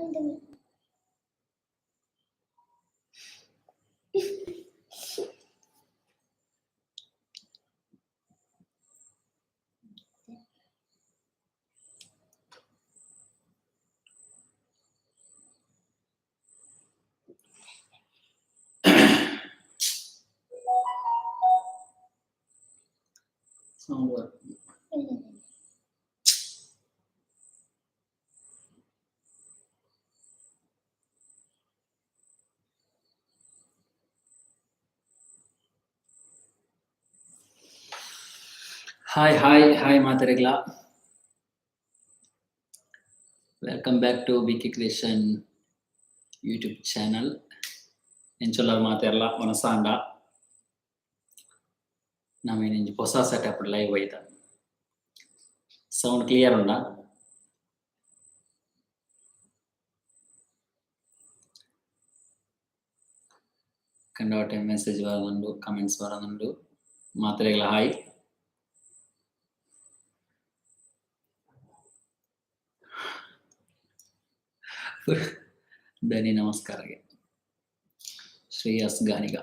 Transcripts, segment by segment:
Sound hi hi hi ಮಾತೆರೆಗ್ಲ. Welcome back to B K creation YouTube channel. ಎಂಚೊಲ್ಲರ್ ಮಾತೆರ್ಲ ವನಸಾಂಡ. ನಮ ಹೊಸ ಸೆಟಪ್ ಲೈವ್ ಐತ. ಸೌಂಡ್ ಕ್ಲಿಯರ್ ಉಂಡಾ? ಕಂಡಾಟೆ ಮೆಸೇಜ್ ಬರೋದುಂಡು, ಕಮೆಂಟ್ಸ್ ಬರೋದುಂಡು. ಮಾತೆರೆಗ್ಲ ಹಾಯ್. ಧನಿ ನಮಸ್ಕಾರಗೆ. Shreyas Ganiga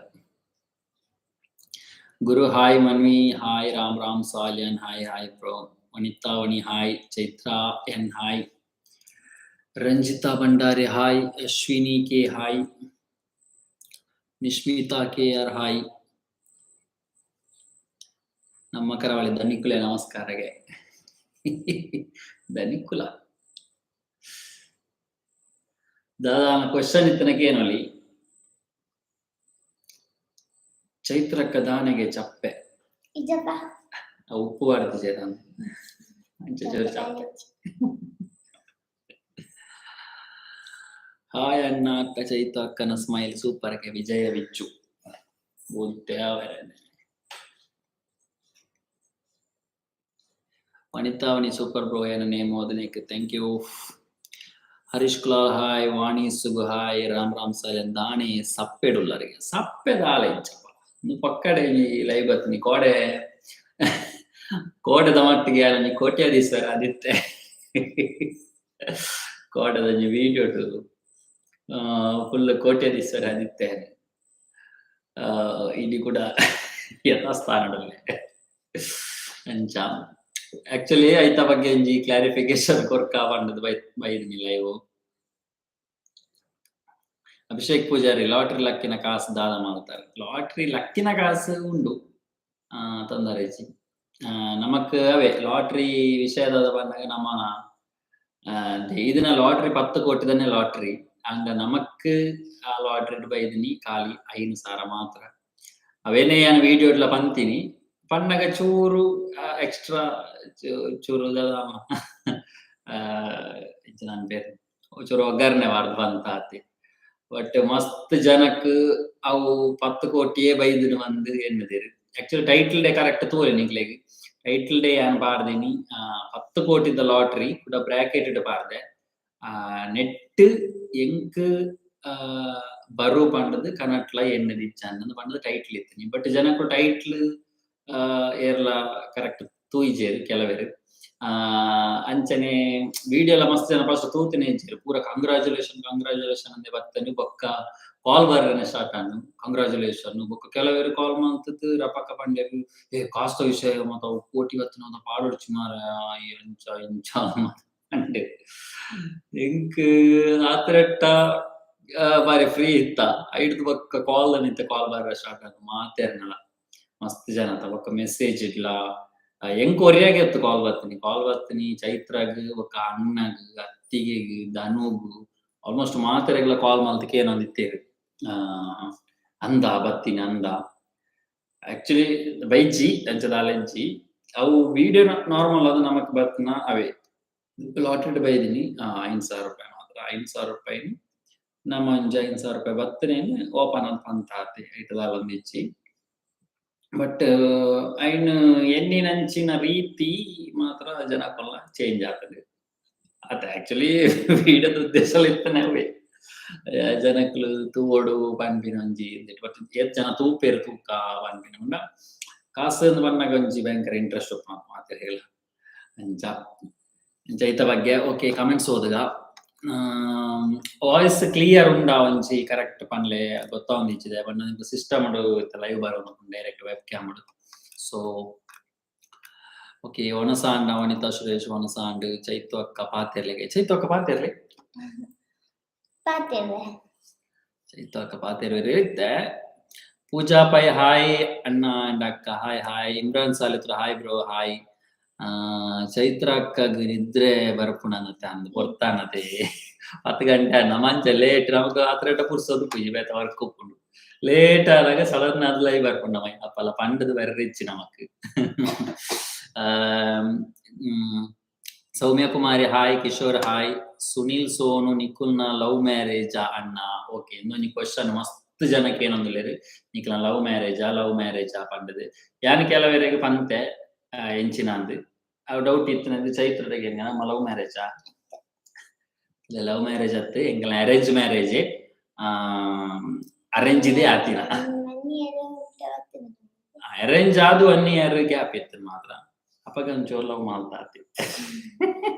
Guru hi, Manvi hi, Ram Ram Salian hi, hi bro, Vanitha Vani hi, Chaitra N hi, Ranjitha Bhandari hi, Ashwini K hi, Nishmitha K R hi. ನಮ್ಮ ಕರಾವಳಿ ಧನಿಕುಲೆ ನಮಸ್ಕಾರಗೆ. ಧನಿಕುಲ ದಾದಾ question ಇತ್ತನಕ್ಕೆ ಏನೊಲಿ ಚೈತ್ರಕ್ಕ ದಾನೆಗೆ ಚಪ್ಪೆ. ಇಜ್ಜಪ್ಪ. ಆ ಉಪ್ಪು ಬಾರ್ದು ಚೇತನ್ ಅಂಚ ಚೂರು ಚಪ್ಪೆ. ಹಾಯ್ ಅಣ್ಣ ಅಕ್ಕ ಚೈತ್ರ ಅಕ್ಕನ ಸ್ಮೈಲ್ ಸೂಪರ್ ಗೆ ವಿಜಯ ವಿಚ್ಚು ಬುದ್ಧಿ. ವನಿತಾ ವನಿ ಸೂಪರ್ ಬ್ರೋ ಏನ name ಓದನೇಕ್ thank you. Harish Kulal hi, Vani Sugu hi, Ram Ram Salian ದಾನೆ ಸಪ್ಪೆಡುಲ್ಲರಿಗೆ ಸಪ್ಪೆ ದಾಲೆ ಇಜ್ಜಪ್ಪ. ಪಕ್ಕಡೆ ಈ ಲೈವ್ ಬತ್ತೀನಿ ಕೋಡೆ ಕೋಟೆದ ಮಟ್ಟಿಗೆ ಒಂಜಿ ಕೋಟ್ಯಾಧೀಶ್ವರ ಆದಿತ್ತೆ. ಕೋಟೆದ ಒಂಜಿ ವಿಡಿಯೋ ಫುಲ್ ಕೋಟ್ಯಾಧೀಶ್ವರ ಆದಿತ್ತೆ. ಇಲ್ಲಿ ಕೂಡ ಯಥಾಸ್ಥಾನದಲ್ಲಿ ಅಂಚ ಆಕ್ಚುಲಿ ಐತ ಬಗ್ಗೆ ಒಂಜಿ ಕ್ಲಾರಿಫಿಕೇಶನ್ ಕೊರ್ಕ ಪಂಡದ್ ಬೈ ಬೈದಿನಿ ಲೈವ್. ಅಭಿಷೇಕ್ ಪೂಜಾರಿ ಲಾಟ್ರಿ ಲಕ್ಕಿನ ಕಾಸು ದಾದ ಮಾಡ್ತಾರೆ. ಲಾಟ್ರಿ ಲಕ್ಕಿನ ಕಾಸು ಉಂಡು, ತೊಂದರೆ ಇಜ್ಜಿ. ನಮಕ್ ಅವೇ ಲಾಟ್ರಿ ವಿಷಯದ ಬಂದಾಗ ನಮ್ಮ ಇದನ್ನ ಲಾಟ್ರಿ 10 ಕೋಟಿದನೆ ಲಾಟ್ರಿ ಅಂಡ ನಮಕ್ ಆ ಲಾಟ್ರಿ ಬೈದಿನಿ ಖಾಲಿ 5,000 ಮಾತ್ರ. ಅವೇನೇ ನಾನು ವಿಡಿಯೋ ಇಡ್ಲ ಪಂತೀನಿ ಪನ್ನಗ ಚೂರು ಎಕ್ಸ್ಟ್ರಾ ಚೂರು ನನ್ನ ಬೇರೆ ಚೂರು ಒಗ್ಗರಣೆ ವಾರ್ದು ಬಂತ ಆತಿ. ಬಟ್ ಮಸ್ತ್ ಜನಕ್ ಅವು 10 ಕೋಟಿಯೇ ಬೈದಿನ ಬಂದು ಎನ್ನುದಿರು. ಆಕ್ಚುಲಿ ಟೈಟಲ್ ಡೇ ಕರೆಕ್ಟ್ ತೋರಿ ನಿಕ್ಲೆಗ್. ಟೈಟಲ್ ಡೇ ಯಾನ್ ಪಾಡ್ದಿನಿ 10 ಕೋಟಿದ ಲಾಟ್ರಿ ಕೂಡ ಬ್ರಾಕೆಟ್ ಪಾಡ್ದೆ. ನೆಟ್ ಎಂಕ್ ಬರು ಪಂಡದು ಕನಟ್ಲ ಎಣ್ಣದಿ ಇಚ್ಚಾಂದ್ ಪಂಡದು ಟೈಟ್ಲ್ ಇತ್ತಿನಿ. ಬಟ್ ಜನಕು ಟೈಟ್ಲ್ ಏರ್ಲ ಕರೆಕ್ಟ್ ತೂಯಿಜೇರು ಕೆಲವೇರು. ಅಂಚನೆ ವಿಡಿಯೋ ಎಲ್ಲ ಮಸ್ತ್ ಜನ ಫಸ್ಟ್ ತೂತಿನೇ ಇಜ್ಜೆರ್ ಪೂರ ಕಂಗ್ರಾಚುಲೇಷನ್ ಕಂಗ್ರಾಚುಲೇಷನ್ ಅಂದೆ ಬತ್ತನು. ಬೊಕ್ಕ ಕಾಲ್ ಬರ್ರೆನೆ ಸ್ಟಾರ್ಟ್ ಆಂಡ್ ಕಂಗ್ರಾಚುಲೇಷನ್. ಬೊಕ್ಕ ಕೆಲವೇರು ಕಾಲ್ ಮಲ್ತುದು ರಪಕ್ಕ ಪಂಡೆರ್ ಏ ಕಾಸ್ತ ವಿಷಯ ಮಾತ ಕೋಟಿ ಬತ್ತಿನ ಪಾಡೊಡ್ಚಿ ಮಾರಾಯ ಅಂಚ ಇಂಚ ಪಂಡೆರ್. ಎಂಕ್ ಆತ್ರೆಟ್ಟ ಬಾರಿ ಫ್ರೀ ಇತ್ತ. ಐಡ್ದ್ ಬೊಕ್ಕ ಕಾಲ್ ನಿಂತ ಕಾಲ್ ಬರ್ರೆ ಸ್ಟಾರ್ಟ್ ಆಂಡ್ ಮಾತೆರ್ನಲ ಮಸ್ತ್ ಜನತ ಬೊಕ್ಕ ಮೆಸೇಜ್ ಇಡ್ಲ ಎಂಕ್ ಒರಿಯಾಗೆ ಇತ್ತು ಕಾಲ್ ಬರ್ತೀನಿ ಕಾಲ್ ಬರ್ತೀನಿ ಚೈತ್ರಗ್ ಬೊಕ್ಕ ಅಣ್ಣಗ್ ಅತ್ತಿಗೆಗ್ ಧನುಗ್ ಆಲ್ಮೋಸ್ಟ್ ಮಾತೆರೆಗ್ಲ ಕಾಲ್ ಮಲ್ತ್ ಕೇನೊಂದು ಇತ್ತೆರ್. ಅಂದ ಬತ್ತಿನಿ ಅಂದ ಆಕ್ಚುಲಿ ಬೈಜಿ ಅಂಚ ದಾಲ ಇಜ್ಜಿ. ಅವು ವಿಡಿಯೋ ನಾರ್ಮಲ್ ಅದು ನಮಕ್ ಬತ್ತಿನ ಅವೇ ಲಾಟ್ರಿ ಬೈದಿನಿ 5,000 ರೂಪಾಯಿ ಮಾತ್ರ. 5,000 ರೂಪಾಯಿ ನಮ್ಮ ಒಂಜಿ 5,000 ರೂಪಾಯಿ ಬತ್ತನೇನು ಓಪನ್ ಆದ್ ಪಂತ ಆತೆ ಐತ ದಾಲ ಒಂಜಿ ಇಜ್ಜಿ. ಬಟ್ ಐನ್ ಎನ್ನಿನಂಚಿನ ರೀತಿ ಮಾತ್ರ ಜನಕುಲ್ನ ಚೇಂಜ್ ಆತುಂಡು. ಅತ್ ಆಕ್ಚುಲಿ ವಿಡಿಯೋದ ಉದ್ದೇಶ ಇತ್ತನೆ ಅವೇ ಜನಕುಲು ತೂವೊಡು ಪನ್ಪಿನ ಒಂಜಿ ಬಟ್ ಏತ್ ಜನ ತೂಪೆರ್ ತೂಕ ಪನ್ಪಿನ ಪಂಡ ಕಾಸು ಪನ್ನಗ ಒಂಜಿ ಭಯಂಕರ ಇಂಟ್ರೆಸ್ಟ್ ಉಪ್ಪುನ ಮಾತೆರೆಗ್ಲ. ಅಂಚ ಅಂಚ ಐತ ಬಗ್ಗೆ ಓಕೆ ಕಮೆಂಟ್ಸ್ ಓದುಗ. ವಾಯ್ಸ್ ಕ್ಲಿಯರ್ ಉಂಡಾ ಒಂಜಿ ಕರೆಕ್ಟ್ ಪನ್ಲೆ. ಗೊತ್ತಾವೊಂದಿಜ್ಜಿ ಪಂಡ ಸಿಸ್ಟಮ್ ಲೈವ್ ಬರೋದು ಡೈರೆಕ್ಟ್ ವೆಬ್ ಕ್ಯಾಮ್. ಸೊ ಓಕೆ, ಒಣಸಾಂಡ ವನಿತಾ ಸುರೇಶ್ ಒಣಸಾಂಡ್. ಚೈತು ಅಕ್ಕ ಪಾತೆರ್ಲೆಗೆ, ಚೈತು ಅಕ್ಕ ಪಾತೆರ್ಲೆ. ಪಾತೆರ್ವೆ. ಚೈತು ಅಕ್ಕ ಪಾತೆರ್ವೆರ್ ಇತ್ತೆ. ಪೂಜಾ ಪೈ ಹಾಯ್ ಅಣ್ಣ ಅಂಡ್ ಅಕ್ಕ, ಹಾಯ್ ಹಾಯ್. ಇಮ್ರಾನ್ ಸಾಲಿತ್ರ ಹಾಯ್ ಬ್ರೋ, ಹಾಯ್. ಚೈತ್ರ ಅಕ್ಕಗ್ ನಿದ್ರೆ ಬರ್ಪುಣನತೆ ಅಂದ್ ಪೊರ್ತಾನತೆ. 10 ಗಂಟೆ ನಮಂಚ ಲೇಟ್ ನಮಕ್ ಆತ್ರ ಪುರ್ಸೊದು ಪುಜಿ, ಬೇತೆ ವರ್ಕ್ ಉಪ್ಪುಂಡು. ಲೇಟ್ ಆದಾಗ ಸಡನ್ ಆದ್ ಲೈವ್ ಬರ್ಪುಂಡು ನಮ. ಅಪ್ಪಲ ಪಂಡದ್ ಬರ್ರಿಚ್ಚಿ ನಮಕ್. Soumya Kumari hi, Kishore hi, Sunil Sonu. ನಿಕುಲ್ನ ಲವ್ ಮ್ಯಾರೇಜ್ ಅಣ್ಣ? ಓಕೆ, ಇಂದೊಂಜಿ ಕ್ವಶನ್ ಮಸ್ತ್ ಜನಕ್ಕೆ ಏನೊಂದುಲ್ಲೆರ್, ನಿಕ್ಲ ಲವ್ ಮ್ಯಾರೇಜಾ, ಲವ್ ಮ್ಯಾರೇಜಾ ಪಂಡದು. ಯಾನ್ ಕೆಲವರೆಗೆ ಪಂತೆ ಎಂಚಿನ ಅಂದ್. ಅವು ಡೌಟ್ ಇತ್ತು ಚೈತ್ರಗೆ, ನಮ್ಮ ಲವ್ ಮ್ಯಾರೇಜಾ? ಲವ್ ಮ್ಯಾರೇಜ್ ಅತ್ತೆ, ಎಂಕಲ್ನ ಅರೇಂಜ್ ಮ್ಯಾರೇಜ್. ಅರೇಂಜ್ ಇದೆ ಆತಿನ. One year. ಅರೇಂಜ್ ಆದು ಒನ್ ಇಯರ್ ಗ್ಯಾಪ್ ಇತ್ತು ಮಾತ್ರ. ಅಪಗ ಒಂಚೂರು ಲವ್ ಮಾಡ್ತಾತಿ.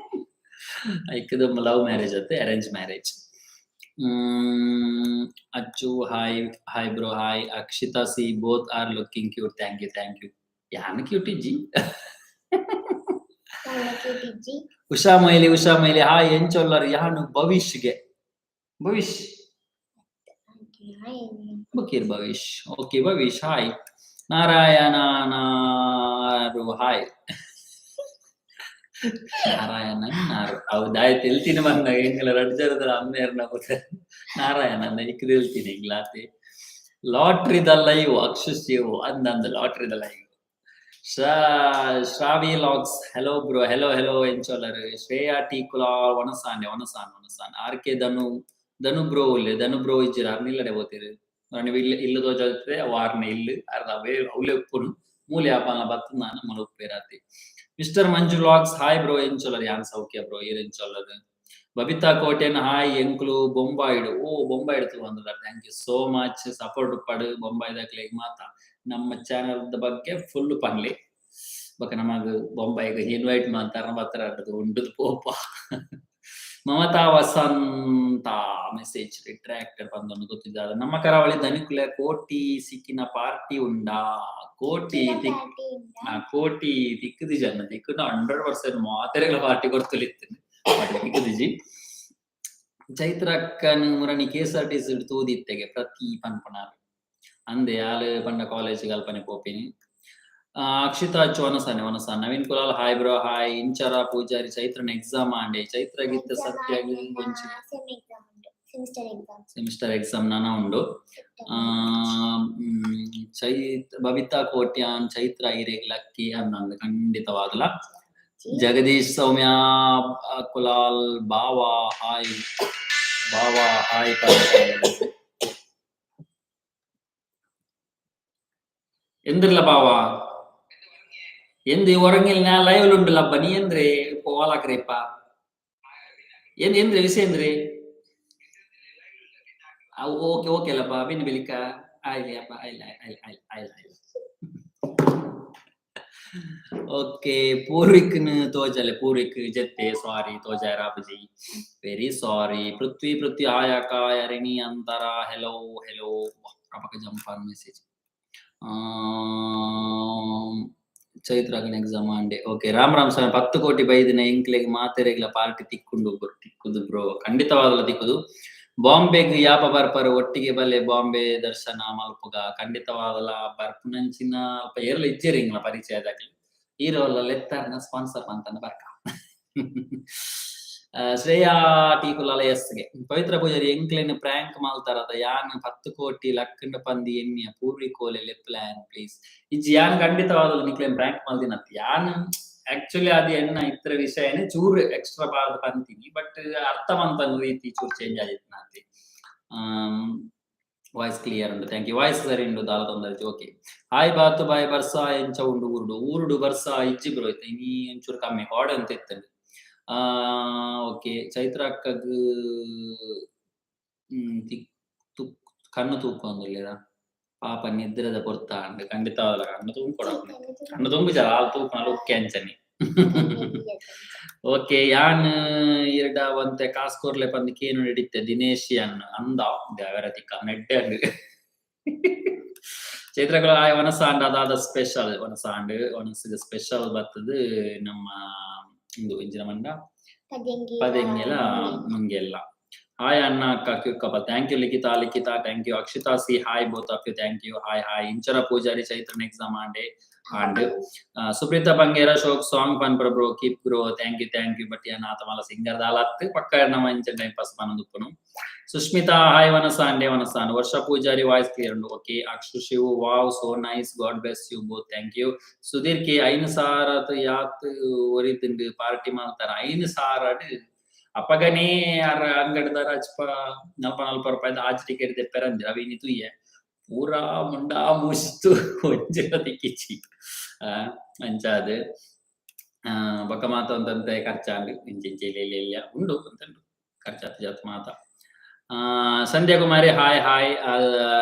ಐಕದ ಲವ್ ಮ್ಯಾರೇಜ್ ಅತ್ತೆ, ಅರೇಂಜ್ ಮ್ಯಾರೇಜ್. ಅಚ್ಚು hi, hi bro, hi. Akshita C, both are looking cute. Thank you, thank you. ಯಾನ್ ಕ್ಯೂಟ್ ಇಜ್ಜಿ. ಕ್ಯೂಟ್ ಇಜ್ಜಿ. ಉಷಾ ಮೈಲಿ, ಉಷಾ ಮೈಲಿ ಹಾಯ್. ಎಂಚೊಲ್ಲರ್? ಯಾನು ಭವಿಷ್ಗೆ ಭವಿಷ್ ಬಕೀರ್ ಭವಿಷ್. Okay Bhavish hi. ನಾರಾಯಣ ನಾರು ಹಾಯ್. ನಾರಾಯಣ ನಾರು ಹೌದು, ತೆಲ್ತೀನಿ ಬಂದಾಗ ಎಂಗಲ ರಡ್ಡ್ ಜನದ ಅಮ್ಮೇರ್ನ ನಾರಾಯಣ ಇಕ್ ತೆಲ್ತೀನಿ ಎಂಗ್ಲಾತೆ. ಲಾಟ್ರಿದ ಲೈವ್ ಅಕ್ಷುಶಿವ್ ಅಂದಂದು ಲಾಟ್ರಿದ live. Shravi logs hello bro, hello hello. ಎಂಚೊಲ್ಲರ್? ಶ್ರೇಯಾ T Kula ಒಣಸಾನೆ, ಒಣಸಾನ್ ಒಣಸಾನ್. R K Dhanu, Dhanu bro ಉಲ್ಲೆ. ಧನು ಬ್ರೋ ಇಜ್ಜಿರ ಅರ್ನಿಲ್ಲಡೆ ಬೋತೀರು. ನೀವು ಇಲ್ಲಿ ಇಲ್ಲು ತೋಜಾಲ್ತೆ ವಾರ್ನೆ ಇಲ್ಲು ಅರ್ಧ ಅವೇ ಅವಲೇ ಉಪ್ಪುನು ಮೂಲೆ ಆಪಾನ ಬತ್ತು ನಾನು ಮಲ ಉಪ್ಪೇರಾತಿ. Mister Manju vlogs hi bro, ಎಂಚೊಲ್ಲರ್? ಯಾನ್ ಸೌಖ್ಯ ಬ್ರೋ, ಈರ್ ಎಂಚೊಲ್ಲರ್? ಬಬಿತಾ ಕೋಟೆನ್ ಹಾಯ್. ಎಂಕ್ಲು ಬೊಂಬಾಯಿಡು. ಓ, ಬೊಂಬಾಯಿಡು ತೂವಂದುಲ್ಲಾರ್. Thank you so much. Support ಉಪ್ಪಡು ಬೊಂಬಾಯಿದಕ್ಲೆಗ್ ಮಾತ. ನಮ್ಮ ಚಾನೆಲ್ ದ ಬಗ್ಗೆ ಫುಲ್ ಪನ್ಲಿ ಬೊಕ ನಮಗ್ ಬೊಂಬಾಯಿಗ್ ಇನ್ವೈಟ್ ಮಾಡ್ತಾರ ಬತ್ತರ ಉಂಡುದು ಪೋಪ. ಮಮತಾ ವಸಂತ ಮೆಸೇಜ್ ರಿಟ್ರಾಕ್ಟೆಡ್ ಬಂದೊಂದು ಗೊತ್ತಿದ್ದಾರೆ. ನಮ್ಮ ಕರಾವಳಿ ಧನಿಕುಲೆ ಕೋಟಿ ಸಿಕ್ಕಿನ ಪಾರ್ಟಿ ಉಂಡಾ? ಕೋಟಿ ತಿಕ್ ಪಾರ್ಟಿ. ಕೋಟಿ ತಿಕ್ಕುದಿ ಜನ ತಿಕ್ಕುನ 100% ಮಾತೆರೆಗಳ ಪಾರ್ಟಿ ಕೊಡ್ತಲಿತ್ತೇನೆ, ಬಟ್ ತಿಕ್ಕುದಿಜಿ. ಚೈತ್ರಕ್ಕನ್ ಮುರಣಿ ಕೆಎಸ್ಆರ್ಟಿಸಿ ತೂದಿತ್ತೆಗೆ ಪ್ರತಿ ಪನ್ಪುನಾರ್ ಅಂದೆ. ಆಲ್ ಪಂಡ ಕಾಲೇಜ್ ಕಲ್ಪನೆ ಪೋಪಿನಿ. ಅಕ್ಷಿತಾ ಅಚ್ಚು ವನಸಾನೆ, ವನಸಾನ್. Naveen Kulal hi bro, hi. Inchara Poojary ಚೈತ್ರನ ಎಕ್ಸಾಮ್ ಆಂಡೆ? ಚೈತ್ರ ಗಿತ್ತ ಸತ್ಯ ಒಂಚಿ ಸೆಮ್ ಎಕ್ಸಾಮ್ ಉಂಟು, ಸೆಮಿಸ್ಟರ್ ಎಕ್ಸಾಮ್. ಸೆಮಿಸ್ಟರ್ ಎಕ್ಸಾಮ್ ನಾನ ಉಂಡು. ಚೈತ್ ಬಬಿತಾ ಕೋಟ್ಯಾನ್ ಚೈತ್ರ ಇರೇಗ್ ಲಕ್ಕಿ ಅನ್ನೊಂದು. ಖಂಡಿತವಾಗ್ಲ. ಜಗದೀಶ್ ಸೌಮ್ಯ ಕುಲಾಲ್ ಬಾವಾ ಹಾಯ್, ಬಾವಾ ಹಾಯ್. ಎಂದ್ರಲ್ಲ ಬಾವಾ ಎಂದು ಹೊರಂಗಿಲ್ಲ. ನಾ ಲೈವ್ ಉಂಟುಲಪ್ಪ. ನೀ ಎಂದ್ರೆ ಪೋಲಾಕ್ರೇಪ್ಪ ಎಂದ್ ಎಂದ್ರೆ ವಿಷಯ ಎಂದ್ರೆ? ಓಕೆ ಓಕೆ ಅಲ್ಲಪ್ಪ, ಬಿನ್ ಬೆಲಿಕ ಆಯ್ಲಿ ಅಪ್ಪ, ಆಯ್ಲ ಆಯ್ಲ ಆಯ್ಲ ಆಯ್ಲ ಆಯ್ಲ. ಓಕೆ, ಪೂರ್ವಿಕ್ನ ತೋಜಲೆ. ಪೂರ್ವಿಕ್ ಜತ್ತೆ, ಸಾರಿ ತೋಜಾಯ ರಾಪಜಿ, ವೆರಿ ಸಾರಿ. ಪೃಥ್ವಿ ಪೃಥ್ವಿ ಆಯಕ ಯರಿಣಿ ಅಂತರ ಹೆಲೋ ಹೆಲೋ. ಅಪಕ ಜಂಪಾನ್ ಮೆಸೇಜ್. ಚೈತ್ರಾಗನ ಎಕ್ಸಾಮ್ ಆಂಡೆ. ಓಕೆ, ರಾಮ್ ರಾಮ್ ಸ್ವಾಮಿ. 10 ಕೋಟಿ ಬೈದಿನ ಎಂಕ್ಲೆಗ್ ಮಾತೆರೆಗ್ಲ ಪಾರ್ಟಿ ತಿಕ್ಕುಂಡು? ತಿಕ್ಕುದು ಬ್ರೋ, ಖಂಡಿತವಾಗ್ಲ ತಿಕ್ಕುದು. ಬಾಂಬೆಗ್ ಯಾಪ ಬರ್ಪರ್? ಒಟ್ಟಿಗೆ ಬಲ್ಲೆ, ಬಾಂಬೆ ದರ್ಶನ ಮಲ್ಪುಗ. ಖಂಡಿತವಾಗ್ಲ ಬರ್ಪುನಂಚಿನ ಅಲ್ಪ ಏರ್ಲ ಇಜ್ಜೆರ್ ಇಂಗ್ಲ ಪರಿಚಯದಾಕ್ಲು. ಹೀರೋ ಲೆತ್ತಾರ್ನ ಸ್ಪಾನ್ಸರ್ ಅಂತಾನ ಬರ್ಕ. ಶ್ರೇಯಾ ಟಿ ಕುಲಾಲ ಎಸ್ಗೆ. ಪವಿತ್ರ ಪೂಜಾರಿ ಎಂಕ್ಲೆನ್ ಪ್ರ್ಯಾಂಕ್ ಮಾಲ್ತಾರದ? ಯಾನ್ 10 ಕೋಟಿ ಲಕ್ಕಂಡ ಪಂದಿ ಎನ್ನಿಯ. ಪೂರ್ವಿ ಕೋಲೆ ಲೆಪ್ಲಾನ್ ಪ್ಲೀಸ್. ಇಜ್ಜಿ, ಯಾನ್ ಖಂಡಿತವಾಗ್ಲು ನಿಕ್ಲೆನ್ ಪ್ರ್ಯಾಂಕ್ ಮಲ್ದಿನತ್. ಯಾನ್ ಆಕ್ಚುಲಿ ಅದು ಎನ್ನ ಇತರ ವಿಷಯನೇ ಚೂರು ಎಕ್ಸ್ಟ್ರಾ ಬಾರ್ದು ಪಂತೀನಿ, ಬಟ್ ಅರ್ಥ ಮಂತನ ರೀತಿ ಚೂರು ಚೇಂಜ್ ಆಗಿತ್ತು ನಾತಿ. ವಾಯ್ಸ್ ಕ್ಲಿಯರ್ ಉಂಟು, thank you. Voice ಸರಿ ಉಂಡು, ದಾಲ ತೊಂದರೆ. ಓಕೆ, ಹಾಯ್ ಬಾತು ಬಾಯ್. ಬರ್ಸಾ ಎಂಚ ಉಂಡು ಊರುಡು? ಊರುಡು ಬರ್ಸಾ ಇಜ್ಜಿ ಬ್ರೋ, ಇತ್ತೆ ಇನಿ ಒಂಚೂರು ಕಮ್ಮಿ ಕಾಡೆ ಅಂತ ಇತ್ತಂಡು. ಓಕೆ, ಚೈತ್ರ ಅಕ್ಕಗ್ ತಿಕ್ ತುಕ್ ಕಣ್ಣು ತೂಕು ಅಂದುಲ್ಲೇರ. ಪಾಪ ನಿದ್ರೆದ ಪೊರ್ತ ಅಂಡ್. ಖಂಡಿತವಾದ ಕಣ್ಣು ತೂಕೊಡ, ಕಣ್ಣು ತುಂಬು ಜರ ಹಾಲು ತೂಕುನ ಲುಕ್ಕೆ ಅಂಚನಿ. ಓಕೆ, ಯಾನ್ ಇರ್ಡ ಒಂತೆ ಕಾಸ್ ಕೊರ್ಲೆ ಪಂದ್ ಕೇನು ಹಿಡಿತೆ ದಿನೇಶ್ ಯಾನ್ ಅಂದ ದೇವರ ತಿಕ್ಕ ನೆಡ್ಡೆ. ಚೈತ್ರಗಳು ಆಯ್ ವನಸಾಂಡ್ ಅದಾದ ಸ್ಪೆಷಲ್ ವನಸಾಂಡ್ ವನಸಿದ ಸ್ಪೆಷಲ್ ಬತ್ತದು ನಮ್ಮ ಇಂದು ಇಂಜಿನ ಮಂಡ ಪದೆಂಗಿ. ಪದೆಂಗಿಲ ಮುಂಗೆಲ್ಲ. ಹಾಯ್ ಅಣ್ಣ ಅಕ್ಕ cute couple, thank you. Likhita, Likhita, thank you. Akshita C, hi both of you, thank you. Hi hi. Inchara Poojary, ಚೈತ್ರನ್ exam ಆಂಡೆ and. Supreetha Bangera, ಶೋಕ್ song ಪನ್ಪರ bro, keep grow, thank you, thank you. But ಯಾನ್ ಆತ ಮಲ್ಲ singer ದಾಲತ್ ಪಕ್ಕ ನಮ್ಮ ಇಂಚ time pass ಪನೊಂದುಪ್ಪುನು. Sushmita hi, ವನಸಾಂಡೆ ವನಸಾನ್. ವರ್ಷ Poojary, voice clear ಉಂಡು, okay. Akshu Shiv, wow, so nice, God bless you both, thank you. Sudhir K, 5000 ಯಾತ್ ಒರಿತುಂಡು ಪಾರ್ಟಿ ಮಲ್ತಾರ 5000. ಅಪಗನೇ ಅರ ಅಂಗಡಿದಾರ ಅಚ್ಪ 40 40 ರೂಪಾಯಿದ ಆಜ್ ಟಿಕೆಟ್ ದೆಪ್ಪೆರಂದಿರ. ಅವಿ ಇನಿ ತೂಯೆ ಪೂರಾ ಮುಂಡಾ ಮುಸ್ತು ಒಂಜಿಲ ತಿಕ್ಕಿಚಿ ಅಂಚಾದ್ ಬೊಕ್ಕ ಮಾತ ಒಂತಂತೆ ಖರ್ಚಾಂಡ್. ಇಂಚ ಇಂಚ ಇಲ್ಲ ಇಲ್ಲ ಇಲ್ಲ ಉಂಡು ಅಂತಂಡು ಖರ್ಚಾತ್ ಜಾತ್ ಮಾತ. ಸಂಧ್ಯಾ ಕುಮಾರಿ, ಹಾಯ್ ಹಾಯ್.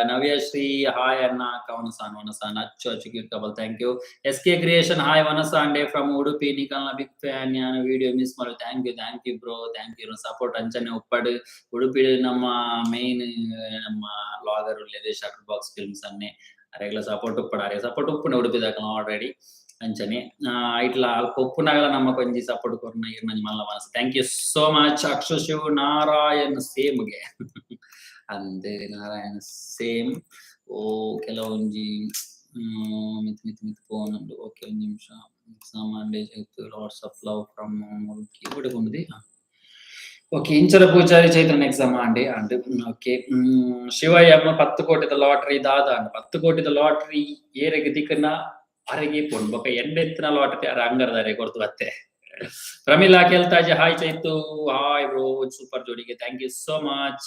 ನವ್ಯಶ್ರೀ, ಹಾಯ್ ಅಣ್ಣ ಅಕ್ಕ ವನಸಾನ್ ವನಸಾನ್. ಅಚ್ಚು ಅಚ್ಚು cute couple, thank U. S K creation, hi ವನಸಾಂಡೆ from Udupi, ನಿಕಲ್ನ ಬಿಗ್ ಫ್ಯಾನ್ ಯಾನ್, ವಿಡಿಯೋ ಮಿಸ್ ಮಾಡು. Thank you, thank you bro, thank you. Support ಅಂಚನೆ ಉಪ್ಪಡ್. ಉಡುಪಿ ನಮ್ಮ ಮೇನ್ ನಮ್ಮ ವ್ಲಾಗರ್ ಉಲ್ಲೆರ್ ಶಟರ್ ಬಾಕ್ಸ್ ಫಿಲ್ಮ್ಸ್ ಅನ್ನೆ. ಅರೆಗ್ಲ ಸಪೋರ್ಟ್ ಉಪ್ಪಡ್, ಅರೆ ಸಪೋರ್ಟ್ ಉಪ್ಪುಂಡು ಉಡುಪಿ ಆಲ್ರೆಡಿ. ಅಂಚನೆ ಇಟ್ಲ ಅಲ್ಪ ಉಪ್ಪುನಗಲ ನಮ್ಮ ಕೊಂಜಿ ಸಪೋರ್ಟ್ ಕೊರ್ನ ಇರ್ನಂಜಿ ಮಲ್ಲ ಮನಸ್ಸು. Thank you so much. Akshu Shiv Narayan ಸೇಮ್ಗೆ ಅಂದ್ ನಾರಾಯಣ್ ಸೇಮ್. ಓ ಕೆಲವೊಂಜಿ ಮಿತ್ ಮಿತ್ ಮಿತ್ ಪೋನುಂಡು. ಓಕೆ, ಒಂಜಿ ನಿಮಿಷ. Samanya lots of love from Mulki ಕೊಂಡುದಿ. ಓಕೆ, ಇಂಚರ ಪೂಜಾರಿ, ಚೈತ್ರನ್ ಎಕ್ಸಾಮ್ ಆಂಡಿ and, okay. ಶಿವಯ್ಯಮ್ಮ, 10 ಕೋಟಿದ ಲಾಟ್ರಿ ದಾದ ಅಂಡ್. 10 ಕೋಟಿದ ಲಾಟ್ರಿ ಏರೆಗ್ ತಿಕ್ಕನ ಅರೆಗೆ ಪೋಣ್ ಬೊಕ ಎಣ್ಣೆತ್ತಿನ ಲಾಟ್ರಿ ಅರ ಅಂಗರದಾರೆ ಕೊರ್ತು ಬತ್ತೆ. ಪ್ರಮೀಲಾ ಕೆಲ್ತಾಜೆ, hi Chaitu, hi bro, super ಜೋಡಿಗೆ, thank you so much.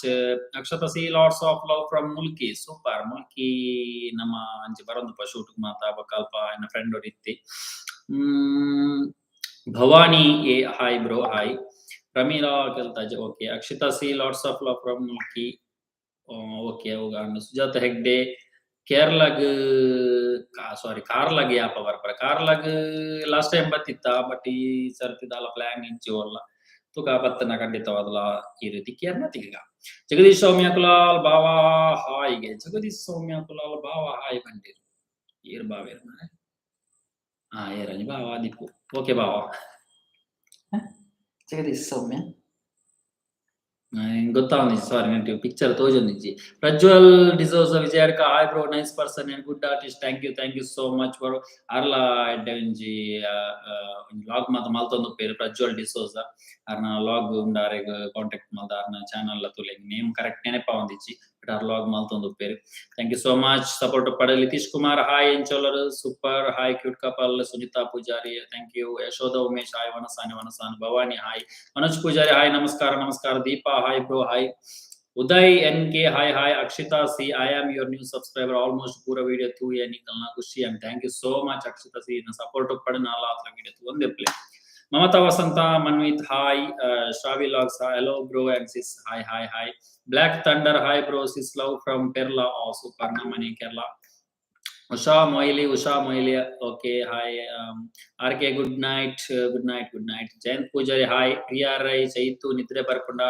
Akshata C, lots of love from Mulki, super. Mulki ನಮ್ಮ ಅಂಚೆ ಬರೊಂದು ಶೂಟ್ ಮಾತಾ ಬೊಕ ಅಲ್ಪ ಎನ್ನ ಫ್ರೆಂಡ್ ಇತ್ತಿ. Bhavani A, hi bro, hi. Pramila Keltaje, okay. Akshita C, lots of love from Mulki, okay. Sujata Hegde, ಕೇರಳಗ್ ಸಾರಿ ಕಾರ್ಲಾಗ್ ಯಾಪ ಬರ್ಪರ? ಕಾರ್ಲಾಗ್ ಲಾಸ್ಟ್ ಟೈಮ್ ಬತ್ತಿತ್ತ, ಬಟ್ ಈ ಸರ್ತಿ ದಾಲ ಪ್ಲಾನ್ ಇಂಚಿ ಅಲ್ಲ ತುಕ ಬತ್ತನ ಖಂಡಿತವಾದಲ ಈ ರೀತಿ ಕೇರ್ನ ತಿಕ್ಕ. ಜಗದೀಶ್ ಸೌಮ್ಯ ಕುಲಾಲ್ ಬಾವಾ ಹಾಯ್ಗೆ. ಜಗದೀಶ್ ಸೌಮ್ಯ ಕುಲಾಲ್ ಬಾವಾ ಹಾಯ್ ಬಂದಿರು. ಏರ್ ಬಾವೇರ್ ಮಾರೆ? ಹಾ, ಏರಂಜಿ ಬಾವಾ ದಿಕ್ಕು. ಓಕೆ ಬಾವಾ. ಜಗದೀಶ್ ಸೌಮ್ಯ ಗೊತ್ತಾವೊಂದಿಜ್ಜಿ, ಸಾರಿ, ನೆಂಟು ಪಿಕ್ಚರ್ ತೋಜೊಂದಿಜ್ಜಿ. Prajwal D'Souza Vijayadka, hi bro, nice person and good artist, thank you, thank you so much bro. ಅರ್ಲ ಎಡ್ಡೆ ಒಂಜಿ ವ್ಲಾಗ್ ಮಾತ ಮಲ್ತೊಂದು ಉಪ್ಪೇರು ಪ್ರಜ್ವಲ್ ಡಿಸೋಜ. ಅರ್ನ ವ್ಲಾಗ್ ಉಂಡು, ಅರೆಗ್ ಕಾಂಟ್ಯಾಕ್ಟ್ ಮಲ್ದ ಅರ್ನ ಚಾನಲ್ ತುಲೆ. ನೇಮ್ ಕರೆಕ್ಟ್ ನೆನಪಾವೊಂದಿಜ್ಜಿ, ಬಟ್ ಆರ್ ವ್ಲಾಗ್ ಮಲ್ತೊಂದು ಉಪ್ಪೇರು. Thank you so much, support ಪಡ. ನಿತೀಶ್ ಕುಮಾರ್, ಹಾಯ್ ಎಂಚೋಲರ್, super. Hi cute couple. Sunita Poojary, thank you. Yashoda Umesh, hi ವನಸಾನಿ ವನಸಾನ್. Bhavani hi. Manoj Poojary, hi, ನಮಸ್ಕಾರ ನಮಸ್ಕಾರ. Deepa, hi bro, hi. Uday N K, hi hi. Akshita C, I am your new subscriber, almost ಪೂರ video ತೂಯ ನಿಕಲ್ನ ಖುಷಿ and thank you so much. Akshita C, support ಪಡ ನಾಲ ಆತ್ರ video ಒಂದೇ play. Mamata Vasantha Manvith, hi. Shravi logs, hello bro and sis, hi hi hi. Black Thunder, hi bro sis, love from Kerala, super, ನಮ್ಮನೆ Kerala. Usha Moily, Usha Moily, okay, hi. R K, good night, good night, good night. Jayant Poojary, hi. Priya Rai, Chaitu ನಿದ್ರೆ ಬರ್ಪುಂಡ?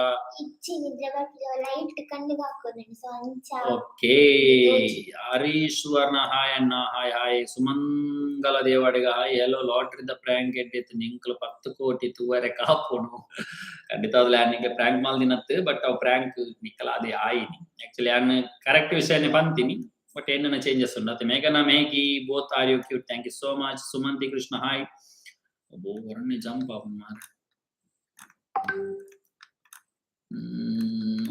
ಇಜ್ಜಿ, ನಿದ್ರೆ ಬರ್ಪಿಲ್ಲ, light ಕಣ್ಣಿಗೆ ಹಾಕೋದುಂಟು, ಸೊ ಅಂಚ. Okay. Harish ಸುವರ್ಣ, hi ಅಣ್ಣ, hi hi. ಸುಮಂಗಲ Devadiga, hi, hello. ಲಾಟ್ರಿದ prank ಎಡ್ಡಿತ್ತು, ನಿಂಕ್ಲು 10 ಕೋಟಿ ತೂವರೆ ಕಾಪುನು. ಖಂಡಿತ ನಿಂಗೆ ಪ್ರ್ಯಾಂಕ್ ಮಾಲ್ದಿನತ್ತು, ಬಟ್ ಅವು ಪ್ರ್ಯಾಂಕ್ ನಿಕ್ಕಲ ಅದೇ ಆಯಿನಿ. ಆಕ್ಚುಲಿ ಯಾನ್ ಕರೆಕ್ಟ್ ವಿಷಯನೇ ಬಂತೀನಿ, ಬಟ್ ಏನನ್ನ ಚೇಂಜಸ್ ಉಂಟು ಅತ್ತೆ. ಮೇಘನಾ ಮೇಘಿ, both are you cute, thank you so much. Sumanti Krishna, hi. ಒಬ್ಬ ಹೊರನೆ ಜಂಪ್ ಆಪ್ ಮಾರ.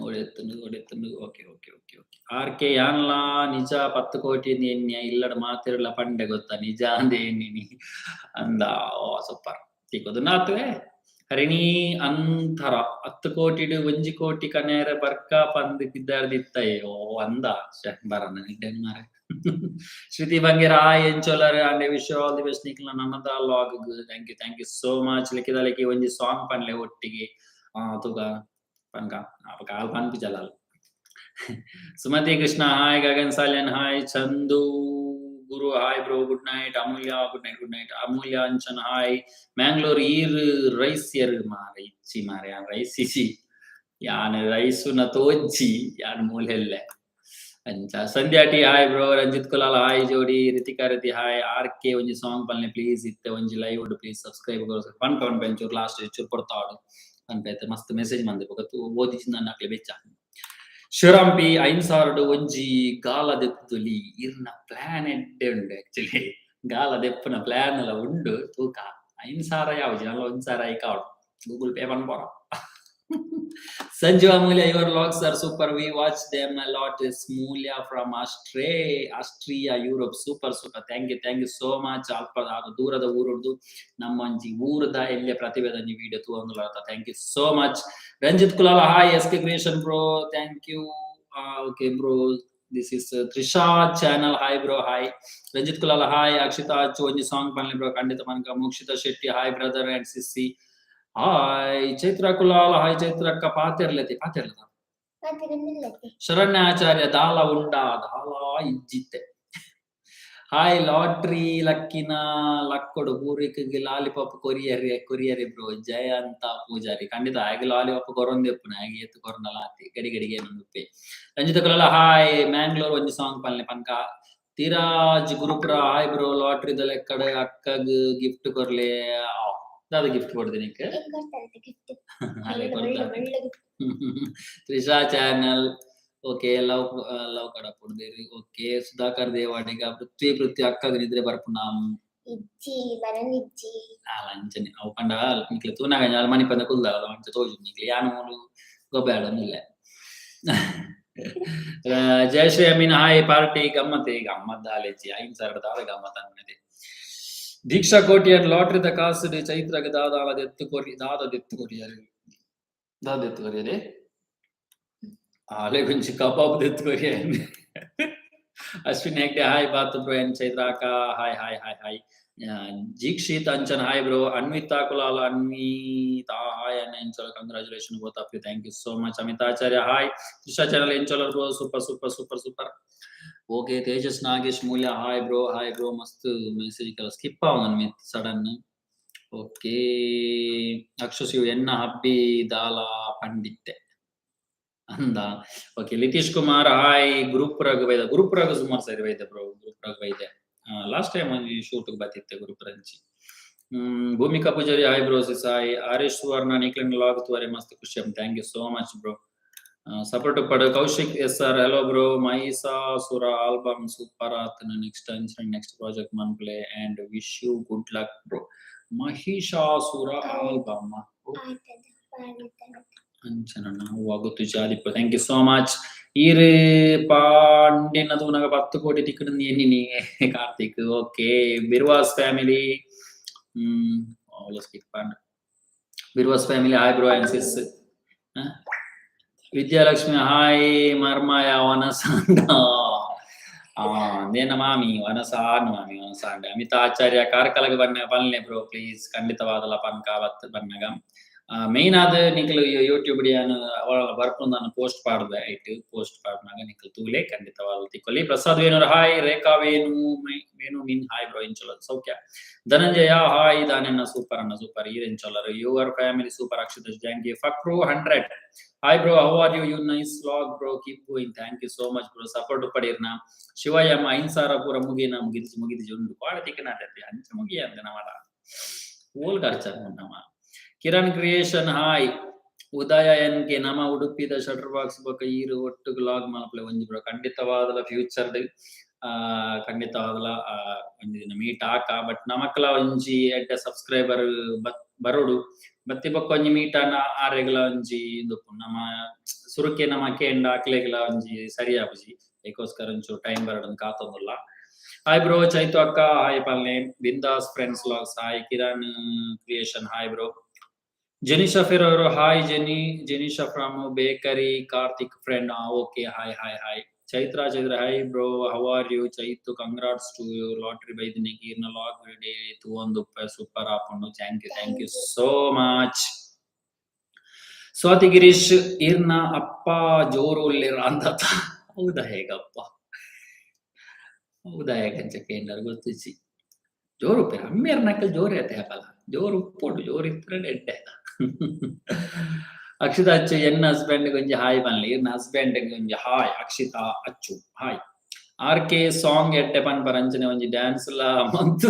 ಒಡೆತ್ತುಂಡು ಒಡೆತ್ತುಂಡು. Okay okay okay okay. R K, ಯಾನ್ಲಾ ನಿಜ 10 ಕೋಟಿ ಎನ್ಯ ಇಲ್ಲಡ ಮಾತಿರಲ್ಲ ಪಂಡೆ ಗೊತ್ತಾ, ನಿಜ ಅಂದೆ ಎನ್ನಿನಿ ಅಂದ. ಓ ಸೂಪರ್ ತಿಕ್ಕೋದು ನಾತುವೆ. ಹರಿಣಿ ಅಂತರ, 10 ಕೋಟಿಡು 1 ಕೋಟಿ ಕನೇರ ಬರ್ಕ ಪಂದ್ ಪಿದ್ದಾರ್ದಿತ್ತಯ್ಯೋ ಅಂದ ಬರನ ನಿಡ್ಡೆನ್ ಮಾರೆ. ಶ್ರುತಿ ಬಂಗೇರ, ಹಾಯ್ ಎಂಚೋಲರ್ and wish all the best ನಿಕ್ಲ ನನ್ನದ vlog, thank you, thank you so much. ಲಿಖಿತ ಲಿಖಿ, ಒಂಜಿ ಸಾಂಗ್ ಪನ್ಲೆ ಒಟ್ಟಿಗೆ. ಆ ತುಗ ಪನ್ಕ ಕಾಲ್ ಪನ್ಪಿ Jalal. Sumathi Krishna, hi. Gagan Salian, hi. Chandu Guru hi bro, good night. Amulya good night, good night. Amulya Anchan hi. Mangalore ಈರ್ ರೈಸ್ ಎರ್ ಮಾರೆ ಇಚ್ಚಿ ಮಾರೆ, ಯಾನ್ ರೈಸ್ ಇಚ್ಚಿ, ಯಾನ್ ರೈಸುನ ತೋಜ್ಜಿ ಯಾನ್ ಮೂಲೆಲ್ಲೆ ಅಂಚ. Sandhya T hi bro. Ranjith Kulal hi ಜೋಡಿ. ರಿತಿಕಾ ರತಿ ಹಾಯ್. ಆರ್ ಕೆ ಒಂಜಿ ಸಾಂಗ್ ಪನ್ಲೆ ಪ್ಲೀಸ್, ಇತ್ತೆ ಒಂಜಿ ಲೈವ್ ಪ್ಲೀಸ್ ಸಬ್ಸ್ಕ್ರೈಬ್ ಪನ್ ಪನ್ ಪೆಂಚೂರು ಲಾಸ್ಟ್ ಚೂರು ಪೊರ್ತಾವಡು ಪನ್ಪೈತೆ. ಮಸ್ತ್ ಮೆಸೇಜ್ ಮಂದೆ ಬೊಕ ಓದಿಜಿ ನನ್ನ ಅಕ್ಲೆ ಬೆಚ್ಚ. ಶಿವರಾಮ್ ಪಿ 5000 ಒಂಜಿ ಗಾಲ ದೆತ್ತುಲಿ ಇರ್ನ ಪ್ಲಾನ್ ಎಡ್ಡೆ ಉಂಡು. ಆಕ್ಚುಲಿ ಗಾಲ ದೆಪ್ಪುನ ಪ್ಲಾನ್ ಎಲ್ಲ ಉಂಡು ತೂಕ. 5000 ಯಾವ್ಜಿ ನಲ್ಲ 1000 ಐಕಾವಡು ಗೂಗಲ್ ಪೇ ಪನ್ಪೋರ. Sanju Amulya, your vlogs are super. We watch them a lot. It's Mulya from Austria, Europe. Super, super. Thank you, thank you so much. ಅಲ್ಪ ದೂರದ ಊರುಡ್ದು ನಮ್ಮಂಜಿ ಊರದ ಎಲ್ಯ ಪ್ರತಿಭೆದ ಒಂಜಿ video ತೂವೊಂದುಲ್ಲ. Thank you so much. Ranjit Kulala hi. S K creation bro, thank you. Okay bro, this is Trisha channel. Hi bro, hi. Ranjit Kulala hi. Akshita ಅಚ್ಚು ಒಂಜಿ song ಪನ್ಲೆ bro. ಖಂಡಿತ ಮನ್ಕ. Mokshita Shetty hi brother and Sissi hi. Chaitra Kulal hi. ಚೈತ್ರಕ್ಕ ಪಾತೆರ್ಲತಿ ಪಾತೆರ್ಲತ. ಪಾತೆರೊಂದುಲ್ಲತೆ. Sharanya ಆಚಾರ್ಯ ದಾಲ ಉಂಡ ದಾಲ ಇಜ್ಜಿತ್ತೆ hi. Lottery ಲಕ್ಕಿನ ಲಕ್ಕೊಡು ಪೂರಿಕ್ ಲಾಲಿಪಾಪ್ ಕೊರಿಯರೆ ಕೊರಿಯರೆ ಬ್ರೋ ಜಯಂತ ಪೂಜಾರಿ. ಖಂಡಿತ ಆಗ ಲಾಲಿಪಾಪ್ ಕೊರೊಂದೆಪ್ಪುನ ಆಗ ಎತ್ತು ಕೊರನಲ ಆತಿ ಗಡಿ ಗಡಿಗೆ ಉಪ್ಪೆ. ರಂಜಿತ ಕುಲಾಲ ಹಾಯ್. ಮ್ಯಾಂಗ್ಳೂರ್ ಒಂಜಿ ಸಾಂಗ್ ಪನ್ಲೆ ಪನ್ಕ. Tiraj Gurupura hi bro. ಲಾಟ್ರಿದ ಲೆಕ್ಕಡ್ ಅಕ್ಕಗ್ ಗಿಫ್ಟ್ ಕೊರ್ಲೆ. ದಾದ ಗಿಫ್ಟ್ ಕೊಡ್ತೀನಿ? ಏನ್ ಕೊಡ್ತಾರಂತೆ ಗಿಫ್ಟ್? ಅಲ್ಲೇ ಒಳ್ಳೆ ಕೊಡ್ತಾರೆ. ಒಳ್ಳೆ gift. Trisha channel okay. Love love ಕಡಪುಡ್ದೇರಿ ಓಕೆ. ಸುಧಾಕರ್ ದೇವಾಡಿಗ ಪೃಥ್ವಿ ಪೃಥ್ವಿ ಅಕ್ಕಗ್ ನಿದ್ರೆ ಬರ್ಪುನ? ಇಜ್ಜಿ, ಬರನಿಜ್ಜಿ. ಅಲ್ಲ ಅಂಚನೆ ಅವು ಪಂಡ ನಿಕ್ಲೆ ತೂನಾಗ ಅಂಚ ಮನಿ ಪಂದ ಕುಲ್ದ ಅಂಚ ತೋಜು ನಿಕ್ಲೆ ಯಾನ್ ಮೂಲು ಗೊಬ್ಬೆ ಆಡೊಂದಿಲ್ಲ. ಜಯಶ್ರೀ ಅಮೀನ್ ಹಾಯ್. ಪಾರ್ಟಿ ಗಮ್ಮತ್ ಗಮ್ಮತ್ ದಾಲೆಜ್ಜಿ 5000 ದಾಲ ಗಮ್ಮತ್ ಅನ್ನದೆ. ದೀಕ್ಷಾ ಕೋಟಿಯನ್ ಲಾಟ್ರಿದ ಕಾಸುಡು ಚೈತ್ರಗ್ ದಾದಾಲ ದೆತ್ತು ಕೊರಿ ದಾದ ದೆತ್ತು ಕೊರಿಯರು ದಾದ ದೆತ್ತು ಕೊರಿಯರೆ ಆಲೆ ಗುಂಚಿ ಕಬಾಬ್ ದೆತ್ತು ಕೊರಿಯರ್. ಅಶ್ವಿನ್ ಹೆಗ್ಡೆ ಹಾಯ್. ಬಾತು ಬ್ರೋ ಎನ್ ಚೈತ್ರ ಅಕ್ಕ hi hi hi hi. Dikshit Anchan hi bro. Anvita Kulal Anvita hi ಅನ್ನ ಎಂಚೋಲ. Congratulation both of you. Thank you so much. Amita Acharya hi. Trisha channel ಎಂಚೋಲರ್ bro? Super super super super. Okay. Tejas Nagesh Mulya hi bro, hi bro. ಮಸ್ತ್ message skip ಆವ ಮಿತ್ sudden. Okay. Akshu ಎನ್ನ ಹಬ್ಬಿ ದಾಲ ಪಂಡಿತ್ತೆ ಅಂದ. Okay. Litish Kumar hi. Group ರಗ್ ಬೈದ ಗ್ರೂಪ್ ರಗ್ ಸುಮಾರು ಸರಿ ಬೈದೆ ಬ್ರೋ. ಗ್ರೂಪ್ ರಗ್ ಬೈದೆ ಲಾಸ್ಟ್ ಟೈಮ್ ಒಂಜಿ ಶೂಟ್ ಬತ್ತಿತ್ತೆ ಗ್ರೂಪ್ ರಂಚಿ. Bhoomika Poojary hi bro. Sis hi. Aresh Suvarna ನಿಕ್ಲೆನ್ ಲಾಗ್ ತುವರೆ ಮಸ್ತ್ ಖುಷಿ. Thank you so much bro. Support ಪಡು. ಕೌಶಿಕ್ S R hello bro. Mahishasura album super ಆತನ. ನೆಕ್ಸ್ಟ್ ಅಂಚನೆ ನೆಕ್ಸ್ಟ್ ಪ್ರಾಜೆಕ್ಟ್ ಮನ್ಪ್ಲೆ and wish you good luck bro. Mahishasura album ಆತದ ಪಾಡಿತನ. ಅಂಚನ ಗೊತ್ತು ಜಾದಿಪ್ಪ. Thank you so much. ಈರ್ ಪಾಂಡಿನ ತೂನಗ 10 ಕೋಟಿ ತಿಕ್ಕಡು ಎನ್ನಿನಿ ಕಾರ್ತಿಕ್. ಓಕೆ. ಬಿರ್ವಾಸ್ ಫ್ಯಾಮಿಲಿ ಅವಳ ಸ್ಕಿಪ್ ಪಾಂಡ್. Birwas family hi bro and sis. Vidyalakshmi hi. ಮರ್ಮಾಯ ವನಸಾಂಡ ನೇನ ಮಾಮಿ ವನಸಾನ್ ಮಾಮಿ ವನಸಾಂಡ. ಅಮಿತಾ ಆಚಾರ್ಯ ಕಾರ್ಕಳಗ್ ಬನ್ನ ಪನ್ಲೆ ಬ್ರೋ ಪ್ಲೀಸ್. ಖಂಡಿತವಾದಲ ಪನ್ಕ ಬತ್ ಬನ್ನಗ. ಮೇನ್ ಆದ್ ನಿಕ್ಲು ಯೂಟ್ಯೂಬ್ ಯಾನ್ ಅವಳ ಬರ್ಪುಂದು ಪೋಸ್ಟ್ ಪಾಡ್ದೆ. ಐಟ್ ಪೋಸ್ಟ್ ಪಾಡ್ನಾಗ ನಿಕ್ಲು ತೂಲೆ, ಖಂಡಿತವಾದ ತಿಕ್ಕೊಲಿ. ಪ್ರಸಾದ್ ವೇಣೂರ್ ಹಾಯ್. ರೇಖಾ ವೇಣು ವೇಣು ಮಿನ್ ಹಾಯ್ ಬ್ರೋ. ಇಂಚೊಲ ಸೌಖ್ಯ. ಧನಂಜಯ ಹಾಯ್. ದಾನೆನ್ನ ಸೂಪರ್ ಅನ್ನ ಸೂಪರ್. ಈರ್ ಎಂಚೊಲರ್? Your family super. Akshita thank you. Fakru 100 hi bro, how are you? You nice vlog bro, keep going. Thank you so much bro. Support ಪಡೀರ್ನ. ಶಿವಯಮ್ಮ 5000 ಪೂರ ಮುಗಿನ ಮುಗಿದು ಮುಗಿದು ಉಂಡು ಪಾಡ ತಿಕ್ಕನಾಟೈತಿ ಅಂಚ ಮುಗಿಯ ಅಂತ ನಮ್ಮಡ ಓಲ್ ಖರ್ಚ ನಮ್ಮ. Kiran creation hi. Udaya N K ನಮ್ಮ ಉಡುಪಿದ ಶಟರ್ ಬಾಕ್ಸ್ ಬೊಕ ಈರು ಒಟ್ಟುಗು ಲಾಗ್ ಮಲ್ಪಲೆ ಒಂಜಿ ಬ್ರೋ. ಖಂಡಿತವಾದಲ ಫ್ಯೂಚರ್ ಖಂಡಿತವಾದಲ ಒಂಜಿ ದಿನ ಮೀಟ್ ಆಕ. ಬಟ್ ನಮಕ್ಲ ಒಂಜಿ ಎಡ್ಡೆ ಸಬ್ಸ್ಕ್ರೈಬರ್ ಬರೋಡು ಬತ್ತಿ ಬೊಕ್ಕ ಒಂಜಿ ಮೀಟ್ ಅನ್ನ ಆರೆಗ್ಲ ಒಂಜಿ ಇಂದು ನಮ್ಮ ಸುರುಕೆ ನಮ್ಮ ಕೇಂಡ ಅಕ್ಲೆಗ್ಲ ಒಂಜಿ ಸರಿ ಆಪುಜಿ. ಏಕೋಸ್ಕರ ಒಂಚೂರು ಟೈಮ್ ಬರೋಡು ಕಾತೊಂದುಲ್ಲ. Hi bro. ಚೈತು ಅಕ್ಕ ಹಾಯ್ ಪಲ್ನೆ. ಬಿಂದಾಸ್ friends vlogs hi. Kiran creation hi bro. Jenisha Ferrero hi. Jenny Jenisha from bakery Karthik friend. Okay, hi hi hi. Chaitra Chaitra hi bro, how are you? Chaitu congrats to lottery ಬೈದಿನಿಗೆ. ಇರ್ನ log day ತೂವೊಂದು super ಆಪುಂಡು. Thank you, thank you so much. Swati Girish ಇರ್ನ ಅಪ್ಪ ಜೋರು ಉಲ್ಲೇರ ಅಂತ ಹೌದಾ? ಹೇಗಪ್ಪ? ಉದಾಯ ಕಂಚ ಕೇಂಡರ್ ಗೊತ್ತಿಚ್ಚಿ ಜೋರು ಉಪ್ಪೇರು ಅಮ್ಮೇರ್ ನಕಲ್ ಜೋರು ಐತೆ ಅಪಲ ಜೋರು ಉಪ್ಪೋಡು ಜೋರು ಇತ್ತರೆ ಎಡ್ಡೆ. ಅಕ್ಷಿತಾ ಅಚ್ಚು ಎನ್ನ ಹಸ್ಬೆಂಡ್ ಗೊಂಜಿ ಹಾಯ್ ಪನ್ಲೆ, ಇರ್ನ husband ಗೊಂಜಿ hi. Akshita Achu hi. R K song ಎಡ್ಡೆ ಪನ್ಪರ ಅಂಚನೆ ಒಂಜಿ ಡ್ಯಾನ್ಸ್ ಲಾ ಮಂತ್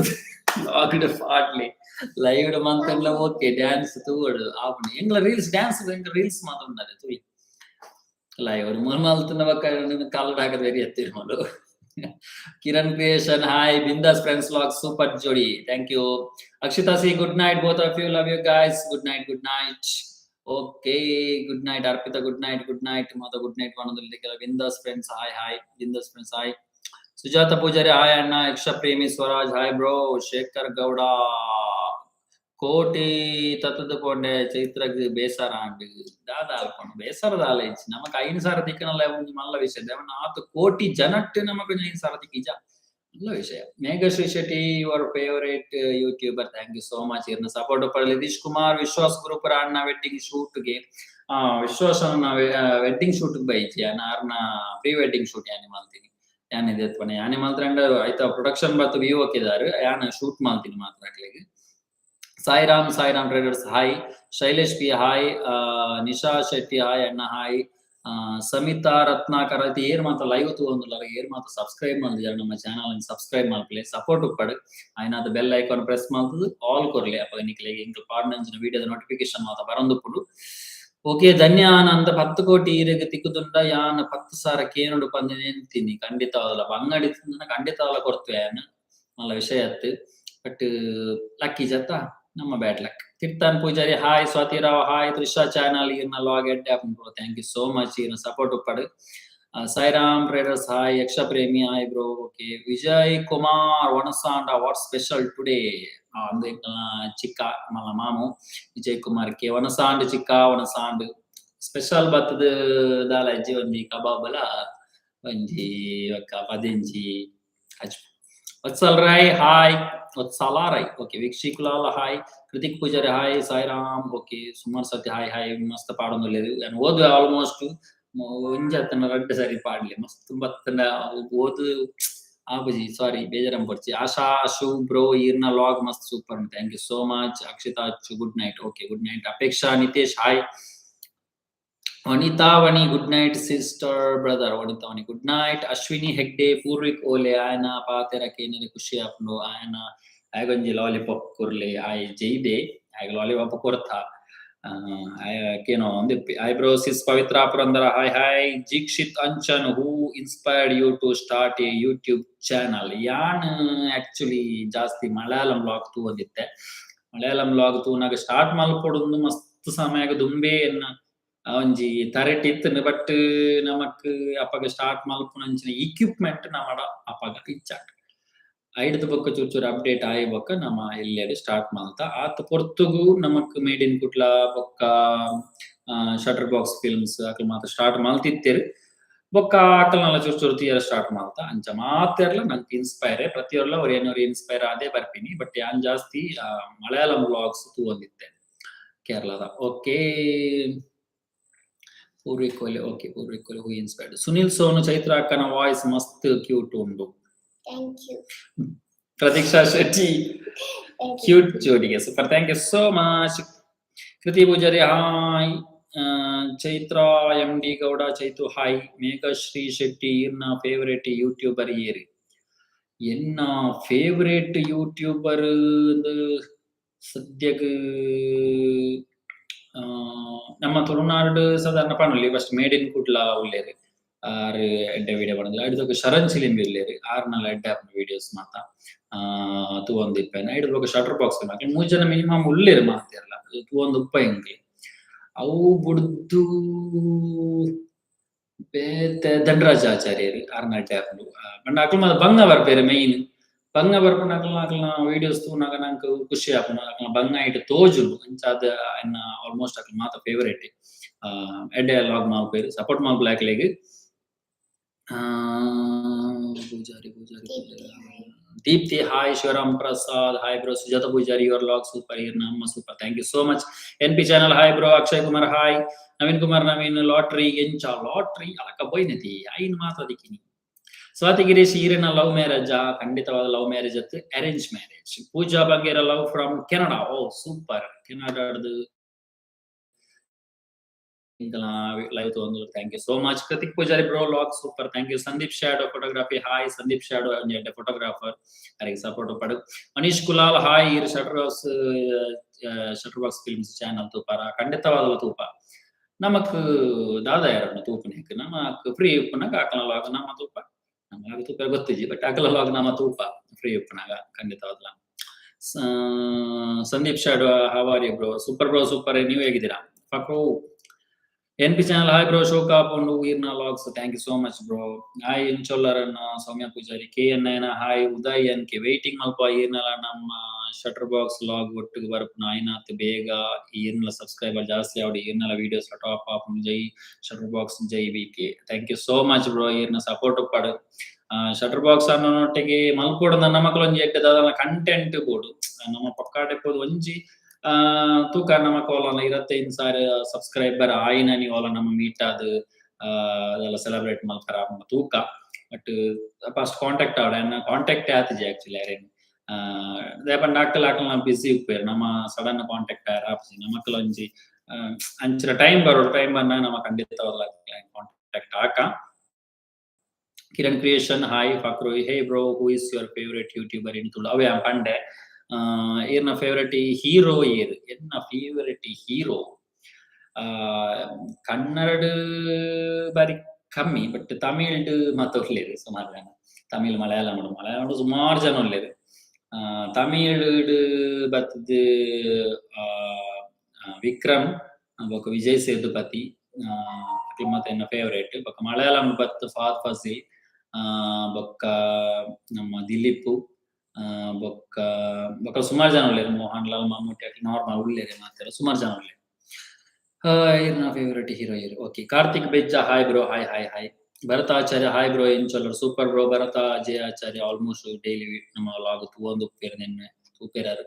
ಲಾಗ್ಡ್ ಪಾಡ್ಲಿ ಲೈವ್ ಮಂತ್ಲ ಓಕೆ ಡ್ಯಾನ್ಸ್ ತೂವೊಡು ಆಪುಂಡು. ಎಂಗ್ಲ ರೀಲ್ಸ್ ಡ್ಯಾನ್ಸ್ ಎಂಗ್ಲ ರೀಲ್ಸ್ ಮಾತ ಉಂಡದೆ ತೂಯಿ ಲೈವ್ ಮೂರು ಮಲ್ತನ ಬೊಕ್ಕ ಕಾಲಡ್ ಹಾಕದ್ very ಎತ್ತಿರ್ಮಲು. Kiran creation hi, Bindaas friends vlog super ಜೋಡಿ, thank you. Akshita C good night both of you, love you guys, good night good night. Okay good night Arpita, good night good night ಮಾತ good night ಪನೊಂದುಲ್ಲೆ ಕೆಲ. Bindaas friends hi hi, Bindaas friends hi. Sujatha Poojary hi ಅಣ್ಣ. ಯಕ್ಷ ಪ್ರೇಮಿ Swaraj hi bro. Shekhar Gowda ಕೋಟಿ ತತ್ತದ ಪೋಂಡೆ ಚೈತ್ರಗ್ ಬೇಸರ ಆಂಡ್ ದಾದ ಅಲ್ಪಂಡು ಬೇಸರದ ಆಲೈಚ್ ನಮಕ್ 5,000 ದಿಕ್ಕನಲ್ಲ ಒಂಜಿ ಮಲ್ಲ ವಿಷಯ ದೇವನ ಆತ್ ಕೋಟಿ ಜನಟ್ ನಮಕ್ 5,000 ದಿಕ್ಕಿಜ ಮಲ್ಲ ವಿಷಯ. Meghashree Shetty your favourite YouTuber, thank you so much ಇರ್ನ ಸಪೋರ್ಟ್ ಉಪ್ಪಡ್. ನಿತೀಶ್ ಕುಮಾರ್ ವಿಶ್ವಾಸ್ ಗುರುಪುರ ಅಣ್ಣ ವೆಡ್ಡಿಂಗ್ ಶೂಟ್ಗೆ ವಿಶ್ವಾಸ್ ವೆಡ್ಡಿಂಗ್ ಶೂಟ್ ಬೈಜಿ ಅಣ್ಣ ಆರ್ನ ಪ್ರೀ ವೆಡ್ಡಿಂಗ್ ಶೂಟ್ ಯಾನೆ ಮಲ್ತೀನಿ ಯಾನ್ ಇದೆ ಯಾನೆ ಮಲ್ತ್ರಂಡ ಆಯ್ತಾ ಪ್ರೊಡಕ್ಷನ್ ಬತ್ತು ವಿ ಓಕೆದಾರು ಯಾನ್ ಶೂಟ್ ಮಲ್ತೀನಿ ಮಾತ್ರ ಅಕ್ಲೆಗ್. Sairam Sairam traders hi, Shailesh P hi, Nisha Shetty hi ಅಣ್ಣ ಹಾಯ್, ಸಮಿತಾ ರತ್ನಾಕರ್ ಐತಿ ಏರ್ ಮಾತ ಲೈವ್ ತೂವೊಂದುಲ್ಲರ ಏರ್ ಮಾತ ಸಬ್ಸ್ಕ್ರೈಬ್ ಮಲ್ದಿಜಾರ್ ನಮ್ಮ ಚಾನಲ್ ಸಬ್ಸ್ಕ್ರೈಬ್ ಮಲ್ಪಲೆ ಸಪೋರ್ಟ್ ಉಪ್ಪಡ್ ಆಯ್ನಾದ ಬೆಲ್ ಐಕಾನ್ ಪ್ರೆಸ್ ಮಲ್ತದು ಆಲ್ ಕೊರ್ಲೆ ಅಪಗ ನಿಕ್ಲೆಗ್ ಎಂಕಲ್ ಪಾಡ್ನಂಚಿನ ವಿಡಿಯೋದ ನೋಟಿಫಿಕೇಶನ್ ಮಾತ ಬರೊಂದುಪ್ಪುಂಡು. ಓಕೆ ಧನ್ಯಾನಂದ 10 ಕೋಟಿ ಈರೆಗ್ ತಿಕ್ಕುದುಂಡ ಯಾನ್ 10,000 ಕೇನುಡು ಪಂದ್ ನೆಂತೀನಿ ಖಂಡಿತವಾದಲ ಬಂಗಡಿ ಖಂಡಿತವಾದ ಕೊರ್ತುವೆ ಯಾನ್ ಮಲ್ಲ ವಿಷಯ ಅತ್ತು ಬಟ್ ಲಕ್ಕಿ ಜತ್ತ ನಮ್ಮ bad luck. Tirthan Poojary hi, Swathi Rao hi, Trisha channel ಇರ್ನ ಲಾಗ್ ಎಡ್ಡೆ ಆಪುಂಡು thank you so much ಇರ್ನ ಸಪೋರ್ಟ್ ಉಪ್ಪಡ್. Sairam traders hi, Yaksha Premi hi bro. Okay Vijay Kumar ವನಸಾಂಡ what special today ಅಂದು ಚಿಕ್ಕ ಮಲ್ಲ ಮಾಮು ವಿಜಯ್ ಕುಮಾರ್ ಕೆ ವನಸಾಂಡ್ ಚಿಕ್ಕ ವನಸಾಂಡ್ ಸ್ಪೆಷಲ್ ಬತ್ತದ ದಾಲ ಅಜ್ಜಿ ಒಂಜಿ ಕಬಾಬಲ ಒಂಜಿ ಒಕ್ಕ ಪದಿಂಜಿ ಅಜ್ಜಿ. Vatsal Rai hi, Vatsala Rai okay, Vikshi Kulala hi, Krithik Poojary hi, Sairam okay, ಸುಮಾರ್ ಸತಿ ಹಾಯ್ ಹಾಯ್ ಮಸ್ತ್ ಪಾಡೊಂದುಲ್ಲೆರ್ ಯಾನ್ ಓದುವೆ ಆಲ್ಮೋಸ್ಟ್ ಒಂಜಿ ಅತ್ತನ ರಡ್ಡ್ ಸರಿ ಪಾಡ್ಲೆ ಮಸ್ತ್ ಬತ್ತಂಡ ಓದು ಆಪುಜಿ ಸಾರಿ ಬೇಜಾರ್ ಪೊರ್ಚಿ. ಆಶಾ ಅಶು ಬ್ರೋ ಈರ್ನ ಲಾಗ್ ಮಸ್ತ್ super, thank you so much. Akshita Achu good night, okay good night. Apeksha Nitesh hi, Vanitha Vani good night sister brother, Vanitha Vani good night. Ashwini Hegde Poorvik ಓಲೆ ಆಯನ ಪಾತೆರ ಕೇನೆರೆ ಖುಷಿ ಆಪುಂಡು ಆಯನ ಆಯಗೊಂಜಿ ಲಾಲಿಪಾಪ್ ಕೊರ್ಲೆ ಆಯ್ ಜೈದೆ ಆಯಗ್ lollipop ಕೊರ್ಥ ಕೇನೋ ಒಂದಿಪ್ಪಿ. Hi bro sis Pavitra Purandara hi hi. Deekshith Anchan who inspired you to start a YouTube channel? ಯಾನ್ actually ಜಾಸ್ತಿ ಮಲಯಾಳಂ ವ್ಲಾಗ್ ತೂವೊಂದಿತ್ತೆ, ಮಲಯಾಳಂ ವ್ಲಾಗ್ ತೂನಾಗ ಸ್ಟಾರ್ಟ್ ಮಲ್ಪೊಡುಂದು ಮಸ್ತ್ ಸಮಯಗ್ ದುಂಬೇ ಎನ್ನ ಒಂಜಿ ತರೆಟ್ ಇತ್ತುಂಡು ಬಟ್ ನಮಕ್ ಅಪಗ ಸ್ಟಾರ್ಟ್ ಮಲ್ಪುನಂಚಿನ ಇಕ್ವಿಪ್ಮೆಂಟ್ ನಮಡ ಅಪಗ ಇಚ್ಚಾಂಡ್ ಐಡ್ದ್ ಬೊಕ್ಕ ಚೂರು ಚೂರು ಅಪ್ಡೇಟ್ ಆಯಿ ಬೊಕ್ಕ ನಮ ಎಲ್ಲೆಡ್ ಸ್ಟಾರ್ಟ್ ಮಲ್ತ ಆತ್ ಪೊರ್ತುಗು ನಮಕ್ ಮೇಡ್ ಇನ್ ಕುಡ್ಲ ಬೊಕ್ಕ ಶಟರ್ ಬಾಕ್ಸ್ ಫಿಲ್ಮ್ಸ್ ಅಕಲ್ ಮಾತ ಸ್ಟಾರ್ಟ್ ಮಲ್ತಿತ್ತೆರ್ ಬೊಕ್ಕ ಅಕಲ್ನಲ ಚೂರು ಚೂರು ತೂಯರ ಸ್ಟಾರ್ಟ್ ಮಲ್ತ ಅಂಚ ಮಾತೆರ್ಲ ನಂಕ್ ಇನ್ಸ್ಪೈರ್ ಪ್ರತಿಯೊರ್ಲ ಒರಿಯನೊರಿ ಇನ್ಸ್ಪೈರ್ ಆದೇ ಬರ್ಪಿನಿ ಬಟ್ ಯಾನ್ ಜಾಸ್ತಿ ಮಲಯಾಳಂ ವ್ಲಾಗ್ಸ್ ತೂವೊಂದಿತ್ತೆ ಕೇರಳದ. Okay Poorvik Kohli okay Poorvik Kohli who inspired. Sunil Sonu Chaitra ಅಕ್ಕನ ವಾಯ್ಸ್ ಮಸ್ತ್ ಕ್ಯೂಟ್ ಉಂಡು. Thank you. Pratiksha Shetty cute ಜೋಡಿಗೆ super, thank you so much. Kriti Poojary hi, Chaitra M D Gowda Chaitu hi, Meghashree Shetty ಇರ್ನ favourite YouTuber ಏರಿ? ಎನ್ನ favourite YouTuber ಸದ್ಯಗ್ ನಮ್ಮ ತುಳುನಾಡು ಸಾಧಾರಣ ಪನೊಲಿ first made in Kudla ಉಲ್ಲೇರ್ ಆರ್ ಎಡ್ಡೆ video ಪನೊಂದುಲ್ಲೆರ್. ಐಡ್ದ್ ಶರಣ್ ಚಿಲಿಂಬಿ ಉಲ್ಲೇರ್ ಆರ್ನಲ ಎಡ್ಡೆ ಆಪುಂಡು ವಿಡಿಯೋಸ್ ಮಾತ ತೂವೊಂದಿಪ್ಪೆನ್. ಐಡ್ದ್ ಬೊಕ್ಕ ಶಟರ್ ಬಾಕ್ಸ್ ಅಕ್ಲ್ ಮೂಜಿ ಜನ ಮಿನಿಮಮ್ ಉಲ್ಲೇರ್ ಮಾತೆರ್ಲ ತೂವೊಂದು ಉಪ್ಪ ಎಂಕ್ಲೆ. ಅವು ಬುಡ್ದು ಬೇತೆ ಧನರಾಜ್ ಆಚಾರ್ಯರ್ ಆರ್ನ ಎಡ್ಡೆ ಆಪುಂಡು ಪಂಡ ಅಕ್ಲ್ ಮಾತ ಬಂಗ ಬರ್ಪೆರ್ ಮೈನ್ ಬಂಗ ಬರ್ಪುಂಡ ಅಕ್ಲ್ನ ಅಕ್ಲ್ನ ವಿಡಿಯೋಸ್ ತೂನಗ ನಂಕ್ ಖುಷಿ ಆಪುಂಡು ಅಕ್ಲ್ನ ಬಂಗ ಐಟ್ ತೋಜುಂಡು ಅಂಚಾದ್ ಎನ್ನ ಆಲ್ಮೋಸ್ಟ್ ಅಕ್ಲ್ ಮಾತ ಫೇವರೇಟ್ ಎಡ್ಡೆ ಲಾಗ್ ಮಲ್ಪೆರ್ ಸಪೋರ್ಟ್ ಮಲ್ಪುಲೆ ಅಕ್ಲೆಗ್. Poojary Poojary Deepti hi, Shivaram Prasad hi bro, Sujatha Poojary your vlog super ಇರ್ನ ಅಮ್ಮ super, thank you so much. N P channel hi bro, Akshay Kumar hi, Naveen Kumar Naveen lottery ಎಂಚ lottery ಅಲಕ ಪೋಯಿನತಿ ಐನ್ ಮಾತ್ರ ದಿಕ್ಕಿನಿ. ಸ್ವಾತಿ ಗಿರೀಶ್, ಈರಿನ love marriage? ಖಂಡಿತವಾದ ಲವ್ ಮ್ಯಾರೇಜ್ ಅತ್ತು, arrange marriage. Pooja Bangera, love from Canada. Oh, super. ಕೆನಡಾಡ್ದು live ತಗೊಂಡು, thank you so much. Kritik Poojary bro, vlog super, thank you. Sandeep shadow photography, hi. Sandeep shadow photographer, ಅರಿಗೆ support ಪಡು. Manish Kulal, hi. ಇರ್ shutter house, shutter box films channel ತೂಪಾರ? ಖಂಡಿತವಾದಲ ತೂಪ. ನಮಕ್ ದಾದ ಯಾರನ್ನು ತೂಪನೇಕ್ ನಮಕ್ ಫ್ರೀ ಉಪ್ಪುನಾಗ ಆಕಲ ಲಾಗ್ ನಮ್ಮ ತೂಪ. ನಮಗ ತೂಪ ಗೊತ್ತಿಜಿ, ಬಟ್ ಆಕಲ ಲಾಗ್ ನಮ್ಮ ತೂಪ ಫ್ರೀ ಉಪ್ಪುನಾಗ ಖಂಡಿತವಾದಲ. Sandeep shadow, how are you bro? Super bro, super. ನೀವು ಹೇಗಿದ್ದೀರಾ? ಫಕ್ರು N P channel, hi bro, ಶೋಕ ಪೊಂಡು ಈರ್ನ logs, thank you so much bro. Hi ಇಂಚೊಲ್ಲರನ್ನ Soumya Poojary, K N Nayana, hi. Uday N K, waiting ಮಲ್ಪ ಈರ್ನಲ ನಮ್ಮ shutter box log ಒಟ್ಟಿಗೆ ಬರಪುನ. ಆಯ್ನಾತ್ ಬೇಗ ಈರ್ನಲ subscriber ಜಾಸ್ತಿ ಆವಡಿ, ಈರ್ನಲ ವಿಡಿಯೋಸ್ ಟಾಪ್ ಆಪ್. Jai shutter box, Jai V K. Thank you so much bro. ಈರ್ನ support ಉಪ್ಪಾಡು. ಶಟರ್ ಬಾಕ್ಸ್ ಅನ್ನೋನೊಟ್ಟಿಗೆ ಮಲ್ಪೋಡು. ನನ್ನ ಮಕ್ಕಳು ಒಂಜಿ ಎಡ್ಡೆ ದಾದನ ಕಂಟೆಂಟ್ ಬೋಡು. ನಮ್ಮ ಪಕ್ಕಾಡೆ ಪೋದು ಒಂಜಿ ತೂಕ ನಮ್ಮ ಕೋಲನ 25,000 ಸಬ್ಸ್ಕ್ರೈಬರ್ ಆಯಿನ ನೀವು ನಮ್ಮ ಮೀಟ್ ಆದ್ ಅದೆಲ್ಲ ಸೆಲೆಬ್ರೇಟ್ ಮಲ್ಪರ ತೂಕ. ಬಟ್ ಫಸ್ಟ್ ಕಾಂಟ್ಯಾಕ್ಟ್ ಆವಡ, ಕಾಂಟ್ಯಾಕ್ಟ್ ಆತಿಜಿ ಆಕ್ಚುಲಿ ಯಾರೇನು. ದಾಯೆ ಅಕ್ಕಲ್ ಅಕಲ್ನ ಬಿಸಿ ಉಪ್ಪೇರು. ನಮ್ಮ ಸಡನ್ ಕಾಂಟ್ಯಾಕ್ಟ್ ಆಯರ ಆಪುಜಿ. ನಮಕ್ಲ ಒಂಜಿ ಅಂಚಿನ ಟೈಮ್ ಬರೋಡು. ಟೈಮ್ ಬಂದಾಗ ನಮ್ಮ ಖಂಡಿತವಾಗ್ಲ ಕಾಂಟ್ಯಾಕ್ಟ್ ಆಕ. Kiran creation, hi. Fakru, hey bro, who is your favourite YouTuber in Tulu? ಅವೇ ಪಂಡೆ. ಈರ್ನ ಫೇವರೇಟ್ ಹೀರೋ ಏರ್? ಎನ್ನ ಫೇವರೇಟ್ ಹೀರೋ ಕನ್ನಡ ಬಾರಿ ಕಮ್ಮಿ, ಬಟ್ ತಮಿಳ್ಡ್ ಮತ್ತ ಉಲ್ಲೇರು ಸುಮಾರು ಜನ. ತಮಿಳ್, ಮಲಯಾಳಂ. ಮಲಯಾಳಂ ಸುಮಾರು ಜನ ಉಲ್ಲೇರು. ತಮಿಳ್ ಬತ್ತದ್ ವಿಕ್ರಮ್ ಬೊಕ ವಿಜಯ್ ಸೇತುಪತಿ ಅಕ್ಲು ಮತ್ತೆ ಎನ್ನ ಫೇವರೇಟ್. ಬೊಕ ಮಲಯಾಳಂ ಬತ್ತು ಫಹದ್ ಫಾಸಿಲ್, ಬೊಕ್ಕ ನಮ್ಮ ದಿಲೀಪ್, ಬೊಕ್ಕ ಬೊಕ್ಕ ಸುಮಾರು ಜನ ಉಲ್ಲೇರು. ಮೋಹನ್ ಲಾಲ್, ಮಮ್ಮೂಟಿ ಅಕ್ಲು ನಾರ್ಮಲ್ ಉಲ್ಲೇರೆ ಮಾತೆರ. ಸುಮಾರು ಜನ ಉಲ್ಲೇರು. ಇರ್ನ ಫೇವರೇಟ್ ಹೀರೋ ಇರು. Okay, Karthik Bejja, hi bro. Hi, hi, hi. Bharatacharya, hi bro, ಎಂಚೊಲ್ಲರ್? Super bro. Bharata Jayacharya almost daily ನಮ್ಮ ಲಾಗ್ ತೂವೊಂದು ಉಪ್ಪೇರು, ನಿನ್ನೆ ತೂಪೇರಾರು.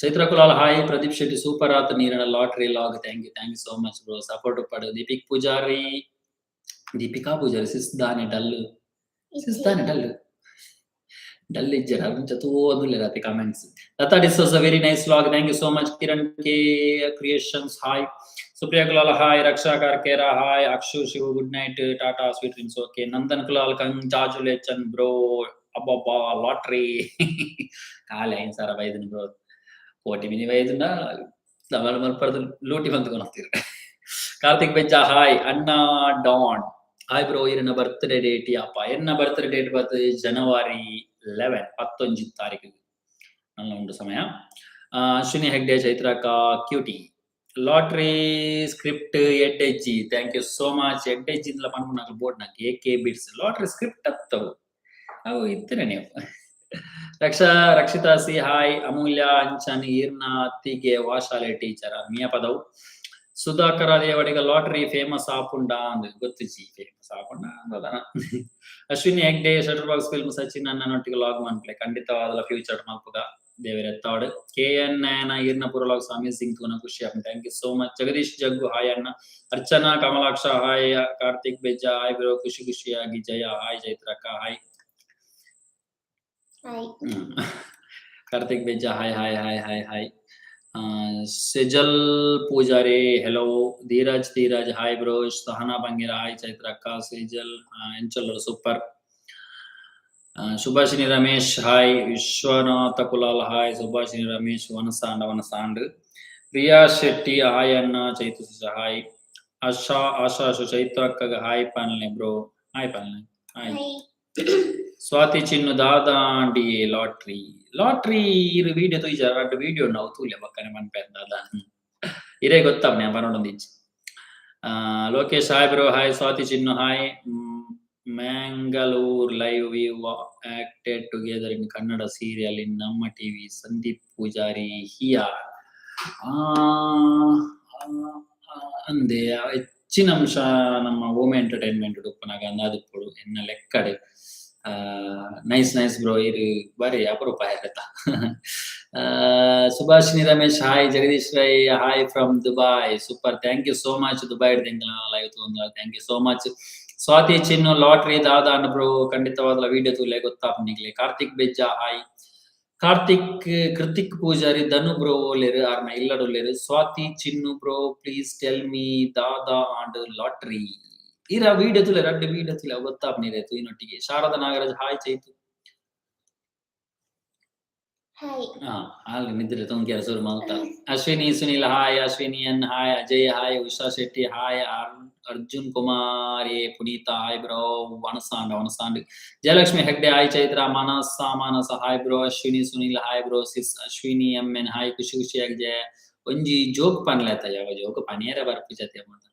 ಚೈತ್ರ ಕುಲಾಲ್, ಹಾಯ್. ಪ್ರದೀಪ್ ಶೆಟ್ಟಿ, ಸೂಪರ್ ಆತ ನೀರಿನ lottery vlog. Thank you, thank you so much bro. Support ಉಪ್ಪಡು. ದೀಪಿಕ್ Poojary, Deepika Poojary, ಸಿಸ್ ದಾನೆ ಡಲ್, ಸಿಸ್ ದಾನೆ ಡಲ್ ಡಲ್ ಇಜ್ಜರ ಮುಂಚೆ ತೂವೊಂದುಲ್ಲೆರ್ ಅತೆ comments. Lata D'Souza, very nice vlog, thank you so much. Kiran K creations, hi. Supriya Kulal, hi. Raksha Karkera, hi. Akshu Shiva, good night, tata, sweet dreams. Okay. Nandan Kulal, congratulation bro. ಅಬ್ಬಬ್ಬಾ, lottery ಕಾಲೆ 5,000 ಬೈದನ್ ಬ್ರೋ. ಕೋಟಿ ಮಿನಿ ಬೈದುಂಡ double ಮಲ್ಪರ್ದು ಲೂಟಿ ಬಂದು. ಕಾರ್ತಿಕ್ ಬೆಜ್ಜ, ಹಾಯ್. ಅಣ್ಣ ಡಾನ್, ಹಾಯ್ ಬ್ರೋ. ಇರನ ಬರ್ತ್ಡೇ ಡೇಟ್ ಅಪ್ಪ? ಎನ್ನ ಬರ್ತ್ಡೇ ಡೇಟ್ ಬರ್ತದೆ ಜನವರಿ 11, 11 ತಾರೀಕು. ನನ್ನ ಉಂಟು ಸಮಯ. ಅಶ್ವಿನಿ ಹೆಗ್ಡೆ, ಚೈತ್ರಕ ಕ್ಯೂಟಿ, ಲಾಟ್ರಿ ಸ್ಕ್ರಿಪ್ಟ್ ಎಡ್ಡೆಜ್ಜಿ, thank you so much. ಎಡ್ಡೆಜ್ಜಿ ಪನ್ಪುನಕುಲು board ನಾಕ್ A K bits lottery script ಅತ್ತವು ಅವು ಇತ್ತನೆ ನೀವು. Raksha Rakshita C, hi. ಅಮೂಲ್ಯ ಅಂಚನ್, ಈರ್ನ ಅತ್ತಿಗೆ ವಾಶಾಲೆ ಟೀಚರ್ ಮಿಯ ಪದವು. ಸುಧಾಕರ ದೇವಡಿಗ, ಲಾಟರಿ ಫೇಮಸ್ ಆಪುಂಡ ಅಂದ್ ಗೊತ್ತಿಜಿ. ಫೇಮಸ್ ಆಪುಂಡ ಅಂದದನ. Ashwini Hegde, shutter box film Sachin ಅಣ್ಣನೊಟ್ಟಿಗೆ ಲಾಗ್ ಮನ್ಪ್ಲೆ. ಖಂಡಿತವಾದಲ ಫ್ಯೂಚರ್ ಮಲ್ಪುಗ, ದೇವರೆತ್ತಾಡು. ಕೆ ಎನ್ ನಯನ, ಈರ್ನ ಪುರ ಲಾಗ್ಸ್ ಅಮೇಸಿಂಗ್, ತೂನ ಖುಷಿ. Thank you so much. Jagadish Jaggu, hi ಅಣ್ಣ. Archana Kamalaksha, hi. Karthik Bejja, hi bro, ಖುಷಿ ಖುಷಿಯಾಗಿ. ಜಯ, ಹಾಯ್. ಚೈತ್ರಕ್ಕ, hi. Hi. Karthik Bejja, hi, hi, hi, hi, hi. Sejal Poojary, hello. Dheeraj Dheeraj, hi bro. Sahana Bangera, hi. ಚೈತ್ರಕ್ಕ. ಸೇಜಲ್ ಎಂಚಲ್ಲರು? Super. Subhashini Ramesh, hi. Vishwanatha Kulal, hi. Subhashini Ramesh, ವನಸಾಂಡ ವನಸಾಂಡ್. Priya Shetty, hi ಅಣ್ಣ. Chaitu, hi. Asha Asha ಚೈತ್ರಕ್ಕಗ ಹಾಯ್ ಪನ್ಲೆ ಬ್ರೋ. ಹಾಯ್ ಪನ್ಲೆ, ಹಾಯ್. ಹಾಯ್. ಸ್ವಾತಿ ಚಿನ್ನು, ದಾದಾಂಡಿ ಲಾಟ್ರಿ ಲಾಟ್ರಿ ಇರು ವಿಡಿಯೋ ತೂಯಿಜ? ರಡ್ಡ್ ವಿಡಿಯೋ ನಾವು ತೂಲೆ ಬಕ್ಕನೆ ಮನ್ಪೆ. ದಾದಾ ಇರೇ ಗೊತ್ತಾಪ್ನೆ ಪನೊಡೊಂದಿಜ್ಜಿ. Lokesh, hi bro. Hi. Swati Chinnu, hi. Mangalore live, we acted together in Kannada serial in Namma TV. Sandeep Poojary ಹಿಯಾ ಅಂದೆ ಹೆಚ್ಚಿನ ಅಂಶ ನಮ್ಮ ಓಮ್ ಎಂಟರ್ಟೈನ್ಮೆಂಟ್ ಉಪ್ಪುನಾಗ ಅಂದಾದಿಪ್ಪೊಡು ಎನ್ನ ಲೆಕ್ಕಡೆ. ನೈಸ್ ನೈಸ್ ಬ್ರೋ, ಇರು ಬಾರಿ ಅಪರೂಪ ಆಯ್ತಾ. Subhashini Ramesh, hi. Jagadish Rai, hi from Dubai. Super, thank you so much. Dubai live thank you so much. Swathi Chinnu, lottery ದಾದ ಬ್ರೋ? ಖಂಡಿತವಾದ ವಿಡಿಯೋ ತೂಲೆ, ಗೊತ್ತಾಪ್ ನಿಗ್ಲೆ. ಕಾರ್ತಿಕ್ ಬೆಜ್ಜ ಹಾಯ್ ಕಾರ್ತಿಕ್. ಕೃತಿಕ್ ಪೂಜಾರಿ, ಧನು ಬ್ರೋ ಓಲೇರು, ಆರ್ನ ಇಲ್ಲಡುಲ್ಲೇರು. Swathi Chinnu bro, please tell me ದಾದ ಆಂಡ್ ಲಾಟ್ರಿ? ಈರ ವಿಡಿಯೋ ತುಲೆ, ರಡ್ಡು ವಿಡಿಯೋ ತುಲೆ, ಗೊತ್ತಾಪ್ ನೀರೆ ಇನ್ನೊಟ್ಟಿಗೆ. ಶಾರದಾ ನಾಗರಾಜ್ ಹಾಯ್ ಚೈತು. ಹಾಯ್. ಹಾ, ಅಲ್ಲಿ ನಿದ್ರೆ ತೊಂಕಿಯರ ಶುರು ಮಾಡ್ತಾ. Ashwini Sunil hi, Ashwini N hi, Ajay hi, Usha Shetty hi, Arjun Kumar A, Puneetha hi bro. ವನಸಾಂಡ್ ವನಸಾಂಡ್. Jayalakshmi Hegde hi Chaitra. Manasa Manasa hi bro. Ashwini Sunil hi bro sis. Ashwini M N hi. ಖುಷಿ ಖುಷಿಯಾಗಿ ಜಯ. ಒಂಜಿ ಜೋಕ್ ಪನ್ಲೆ ಯಾವ ಜೋಕ್ ಪನಿಯರ ಬರ್ಪು ಜತೆ ಮಾತ.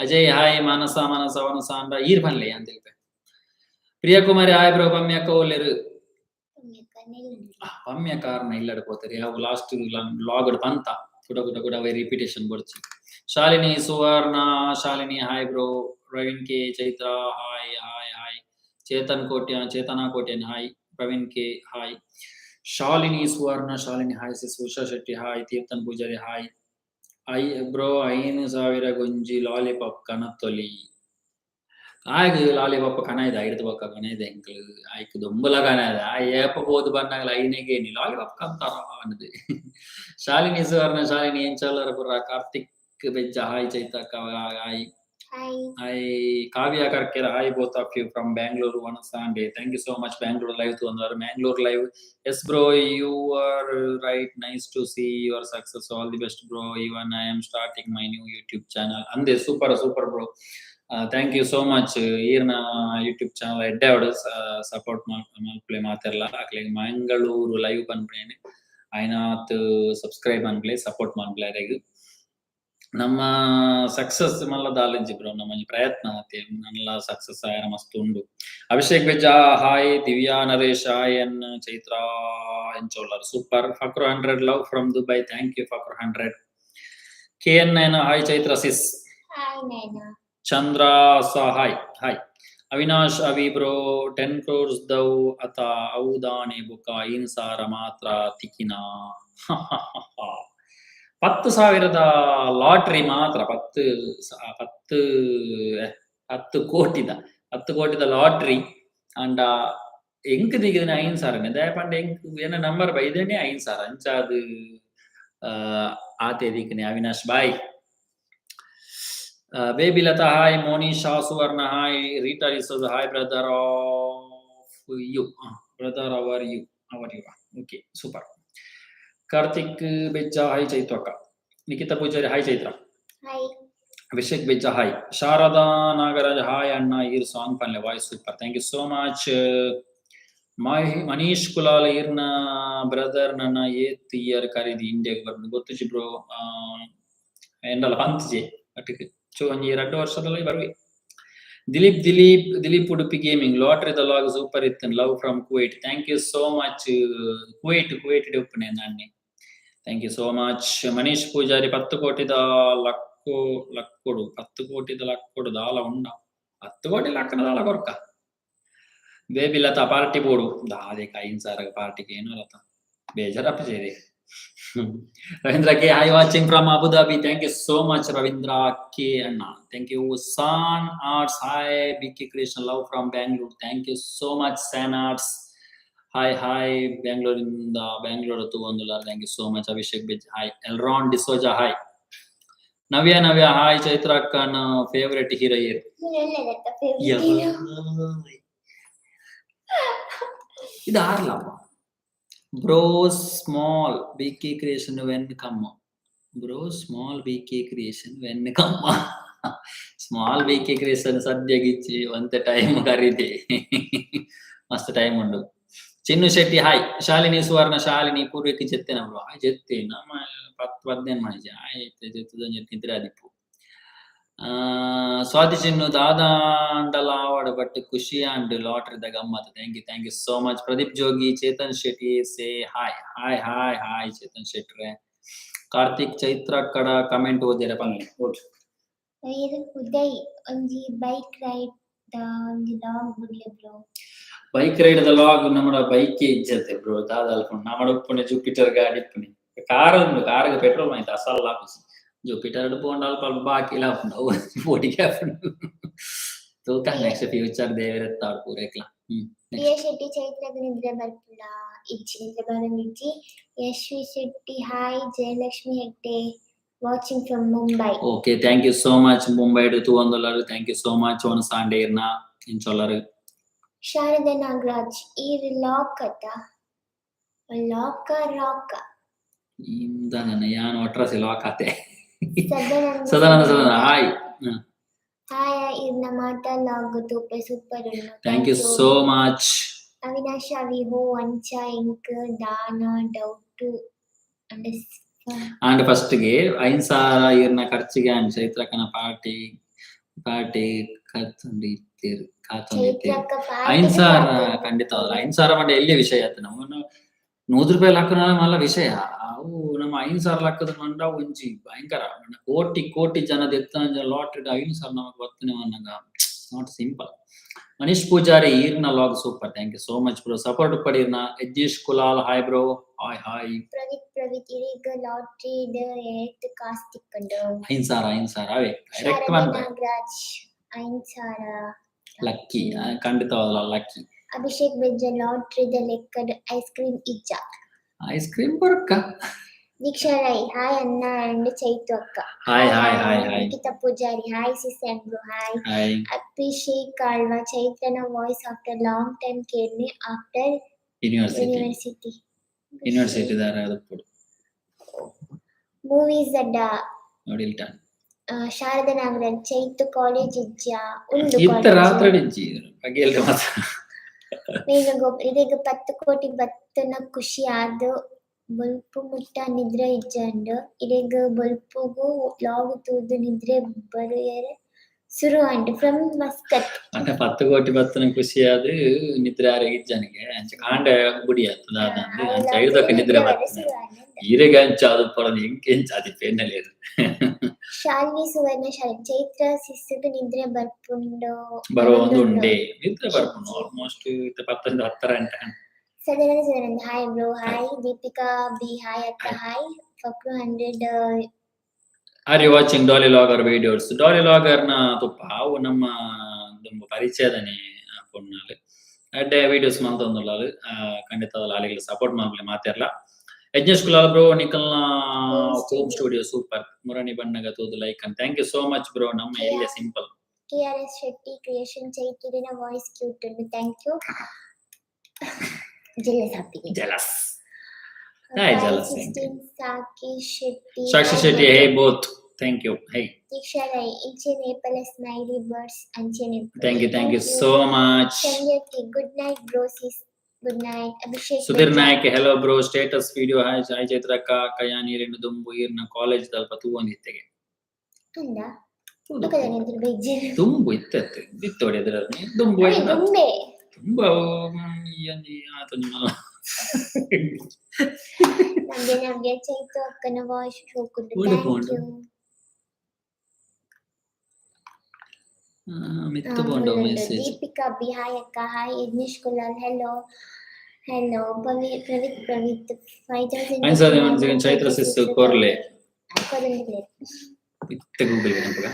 ಅಜಯ್ ಹಾಯ್. ಮಾನಸ ಮಾನಸ ವನಸಾಂಡ ಈರ್ ಪನ್ಲೆ ಅಂತ ಹೇಳ್ಪೆ. ಪ್ರಿಯ ಕುಮಾರಿ hi bro. ಪಮ್ಯಕ್ಕ ಓಲೆರು? ಪಮ್ಯ ಕಾರಣ ಇಲ್ಲಡ್ ಪೋತಾರೆ. ಅವು ಲಾಸ್ಟ್ ಲಾಗ್ ಪಂತ ಕುಡ ಕುಡ ಕುಡ ಅವೆ repetition ಬೊಡ್ಚಿ. Shalini Suvarna, Shalini hi bro. Praveen K, Chaitra hi hi hi. Chetan Kotian, Chetana Kotian hi. Praveen K hi. Shalini Suvarna, Shalini hi sis. Usha Shetty hi. Tirthan Poojary hi. I bro, 5000 ಗೊಂಜಿ lollipop ಕನತ್ತೊಲಿ. ಆಯ್ಗ್ lollipop ಕನ ಇದೆ, ಐಡ್ದು ಬೊಕ್ಕ ಕನ ಇದೆ. ಎಂಕ್ಲು ಆಯ್ಕ್ ದೊಂಬುಲ ಕನ ಇದೆ. ಆ ಏಪ ಪೋದು ಬನ್ನಾಗಲ ಐನೆಗೆ ಲಾಲಿಪಾಪ್ ಕಂತಾರ ಅನ್ನದು. ಶಾಲಿನಿ ಸುವರ್ಣ, ಶಾಲಿನಿ ಎಂಚಲ್ಲರ ಪುರ. ಕಾರ್ತಿಕ್ ಬೆಜ್ಜ ಹಾಯ್. ಚೈತಕ್ಕ hi. Hi. Hi. Kavya Karkera hi, both of you from Bangalore ವನಸಾಂಡೆ. Thank you so much. Bangalore live ತಗೊಂಡ್ರೆ Mangalore live. Yes bro, you are right. Nice to see your success. All the best, bro. Even I am starting my new YouTube channel ಅಂದೆ. Super super bro, thank you so much. ಈರ್ನ YouTube channel ಎಡ್ಡೆ ಅವಡು, support ಮಲ್ಪಲೆ ಮಾತೆರ್ಲ. ಅಕ್ಲೆಗ್ Mangaluru live ಪನ್ಪುನೇನೆ ಆಯ್ನಾತ್ subscribe ಅನ್ಪ್ಲೆ, support ಮನ್ಪ್ಲೆ ಅರೆಗ್. ನಮ್ಮ success ಮಲ್ಲ ದಾಲಿಂಜಿ bro, ನಮ್ಮ ಒಂಜಿ ಪ್ರಯತ್ನ ಅತೆ, ನನ್ಲ ಸಕ್ಸಸ್ ಆಯರ ಮಸ್ತ್ ಉಂಡು. ಅಭಿಷೇಕ್ ಬೆಜ್ಜ ಹಾಯ್. ದಿವ್ಯಾ ನರೇಶ್ ಹಾಯ್. ಎನ್ ಚೈತ್ರ ಎಂಚೋಲರ್? Super. Fakru 100, love from Dubai. Thank you Fakru 100. K N Naina hi Chaitra sis. Hi Naina. Chandra ಸ ಹಾಯ್ ಹಾಯ್. ಅವಿನಾಶ್ ಅವಿ ಬ್ರೋ, 10 ಕ್ರೋರ್ಸ್ ದೌ ಅತ ಔದಾನೆ ಬುಕ 5000 ಮಾತ್ರ ತಿಕಿನ? 10,000ದ ಲಾಟ್ರಿ ಮಾತ್ರ, ಪತ್ತು ಪತ್ತು 10 ಕೋಟಿದ, 10 ಕೋಟಿದ ಲಾಟ್ರಿ ಅಂಡ ಎಂಕ್ ದಿಗಿದಿನ 5000ನೆ. ದಯಪಂಡ ಎಂಕ್ ಏನ ನಂಬರ್ ಬೈದೇನೆ 5000. ಅಂಚಾದ್ ಆತೆ ದಿಕ್ನೆ Avinash bye. Baby Lata hi. Monisha Suvarna hi. Rita D'Souza hi. Brother of you, brother our you our you. Okay, super. Karthik Bejja hi ಚೈತ್ರಕ್ಕ. ನಿಖಿತಾ ಪೂಜಾರಿ hi Chaitra. Hi. Abhishek Bejja hi. Sharada Nagaraj hi ಅಣ್ಣ. ಈರ್ song ಪನ್ಲೆ, voice super. Thank you so much. Manish Kulal, ಈರ್ನ brother ನನ್ನ ಏತ್ year ಕರೀದಿ ಇಂಡಿಯಾಗ್ ಬರ್ದು ಗೊತ್ತುಜಿ ಬ್ರೋ. ಎಂಡಲ ಪಂತ್ಜೆ ಬಟ್ ಚೋ ಒಂಜಿ 2 ವರ್ಷದಲ್ಲಿ ಬರ್ವಿ. ದಿಲೀಪ್ ದಿಲೀಪ್ ದಿಲೀಪ್ ಉಡುಪಿ ಗೇಮಿಂಗ್, ಲಾಟ್ರಿದ ಲಾಗ್ ಸೂಪರ್ ಇತ್ತು. Love from Kuwait. Thank you so much. Kuwait, Kuwait ಉಪ್ಪುನೆ ನಾన్ని. Thank you so much. Manish Poojary, 10 ಕೋಟಿದ Lucknow ಲಕ್ಕೊಡು? 10 ಕೋಟಿದ ಲಕ್ಕೊಡು ದಾಲ ಉಂಡ? 10 ಕೋಟಿ ಲಕ್ಕನ ದಾಲ ಕೊರ್ಕ? ಬೇಬಿ ಲತಾ, ಪಾರ್ಟಿ ಬೋಡು ದಾದೆ? 5000 ಪಾರ್ಟಿಗೆ ಏನೋ ಲತಾ, ಬೇಜಾರಪ್ಪ ಸೇರಿ. Ravindra K hi, watching from Abu Dhabi. Thank you so much Ravindra K ಅಣ್ಣ, thank you. San arts hi. B K creation, love from Bangalore. Thank you so much. San arts hi hi. ಬ್ಯಾಂಗ್ಳೂರಿಂದ, ಬ್ಯಾಂಗ್ಳೂರ್ ತಗೊಂದಿಲ್ಲ. Thank you so much. Abhishek ಬೆಜ್ hi. Elron D'Souza hi. Navya Navya hi. Chaitra ಅಕ್ಕನ favourite hero ಏರ್? Favourite. ಇದು ಆರ್ಲಪ್ಪ. Bro, small B K creation when come? Bro, small B K creation when come? Small B K creation ಸದ್ಯಗಿಚ್ಚಿ, ಒಂತೆ time ಕರೀತಿ, ಮಸ್ತ್ time ಉಂಡು. ಚಿನ್ನು Shetty hi. Shalini ಸುವರ್ಣ, ಶಾಲಿನಿ ಪೂರ್ವಕ್ಕೆ ಜೆತ್ತೆನ bro? Hi, ಜೆತ್ತೆ ನಮ್ಮ 10 15 ಮಣಿಜೆ ಆಯ್ತು. ಜೆತ್ತದ ನಿದ್ರೆ ಆದಿಪ್ಪು. ಸ್ವಾತಿ ಚಿನ್ನು, ದಾದಾಂಡಲ ಆವಡ್ ಬಟ್ ಖುಷಿ ಅಂಡ್ ಲಾಟ್ರಿ the ಗಮ್ಮತ್. Thank you, thank you so much. Pradeep Jogi, Chetan Shetty say hi hi hi hi Chetan ಶೆಟ್ರೆ. ಕಾರ್ತಿಕ್, ಚೈತ್ರ ಕಡ ಕಮೆಂಟ್ ಓದಿರ ಪನ್ಲೆ, ಓಟ್. ಉದಯ್, ಒಂಜಿ ಬೈಕ್ ರೈಡ್ ದ ಒಂಜಿ ಲಾಗ್ ಬುಡ್ಲೆ ಬ್ರೋ. ಬೈಕ್ ರೈಡ್ ದ ಲಾಗ್ ನಮ್ಮಡ ಬೈಕ್ ಇಜ್ಜತೆ ಬ್ರೋ. ದಾದ ಅಲ್ಪುಂಡು ನಮ್ಮಡ ಉಪ್ಪುನೆ ಜೂಪಿಟರ್ ಗಾಡಿ ಇಪ್ಪುನೆ. ಕಾರ್ ಉಂಡು, ಕಾರ್ಗ್ ಪೆಟ್ರೋಲ್ ಮಾಯ್ತ ಅಸಲ್ ಆಪುಜಿ. ಜೂಪಿಟರ್ ಪೋಂಡ ಅಲ್ಪ ಅಲ್ಪ ಬಾಕಿ ಆಪುಂಡು, ಅವು ಪೋಡಿಗೆ ಆಪುಂಡು. ತೂಕ ನೆಕ್ಸ್ಟ್ ಫ್ಯೂಚರ್ ದೇವರೆತ್ತಾಡ್ ಪೂರೇಕ್ಲ. ಪ್ರಿಯ ಶೆಟ್ಟಿ, ಚೈತ್ರಗ್ ನಿದ್ರೆ ಬರ್ಪುಂಡ? ಇಜ್ಜಿ, ನಿದ್ರೆ ಬರೊಂದಿಜ್ಜಿ. Yashvi Shetty, hi. Jayalakshmi Hegde, watching from Mumbai. Okay, thank you so much. Mumbai ತೂವೊಂದುಲ್ಲರ್, thank you so much. ಒಣಸಾಂಡೆ ಇರ್ನ ಇಂಚೊಲ್ಲರ್. ಶಾರದಾ ನಾಗರಾಜ್, ಈರ್ ಲಾಕ್ ಅತ್ತ, ಲಾಕ ರಾಕ? ಇಂದನ ಯಾನ್ ಒಟ್ರಾಸಿ ಲಾಕ್ ಆತೆ. ಸದಾನಂದ. ಸದಾನಂದ, ಸದಾನಂದ, ಹಾಯ್. ಹಾಯ್, ಇರ್ನ ಮಾತ ಲಾಗ್ ತೂಪೆ, ಸೂಪರ್ ಉಂಡು. Thank you so much. Avinash ಅವಿ ಹೋ, ಅಂಚ ಎಂಕ್ ದಾನ ಡೌಟ್. ಆಂಡ್ ಫಸ್ಟ್ ಗೆ 5000 ಇರ್ನ ಖರ್ಚಿಗೆ ಆಂಡ್ ಚೈತ್ರಕ್ಕನ ಪಾರ್ಟಿ ಪಾರ್ಟಿ ಕಾತೊಂದು ಇತ್ತೆರ್, ಕಾತೊಂದು ಇತ್ತೆರ್. ಚೈತ್ರಕ್ಕ. 5000 ಖಂಡಿತ ಅಲ್ಲ. 5000 ಪಂಡ ಎಲ್ಲಿ ವಿಷಯ ಆತ? ನಮ್ಮ 100 ರೂಪಾಯಿ ಲಕ್ಕನ ಮಲ್ಲ ವಿಷಯ. ಅವು ನಮ್ಮ 5000 ಲಕ್ಕದ ಪಂಡ ಒಂಜಿ ಭಯಂಕರ. ಕೋಟಿ ಕೋಟಿ ಜನ ದೆತ್ತನ ಲಾಟ್ರಿ 5000 ನಮಕ್ ಬತ್ತನೆ ಪನ್ನಗ not simple. Manish Poojary, ಈರ್ನ log super, thank you so much bro. Support ಪಡೀರ್ನ. Yagnesh Kulal, hi bro, hi hi. Pravith Pravith, ಇರಿಗ್ lottery ಏತ್ ಕಾಸ್ ತಿಕ್ಕಂಡು? 5000, 5000 ಅವೇ ಡೈರೆಕ್ಟ್. ಶಾರದಾ ಬಂದ. ನಾಗರಾಜ್, 5000. ಲಕ್ಕಿ, ಖಂಡಿತವಾದ ಲಕ್ಕಿ. ಅಭಿಷೇಕ್ ಬೆಜ್ಜ, ಲಾಟ್ರಿದ ಲೆಕ್ಕಡ್ ಐಸ್ ಕ್ರೀಮ್ ಇಜ್ಜ? ಐಸ್ ಕ್ರೀಮ್ ಬರಕ್ಕ. ದೀಕ್ಷಾ ರೈ, ಹಾಯ್ ಅಣ್ಣ ಅಂಡ್ ಚೈತು ಅಕ್ಕ. Hi hi hi hi. ನಿಖಿತಾ ಪೂಜಾರಿ, hi sis and bro, hi. Hi. Abhishek Alva, ಚೈತ್ರನ voice after long time ಕೇಳ್ನಿ, after university. University. University ದಾರ ಅದು. ಮೂವೀಸ್ ಅಡ್ಡ. ನೋಡಿಲ್ಟ. ಶಾರದಾ ನಾಗರಾಜ್, ಚೈತು ಕಾಲೇಜ್ ಇಜ್ಜಾ? ಉಂಡು. ಇತ್ತ. College. ರಾತ್ರಿ ಇಜ್ಜಿ, ಪಗೆಲ್ ಮಾತ್ರ. ವೇಣುಗೋಪಾಲ್, ಇದೀಗ 10 ಕೋಟಿ ಬತ್ತನ ಖುಷಿ ಆದ್ ಬೊಲ್ಪು ಮುಟ್ಟ ನಿದ್ರೆ ಇಜ್ಜಂಡ್. ಇರೆಗ್ ಬೊಲ್ಪುಗು ಲಾಗ್ ತೂದು ನಿದ್ರೆ ಬರುಯೆರೆ ಸುರು ಆಂಡ್. From Muscat. ಅಂದ್ರೆ 10 ಕೋಟಿ ಬತ್ತನ ಖುಷಿ ಆದ್ ನಿದ್ರೆ ಆರೆಗ್ ಇಜ್ಜನಿಗೆ. ಅಂಚ ಕಾಂಡೆ ಗುಡಿ ಆತು ದಾದ ಅಂಚ ಐದಕ್ಕೆ ನಿದ್ರೆ ಬರ್ತದೆ. ಈರೆಗೆ ಅಂಚ ಅದು ಪಡೋದು ಎಂಕ್ ಎಂಚ ಅದು ಪೆನ್ನಲೇರು. ಶಾಲಿನಿ ಸುವರ್ಣ ಶಾಲಿನಿ, ಚೈತ್ರ ಸಿಸ್ಸುಗ್ ನಿದ್ರೆ ಬರ್ಪುಂಡು? ಬರೋ ಒಂದು ಉಂಡೆ ನಿದ್ರೆ ಬರ್ಪುಂಡು ಆಲ್ಮೋಸ್ಟ್ ಇತ್ತ ಪತ್ತೊಂದು ಹತ್ತರ ಗಂಟೆ. Sadananda Sadananda, hi bro, hi. Deepika B, hi ಅಕ್ಕ, hi. ಫಕ್ರು 100. Are you watching Dolly Vlogger videos? Daali logger ನ ತುಪ್ಪ ಅವು ನಮ್ಮ ದುಂಬು ಪರಿಚಯದನೆ ಪೊಣ್ಣಾಲು. ಅಡ್ಡೆ ವಿಡಿಯೋಸ್ ಮಂತೊಂದುಲ್ಲಾಲು. ಖಂಡಿತ ಅಲೆಗ್ ಸಪೋರ್ಟ್ ಮಲ್ಪುಲೆ ಮಾತೆರ್ಲ. ಯಜ್ಞೇಶ್ ಕುಲಾಲ್ ಬ್ರೋ, ನಿಕಲ್ನ ಹೋಮ್ ಸ್ಟುಡಿಯೋ ಸೂಪರ್. ಮುರಣಿ ಬಣ್ಣಗ ತೂದು like. Thank you so much bro. ನಮ್ಮ ಎಲ್ಲಿಯ simple. K R S Shetty creation, ಚೈತಿರಿನ voice cute ಉಂಡು, thank you. Jealous ಆಪಿಗೆ. Jealous. Hi, jealous. Sakshi Shetty. Sakshi Shetty, hey both, thank you, hey. Deeksha Rai, ಇಂಚೆನೆ ಏಪಲ smiley birds ಅಂಚೆನೆ. Thank you, thank you so much. Sanjay K, good night bro, sis, good night. Abhishek. Sudhir Naik, hello bro, status video, hi hi. ಚೈತ್ರಕ್ಕ ಕಯ್ಯಾನೀರಿನ ದುಂಬು ಈರ್ನ college ದಲ್ಪ ತೂವೊಂದಿತ್ತೆಗೆ. ಅಂದ ಬೊಕದ ನಿದ್ರೆ ಬೇಜಾರು. ದುಂಬು ಇತ್ತತ್ತೆ ಇತ್ತೋಡಿ ಅದ್ರಲ್ಲಿ ದುಂಬು. ಅರೆ ದುಂಬೆ. ತುಂಬ ಈ ಒಂಜಿ ಆತೊಂಜಿ ಮಲ್ಲ. ನವ್ಯ ನವ್ಯ, ಚೈತು ಅಕ್ಕನ ವಾಯ್ಸ್ ಶೋಕುಂಡು. ಓಡೆ thank ಪೋಂಡು. You. ಮಿತ್ತು ಪೋಂಡು message. Deepika B, hi ಅಕ್ಕ, hi. Yajnesh Kulal, hello hello. Pavi Pravith Pravith, 5000. ಐದು ಸಾವಿರ ಚೈತ್ರ ಸಿಸ್ ಕೊರ್ಲೆ. ಇತ್ತೆ ಗೂಗಲ್ ನೆನಪುಗ.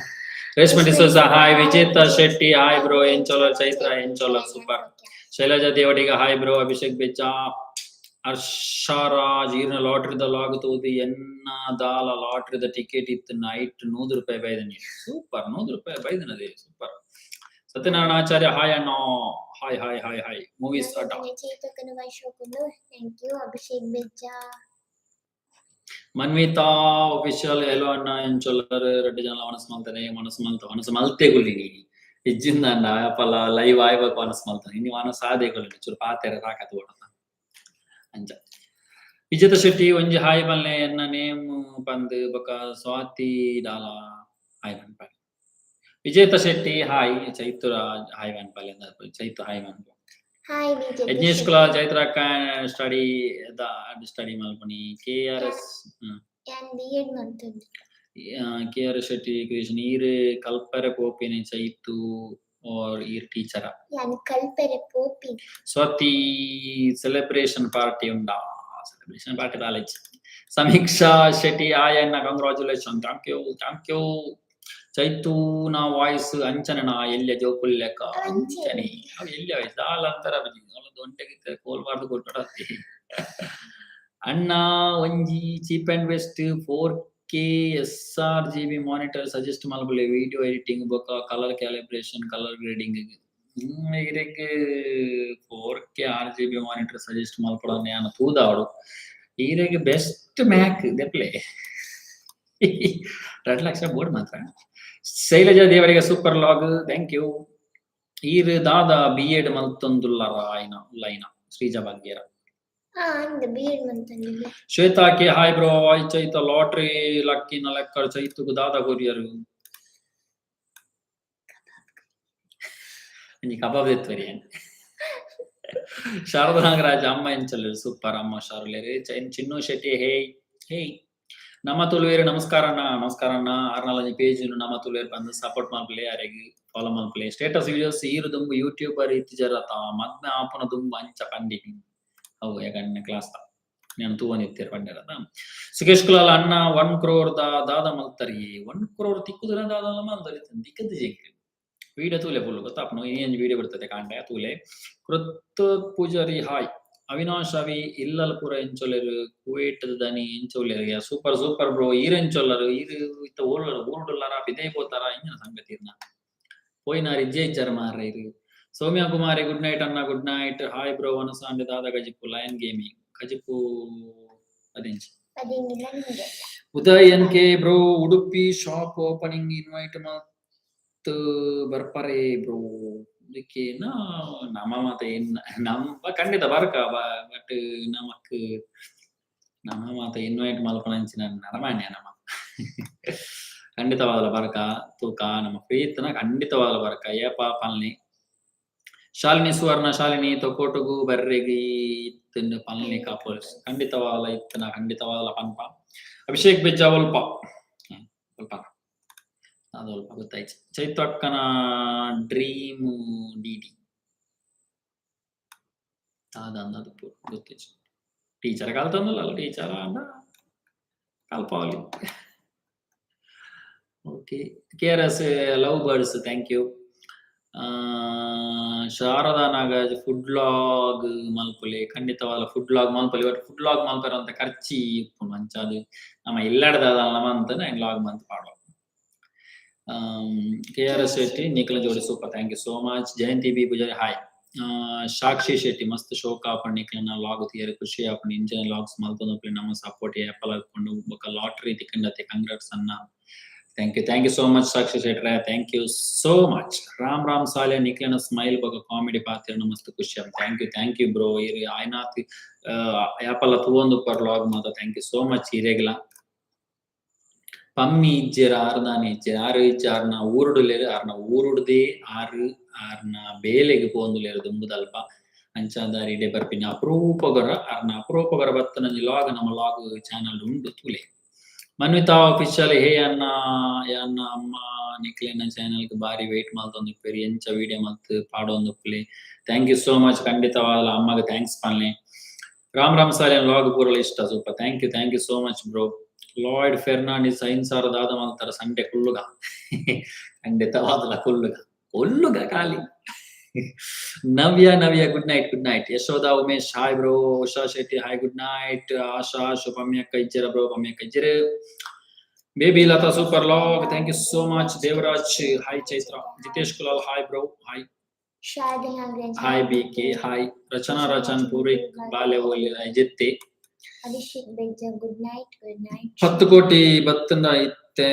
Reshma D'Souza, hi. Vijetha Shetty, hi bro. ಎಂಚೋಲ ಚೈತ್ರ? ಎಂಚೋಲ? Super. Shailaja Devadiga, hi bro. Abhishek ಬೆಚ್ಚ, ಹರ್ಷರಾಜ್, ಈರ್ನ ಲಾಟ್ರಿದ ಲಾಗ್ ತೂದು ಎನ್ನ ದಾಲ ಲಾಟ್ರಿದ ಟಿಕೆಟ್ ಇತ್ತು ನೈಟ್ 100 ರೂಪಾಯಿ ಬೈದನಿ. ಸೂಪರ್, 100 ರೂಪಾಯಿ ಬೈದನದೇ, ಸೂಪರ್. ಸತ್ಯನಾರಾಯಣ ಆಚಾರ್ಯ, ಹಾಯ್ ಅಣ್ಣ, hi hi hi hi. Movies ಅಡ್ಡ. ಚೈತಕ್ಕನ voice ಶೋಕುಂಡು, thank you. Abhishek Bejja. Manvita official, hello ಅಣ್ಣ, ಎಂಚೊಲ್ಲರ್? ರಡ್ಡು ಜನ ಮನಸ್ಸು ಮಲ್ತಾನೆ, ಮನಸ್ಸು ಮಲ್ತ ಮನಸ್ಸು ಮಲ್ತೆ ಗುಲ್ಲಿ. ನೀನಿ ಇಜ್ಜಿಂದ ಅಣ್ಣ ಅಪ್ಪಲ ಲೈವ್ ಆಯ್ಬೇಕು ಮನಸ್ಸು ಮಲ್ತಾನೆ. ಇನ್ನು ಮನಸ್ಸು ಆದೇ ಗುಲ್ಲಿ ಚೂರು ಪಾತೆರ ತಾಕತ್ ಓಡತ ಅಂಚ. ವಿಜೇತ ಶೆಟ್ಟಿ, ಒಂಜಿ ಹಾಯ್ ಬಲ್ಲೆ ಎನ್ನ ನೇಮ್ ಪಂದ್. ಬೊಕ ಸ್ವಾತಿ ಡಾಲ ಹಾಯ್ ಪನ್ಪಾಲೆ. ವಿಜೇತ ಶೆಟ್ಟಿ, ಹಾಯ್. ಚೈತುರ ಹಾಯ್ ಪನ್ಪಾಲೆ, ಚೈತು ಹಾಯ್ ಪನ್ಪ. Hi Vijetha. Yajnesh Kulal, Chaitra study study ಮಲ್ಪುನಿ? K R S. ಯಾನ್ ಬಿ ಎಡ್ ಮಂತೊಂದು. ಕೆ ಆರ್ ಶೆಟ್ಟಿ ಕ್ರಿಯೇಷನ್, ಈರ್ ಕಲ್ಪರೆ ಪೋಪಿನಿ ಚೈತು ಆರ್ ಈರ್ ಟೀಚರ? ಯಾನ್ ಕಲ್ಪೆರೆ ಪೋಪಿ. ಸ್ವಾತಿ, ಸೆಲೆಬ್ರೇಷನ್ ಪಾರ್ಟಿ ಉಂಡಾ? ಸೆಲೆಬ್ರೇಷನ್ ಪಾರ್ಟಿ ದಾಲೇಜ್. ಸಮೀಕ್ಷಾ ಶೆಟ್ಟಿ, ಹಾಯ್ ಅಣ್ಣ, congratulation, thank you, thank you. ಚೈತೂನ ವಾಯ್ಸ್ ಅಂಚನೆ ನಾ ಎಲ್ಯ ಜೋಕುಲ್ಲೆಕ್ಕ ಅಂಚನೆ ಅವು ಎಲ್ಯ ವಾಯ್ಸ್ ದಾಲ ಅಂತರ ಒಂಟೆಗೆ ಕೋಲ್ಬಾರ್ದು ಕೊಟ್ಟಡತ್ತಿ. ಅಣ್ಣ ಒಂಜಿ cheap and best 4K sRGB monitor suggest ಮಲ್ಪುಲೆ video editing ಬೊಕ್ಕ ಕಲರ್ ಕ್ಯಾಲಿಬ್ರೇಷನ್ ಕಲರ್ ಗ್ರೇಡಿಂಗ್. ಇರೆಗ್ 4K RGB monitor suggest ಮಲ್ಪಡ ಯಾನ್ ತೂದಾವಡು. ಈರೆಗ್ ಬೆಸ್ಟ್ ಮ್ಯಾಕ್ ದೆಪ್ಲೆ, 2 ಲಕ್ಷ ಬೋರ್ಡ್ ಮಾತ್ರ. ಶೈಲಜಾ ದೇವರಿಗೆ ಸೂಪರ್ ಲಾಗ್, thank you. ಈರ್ ದಾದ ಬಿ ಎಡ್ ಮಲ್ತೊಂದುಲ್ಲರ ಆಯ್ನ ಲೈನ ಶ್ರೀಜಾ ಭಾಗ್ಯರ? ಹಾ, ಅಂದ್ ಬಿ ಎಡ್ ಮಂತೊಂದುಲ್ಲೆ. Shwetha K hi bro. ಚೈತ ಲಾಟ್ರಿ ಲಕ್ಕಿನ ಲೆಕ್ಕ ಚೈತುಗು ದಾದ ಕೊರಿಯರು? ಒಂಜಿ ಕಬಾಬ್ ದೆತ್ತುವರಿ. ಶಾರದಾ ನಾಗರಾಜ್ ಅಮ್ಮ ಎಂಚಲ್ಲೆರ್? ಸೂಪರ್ ಅಮ್ಮ ಹುಷಾರುಲ್ಲೆರ್. ಚಿನ್ನು ಶೆಟ್ಟಿ ಹೇ ಹೇ. ನಮ್ಮ ತುಳುವೇರು ನಮಸ್ಕಾರ ಅಣ್ಣ. ನಮಸ್ಕಾರ ಅಣ್ಣ. ಆರ್ನಾಲಂಜಿ ಪೇಜ್ ನಮ್ಮ ತುಳುವೇರು ಬಂದು ಸಪೋರ್ಟ್ ಮಲ್ಪುಲೆ, ಅರೆಗ್ ಫಾಲೋ ಮಲ್ಪುಲೆ. ಸ್ಟೇಟಸ್ ವಿಡಿಯೋಸ್ ಈರು ದುಂಬು ಯೂಟ್ಯೂಬರ್ ಇತ್ತಿಜರತ ಮದ್ಮೆ ಆಪುನ ದುಂಬು ಅಂಚ ಪಂಡಿನಿ. ಅವು ಯಾಕಂದ್ರೆ ಕ್ಲಾಸ್ ನಾನು ತೂವೊಂದಿತ್ತೆರ್ ಪಂಡೆರತ. ಸುಕೇಶ್ ಕುಲಾಲ್ ಅಣ್ಣ, 1 ಕ್ರೋರ್ ದ ದಾದ ಮಲ್ತರಿ? 1 ಕ್ರೋರ್ ತಿಕ್ಕುದಿನ ದಾದಲ ಮಲ್ತರಿ ತಿಕ್ಕುದು ಎಂಕ್. ವಿಡಿಯೋ ತೂಲೆ ಫುಲ್ ಗೊತ್ತಾಪುಂಡು. ಇನ್ನೊಂಜಿ ವಿಡಿಯೋ ಬರ್ತದೆ ಕಾಂಡೆ, ತೂಲೆ. ಕೃತ್ ಪೂಜಾರಿ ಹಾಯ್. ಅವಿನಾಶ್ ಅವಿ ಇಲ್ಲಲ್ ಪೂರ ಎಂಚೊಲ್ಲೆರ್? ಕುವೈಟ್ ದನಿ ಎಂಚೊಲ್ಲೆರ್? Super super bro. ಈರ್ ಎಂಚೊಲ್ಲರು? ಈರ್ ಇತ್ತ ಓಲ್ಲರ್? ಊರುಡುಲ್ಲಾರ, ಪಿದೈ ಪೋತಾರ? ಇಂಚಿನ ಸಂಗತಿ ಇರ್ನ ಪೋಯಿನಾರ್ ಇಜ್ಜೆ ಇಜ್ಜಾರ ಮಾರ್ರೆ ಇರು. ಸೌಮ್ಯ ಕುಮಾರಿ ಗುಡ್ ನೈಟ್ ಅಣ್ಣ. Good night. Hi bro, ವನಸಾಂಡೆ ದಾದ ಕಜಿಪು? ಲಯನ್ ಗೇಮಿಂಗ್ ಕಜಿಪು ಅದಿಂಚಿ. ಅದೇನಿಲ್ಲ ನಿಮಗೆ. Uday N K bro, Udupi shop opening invite ಮತ್ ಬರ್ಪರೆ ಬ್ರೋ? ಇದಕ್ಕೇನ ನಮ್ಮ ಮತ ಏನ್ ನಮ್ಮ ಖಂಡಿತ ಬರ್ಕ, ಬಟ್ ನಮಕ್ ನಮ್ಮ ಮಾತ ಇನ್ವೈಟ್ ಮಲ್ಪನಂಚಿನ ನರಮಾನ್ಯ ನಮ್ಮ. ಖಂಡಿತವಾದಲ ಬರ್ಕ, ತೂಕ ನಮ್ಮ ಫ್ರೀ ಇತ್ತನ ಖಂಡಿತವಾದಲ ಬರ್ಕ. ಏಪ ಪಲ್ನಿ. ಶಾಲಿನಿ ಸುವರ್ಣ ಶಾಲಿನಿ ತೊಕೋಟುಗು ಬರ್ರೆಗಿ ಇತ್ತನ್ನು ಪಲ್ನಿ ಕಾಪೋಲ್ಸ್. ಖಂಡಿತವಾದಲ ಇತ್ತನ ಖಂಡಿತವಾದಲ ಪನ್ಪ. ಅಭಿಷೇಕ್ ಬೆಜ್ಜ ಒಲ್ಪ ಒಲ್ಪ ಅದು ಒಲ್ಪ ಗೊತ್ತಾಯ್ತು. ಚೈತಕ್ಕನ ಡ್ರೀಮ್ ಡಿಡಿ ಅದಂದ ಅದು ಗೊತ್ತಿತ್ತು. ಟೀಚರ್ ಕಲ್ತಂದಲ್ಲ, ಟೀಚರ್ ಅಂದ ಕಲ್ಪಾವಲಿ. Okay, KRS love birds thank you. Sharada Nagaraj food log ಮಲ್ಪುಲೆ. ಖಂಡಿತವಾದ ಫುಡ್ ಲಾಗ್ ಮಲ್ಪಲಿ, ಬಟ್ ಫುಡ್ ಲಾಗ್ ಮಲ್ಪರ ಅಂತ ಖರ್ಚಿ ಇಪ್ಪುಂಡು. ಅಂಚಾದ್ ನಮ್ಮ ಇಲ್ಲಡದ ಅಂತ ಲಾಗ್ ಮಂತ್ ಪಾಡುವ. K R S Shetty Nikhila ಜೋಡಿ super, thank you so much. Jayanti B Pujari hi. Sakshi Shetty ಮಸ್ತ್ ಶೋಕ್ ಆಪಂಡ್ ನಿಕ್ಲೆನ ಲಾಗ್ ತೂಯೆರೆ ಖುಷಿ ಆಪುಂಡು. ಇಂಚನೆ ಲಾಗ್ಸ್ ಮಲ್ತೊಂದು ನಮ್ಮ ಸಪೋರ್ಟ್ ಏಪಲ ಇಪ್ಪುಂಡು. ಬೊಕ ಲಾಟರಿ ತಿಕ್ಕಂಡತೆ, ಕಂಗ್ರಾಟ್ಸ್ ಅನ್ನ. Thank you, thank you so much Sakshi ಶೆಟ್ರೆ, thank you so much. Ram Ram ಸಾಲೆ ನಿಕ್ಲೆನ ಸ್ಮೈಲ್ ಬೊಕ ಕಾಮಿಡಿ ಪಾತೆರ್ನ ಮಸ್ತ್ ಖುಷಿ ಆಪುಂಡು. Thank you, thank you bro. ಇರ್ ಆಯ್ನಾತ್ ಯಾಪಲ ತೂವೊಂದುಪ್ಪರ್ ಲಾಗ್ ಮಾತ, thank you so much ಇರೆಗ್ಲ. ಪಮ್ಮಿ ಇಜ್ಜೆರ್ ಆರ್ದಾನೆ ಇಜ್ಜೆರ್? ಆರು ಇಜ್ಜೆ, ಆರ್ನ ಊರುಡುಲ್ಲೆರ್. ಆರ್ನ ಊರುಡ್ದೇ ಆರು ಆರ್ನ ಬೇಲೆಗ್ ಪೋವೊಂದುಲ್ಲೆರ್ ದುಂಬುದಲ್ಪ. ಅಂಚಾದ್ ಇಡೆ ಬರ್ಪಿನ ಅಪರೂಪಗೊರ. ಆರ್ನ ಅಪರೂಪಗೊರ ಬತ್ತನಂಜಿ ಲಾಗ್ ನಮ್ಮ ಲಾಗ್ ಚಾನಲ್ ಉಂಡು, ತೂಲೆ. ಮನ್ವಿತಾ ಅಫಿಷಿಯಲ್ ಹೇ ಅಣ್ಣ ಅಣ್ಣ ಅಮ್ಮ ನಿಕ್ಲೆನ ಚಾನೆಲ್ ಬಾರಿ ವೇಟ್ ಮಲ್ತೊಂದುಪ್ಪೆರ್, ಎಂಚ ವಿಡಿಯೋ ಮಲ್ತ್ ಪಾಡೊಂದುಪ್ಪುಲೆ. Thank you so much. ಖಂಡಿತವಾದ ಅಮ್ಮಗ್ thanks ಪನ್ಲೆ. ರಾಮ್ ರಾಮ್ ಸಾಲಿಯನ್ ಲಾಗ್ ಪೂರಲ ಇಷ್ಟ, super, thank you, thank you so much bro. Lloyd Fernandes 5000 ದಾದ ಮಲ್ತಾರ? ಸಂಡೆ ಕುಲ್ಲುಗ, ಖಂಡಿತವಾದಲ ಕುಲ್ಲುಗ ಕುಲ್ಲುಗ ಖಾಲಿ. ನವ್ಯ ನವ್ಯ good night, good night. Yashoda Umesh hi bro. Usha Shetty hi, good night. Asha ಪಮ್ಯಕ್ಕ ಇಜ್ಜರ ಬ್ರೋ? ಪಮ್ಯಕ್ಕ ಇಜ್ಜರು. Baby Lata super log, thank you so much. Devaraj hi. Chaitra Jitesh Kulal hi bro, hi. Sharada Nagaraj. Hi B K hi. Rachana Rachan Puri ಬಾಲೆ ಓಲಿ ಜಿತ್ತಿ. Abhishek Bejja good night, good night. 10 ಕೋಟಿ ಬತ್ತಂಡ ಇತ್ತೆ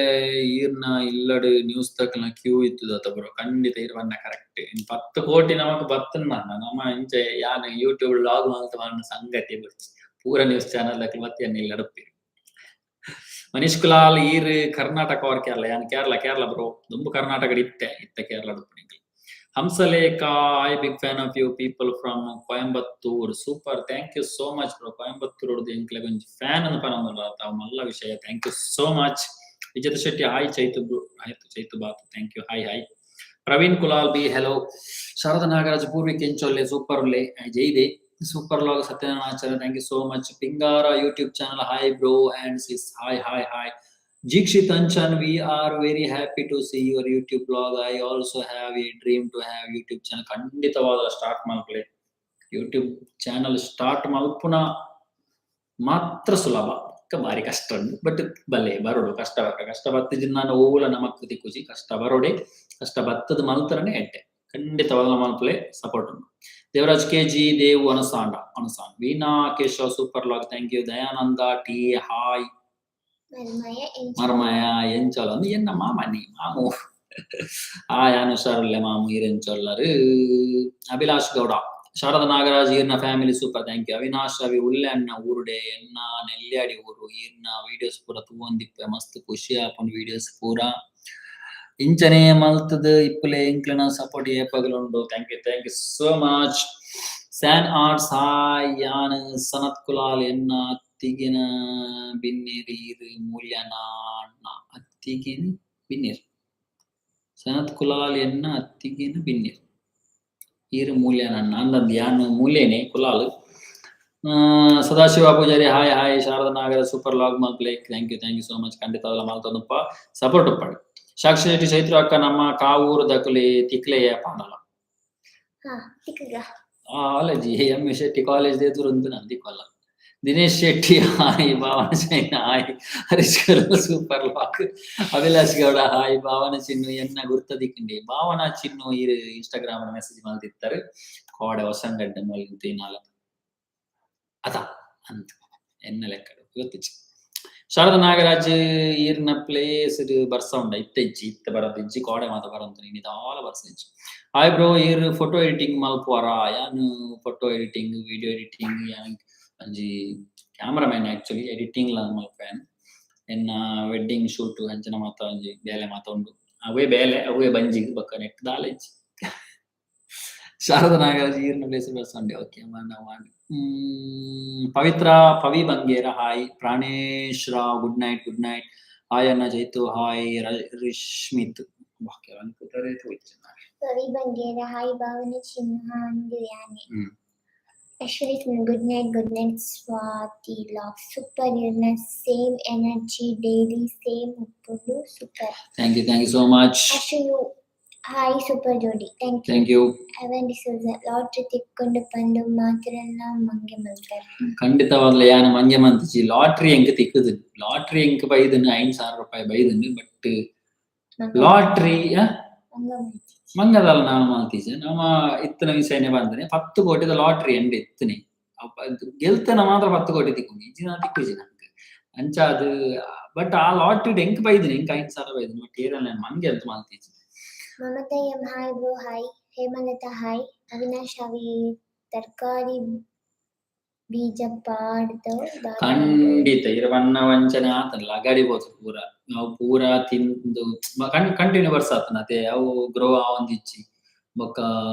ಈರ್ನ ಇಲ್ಲಡ್ news ತಕಲ್ನ Q ಇತ್ತುದತ್ತ bro? ಖಂಡಿತ ಇರ್ವನ್ನ correct. 10 ಕೋಟಿ ನಮಕ್ ಬತ್ತಂಡ ನಮ್ಮ ಇಂಚ ಯಾನ್ YouTube log ಮಲ್ತ ಸಂಗತಿ ಬುಡ್ಚಿ, ಪೂರ ನ್ಯೂಸ್ ಚಾನಲ್ ದಕ್ಲು ಬತ್ತಿ ಎನ್ನ ಇಲ್ಲಡ್. ಮನೀಶ್ ಕುಲಾಲ್ ಈರ್ ಕರ್ನಾಟಕ ಆರ್ ಕೇರಳ? ಯಾನ್ ಕೇರಳ, ಕೇರಳ ಬ್ರೋ. ದುಂಬು ಕರ್ನಾಟಕ ಇತ್ತೆ, ಇತ್ತೆ Kerala. Hamsalekha I big fan of you people from Coimbatore. Super, thank you so much bro. Coimbatore ಎಂಕ್ಲೆ ಒಂಜಿ ಫ್ಯಾನ್ ಅನ್ನು ಪನೊಂದುಲ್ಲ ತಾವು ಮಲ್ಲ ವಿಷಯ, thank you so much. Vijayata Shetty hi Chaitu bro. ಆಯ್ತು ಚೈತು ಬಾತು, thank you. Hi hi. Praveen Kulal B hello. Sharada Nagaraj Purvik ಎಂಚೊಲ್ಲೆ? Super ಉಲ್ಲೆ ಜೈದೆ. Super log Satyanarayana Acharya, thank you so much. Pingara YouTube channel hi bro and sis, hi hi hi. Jikshit Anchan, we are very happy to see your YouTube vlog. I also have a dream to have YouTube channel. ಖಂಡಿತವಾದ start ಮಲ್ಪಲೆ. YouTube channel start ಮಲ್ಪುನ ಮಾತ್ರ ಸುಲಭ, ಬಾರಿ ಕಷ್ಟ ಉಂಡು. But ಬಲ್ಲೆ ಬರೋಡು, ಕಷ್ಟ ಬಕ್ಕ ಕಷ್ಟ ಬತ್ತಿಜಿನ ನಾನು ಓಲ ನಮಕ್ ತಿಕ್ಕುಜಿ. ಕಷ್ಟ ಬರೋಡೆ, ಕಷ್ಟ ಬತ್ತದ ಮಲ್ತರನೆ ಎಡ್ಡೆ. ಖಂಡಿತವಾದ ಮಲ್ಪಲೆ, ಸಪೋರ್ಟ್ ಉಂಡು. ದೇವರಾಜ್ ಕೆ ಜಿ, ದೇವ್ ಅನಸಾಂಡ ಅನಸಾಂಡ್, Veena Keshav, super vlog, thank you. Dayananda T, hi. ಮರ್ಮಯ. ಮರ್ಮಯ ಎಂಚಲ ಅಂದ್ ಎನ್ನ ಮಾಮ ನೀ ಮಾಮು. ಹಾಯ್ ಅನುಷಾರುಲ್ಲೆ ಮಾಮು, ಈರೆಂಚೊಲ್ಲರು. ಅಭಿಲಾಷ್ ಗೌಡ, ಶಾರದಾ ನಾಗರಾಜ್, ಈರ್ನ family super, thank you. Avinash Ravi, ಉಲ್ಲೆ ಅಣ್ಣ ಊರುಡೆ? ಎನ್ನ ನೆಲ್ಯಾಡಿ ಊರು. ಈರ್ನ ವಿಡಿಯೋಸ್ ಪೂರ ತೂವೊಂದಿಪ್ಪೆ, ಮಸ್ತ್ ಖುಷಿ ಆಪುಂಡು ವಿಡಿಯೋಸ್ ಪೂರ. ಇಂಚನೆ ಮಲ್ತದ್ ಇಪ್ಪುಲೆ, ಎಂಕ್ಲೆನ ಸಪೋರ್ಟ್ ಏಪಗಲ ಉಂಡು. Thank you, thank you so much. San arts, hi. ಯಾನ್ ಸನತ್ ಕುಲಾಲ್, ಎನ್ನ ಅತ್ತಿಗಿನ ಬಿನ್ನೇರ್, ಈರ್ ಮೂಲ್ಯನ ಅಣ್ಣ. ಅತ್ತಿಗಿನ ಬಿನ್ನೇರ್, ಸನತ್ ಕುಲಾಲ್ ಎನ್ನ ಅತ್ತಿಗಿನ ಬಿನ್ನೇರ್, ಈರ್ ಮೂಲ್ಯನ ಅಣ್ಣ ಅಂದಂದು. ಯಾನ್ ಮೂಲ್ಯನೆ ಕುಲಾಲ್. Sadashiva Pujari, hi hi. ಶಾರದಾ ನಾಗರ, ಸೂಪರ್ ಲಾಗ್ ಮಲ್ಪ್ಲೆ. Thank you, thank you so much. ಖಂಡಿತ ಅದೆಲ್ಲ ಮಲ್ತೊಂದಪ್ಪ, ಸಪೋರ್ಟ್ ಉಪ್ಪಡ್. ಸಾಕ್ಷಿ ಶೆಟ್ಟಿ, ಚೈತ್ರ ಅಕ್ಕ ನಮ್ಮ ಕಾವೂರು ದಕುಲಿ ತಿಕ್ಲೆಯ ಪಾಂಡಲ. ಹಾ, ತಿಕ್ಕಗ. ಕಾಲೇಜ್ ಎಂ ಶೆಟ್ಟಿ ಕಾಲೇಜ್ ಎದುರುಂದು ನಂದಿಕೊಲ್ಲ. ದಿನೇಶ್ ಶೆಟ್ಟಿ, ಹಾಯ್. ಭಾವನ ಚೈನ, hi. Harish super vlog. Abhilash Gowda, hi. Bhavana Chinnu ಎನ್ನ ಗುರ್ತ ದಿಕ್ಕಂಡಿ. ಭಾವನಾ ಚಿನ್ನು ಇರು ಇನ್ಸ್ಟಾಗ್ರಾಮ್ ಮೆಸೇಜ್ ಮಲ್ತಿತ್ತಾರೆ. ಕೋಡೆ ಹೊಸಂಗಡ್ಡೆ ಮೊಲ್ ತೀನಾಲ ಅತ ಅಂತ ಎನ್ನ ಲೆಕ್ಕ ಗೊತ್ತಿಚ್ಚಿ. ಶಾರದಾ ನಾಗರಾಜ್, ಈರ್ನ ಪ್ಲೇಸ್ ಬರ್ಸ ಉಂಡ? ಇತ್ತೆ ಇಜ್ಜಿ, ಇತ್ತೆ ಬರಂತ ಇಜ್ಜಿ, ಕೋಡೆ ಮಾತ ಬರಂತ, ನಿದಾಲ ಬರ್ಸ ಇಜ್ಜಿ. ಹಾಯ್ ಬ್ರೋ, ಈರ್ ಫೋಟೋ ಎಡಿಟಿಂಗ್ ಮಲ್ಪುವರ? ಯಾನ್ ಫೋಟೋ ಎಡಿಟಿಂಗ್, ವಿಡಿಯೋ ಎಡಿಟಿಂಗ್, ಯಾನ್ ಒಂಜಿ ಕ್ಯಾಮರಾಮ್ಯಾನ್ ಆಕ್ಚುಲಿ. ಎಡಿಟಿಂಗ್ ಲ ಮಲ್ಪುವೆ. ಎನ್ನ ವೆಡ್ಡಿಂಗ್ ಶೂಟ್ ಅಂಚನ ಮಾತ ಒಂಜಿ ಬೇಲೆ ಮಾತ ಉಂಡು. ಅವೇ ಬೇಲೆ, ಅವೇ ಬಂಜಿಗ್, ಬೊಕ್ಕ ನೆಟ್ ದಾಲ ಇಜ್ಜಿ. ಶಾರದಾ ನಾಗರಾಜ್, ಈರ್ನ ಪ್ಲೇಸ್ ಬರ್ಸ ಉಂಡೆ? Okay. Pavithra Pavi Bangera, hi. Pranesh Rao, good night, good night. Hi ಅಣ್ಣ ಜೈತು, ಹಾಯ್. ರಿಶ್ಮಿತ್. ಪವಿ ಬಂಗೇರ, ಹಾಯ್. ಭಾವನ ಚಿನ್ಹ ಅಂದು ಯಾನೆ. Ashwini, good night, good night. Swati vlog, super. ಇರ್ನ ಸೇಮ್ ಎನರ್ಜಿ ಡೈಲಿ ಸೇಮ್ ಉಪ್ಪುಂಡು, super. Thank you, thank you so much. Ashwini, hi, super ಜೋಡಿ, thank you. Thank you. Evan D'Souza, lottery ತಿಕ್ಕೊಂಡು ಪಂದು ಮಾತೆರೆಲ್ಲ ಮಂಗೆ ಮಲ್ತಾರೆ. ಖಂಡಿತವಾಗ್ಲೂ ಯಾನ್ ಮಂಗೆ ಮಂತಿಜಿ. Lottery ಎಂಕ್ ತಿಕ್ಕುದು, lottery ಎಂಕ್ ಬೈದನ್, 5000 ರೂಪಾಯಿ ಬೈದನ್, but lottery ಮಂಗ ಮಲ್ತಿ. ಮಂಗದಲ್ಲ, ನಾನು ಮಾಲ್ತೀಜೆ. ನಮ್ಮ ಇತ್ತನ ವಿಷಯನೇ ಬಂದನೆ, 10 ಕೋಟಿದ ಲಾಟ್ರಿ ಎಂಡ್ ಇತ್ತನೆ ಗೆಲ್ತನ ಮಾತ್ರ 10 ಕೋಟಿ ತಿಕ್ಕು, ಇಜ್ಜಿನ ತಿಕ್ಕುಜಿ ನಂಗೆ. ಅಂಚ ಅದು, ಬಟ್ ಆ ಲಾಟ್ರಿ ಎಂಕ್ ಬೈದಿನಿ, ಎಂಕ್ 5000 ಬೈದಿನಿ. ಬಟ್ ಏರಲ್ಲ, ಮಂಗೆ ಅಂತ ಮಾಲ್ತೀಜಿ. ಮಮತಾ M, hi bro, hi. Hemalatha, hi. Avinash ಅವಿ, ತರಕಾರಿ ಬೀಜ ಪಾಡ್ದು. ಖಂಡಿತ ಇರವನ್ನ ವಂಚನೆ ಆತನ ಲಗಾಡಿ ಬೋತು ಪೂರ. ನಾವು ಪೂರ ತಿಂದು ಕಂಟಿನ್ಯೂ ಬರ್ಸ ಆತನ ಅದೇ ಅವು ಗ್ರೋ ಆವೊಂದಿಜ್ಜಿ. ಬೊಕ್ಕ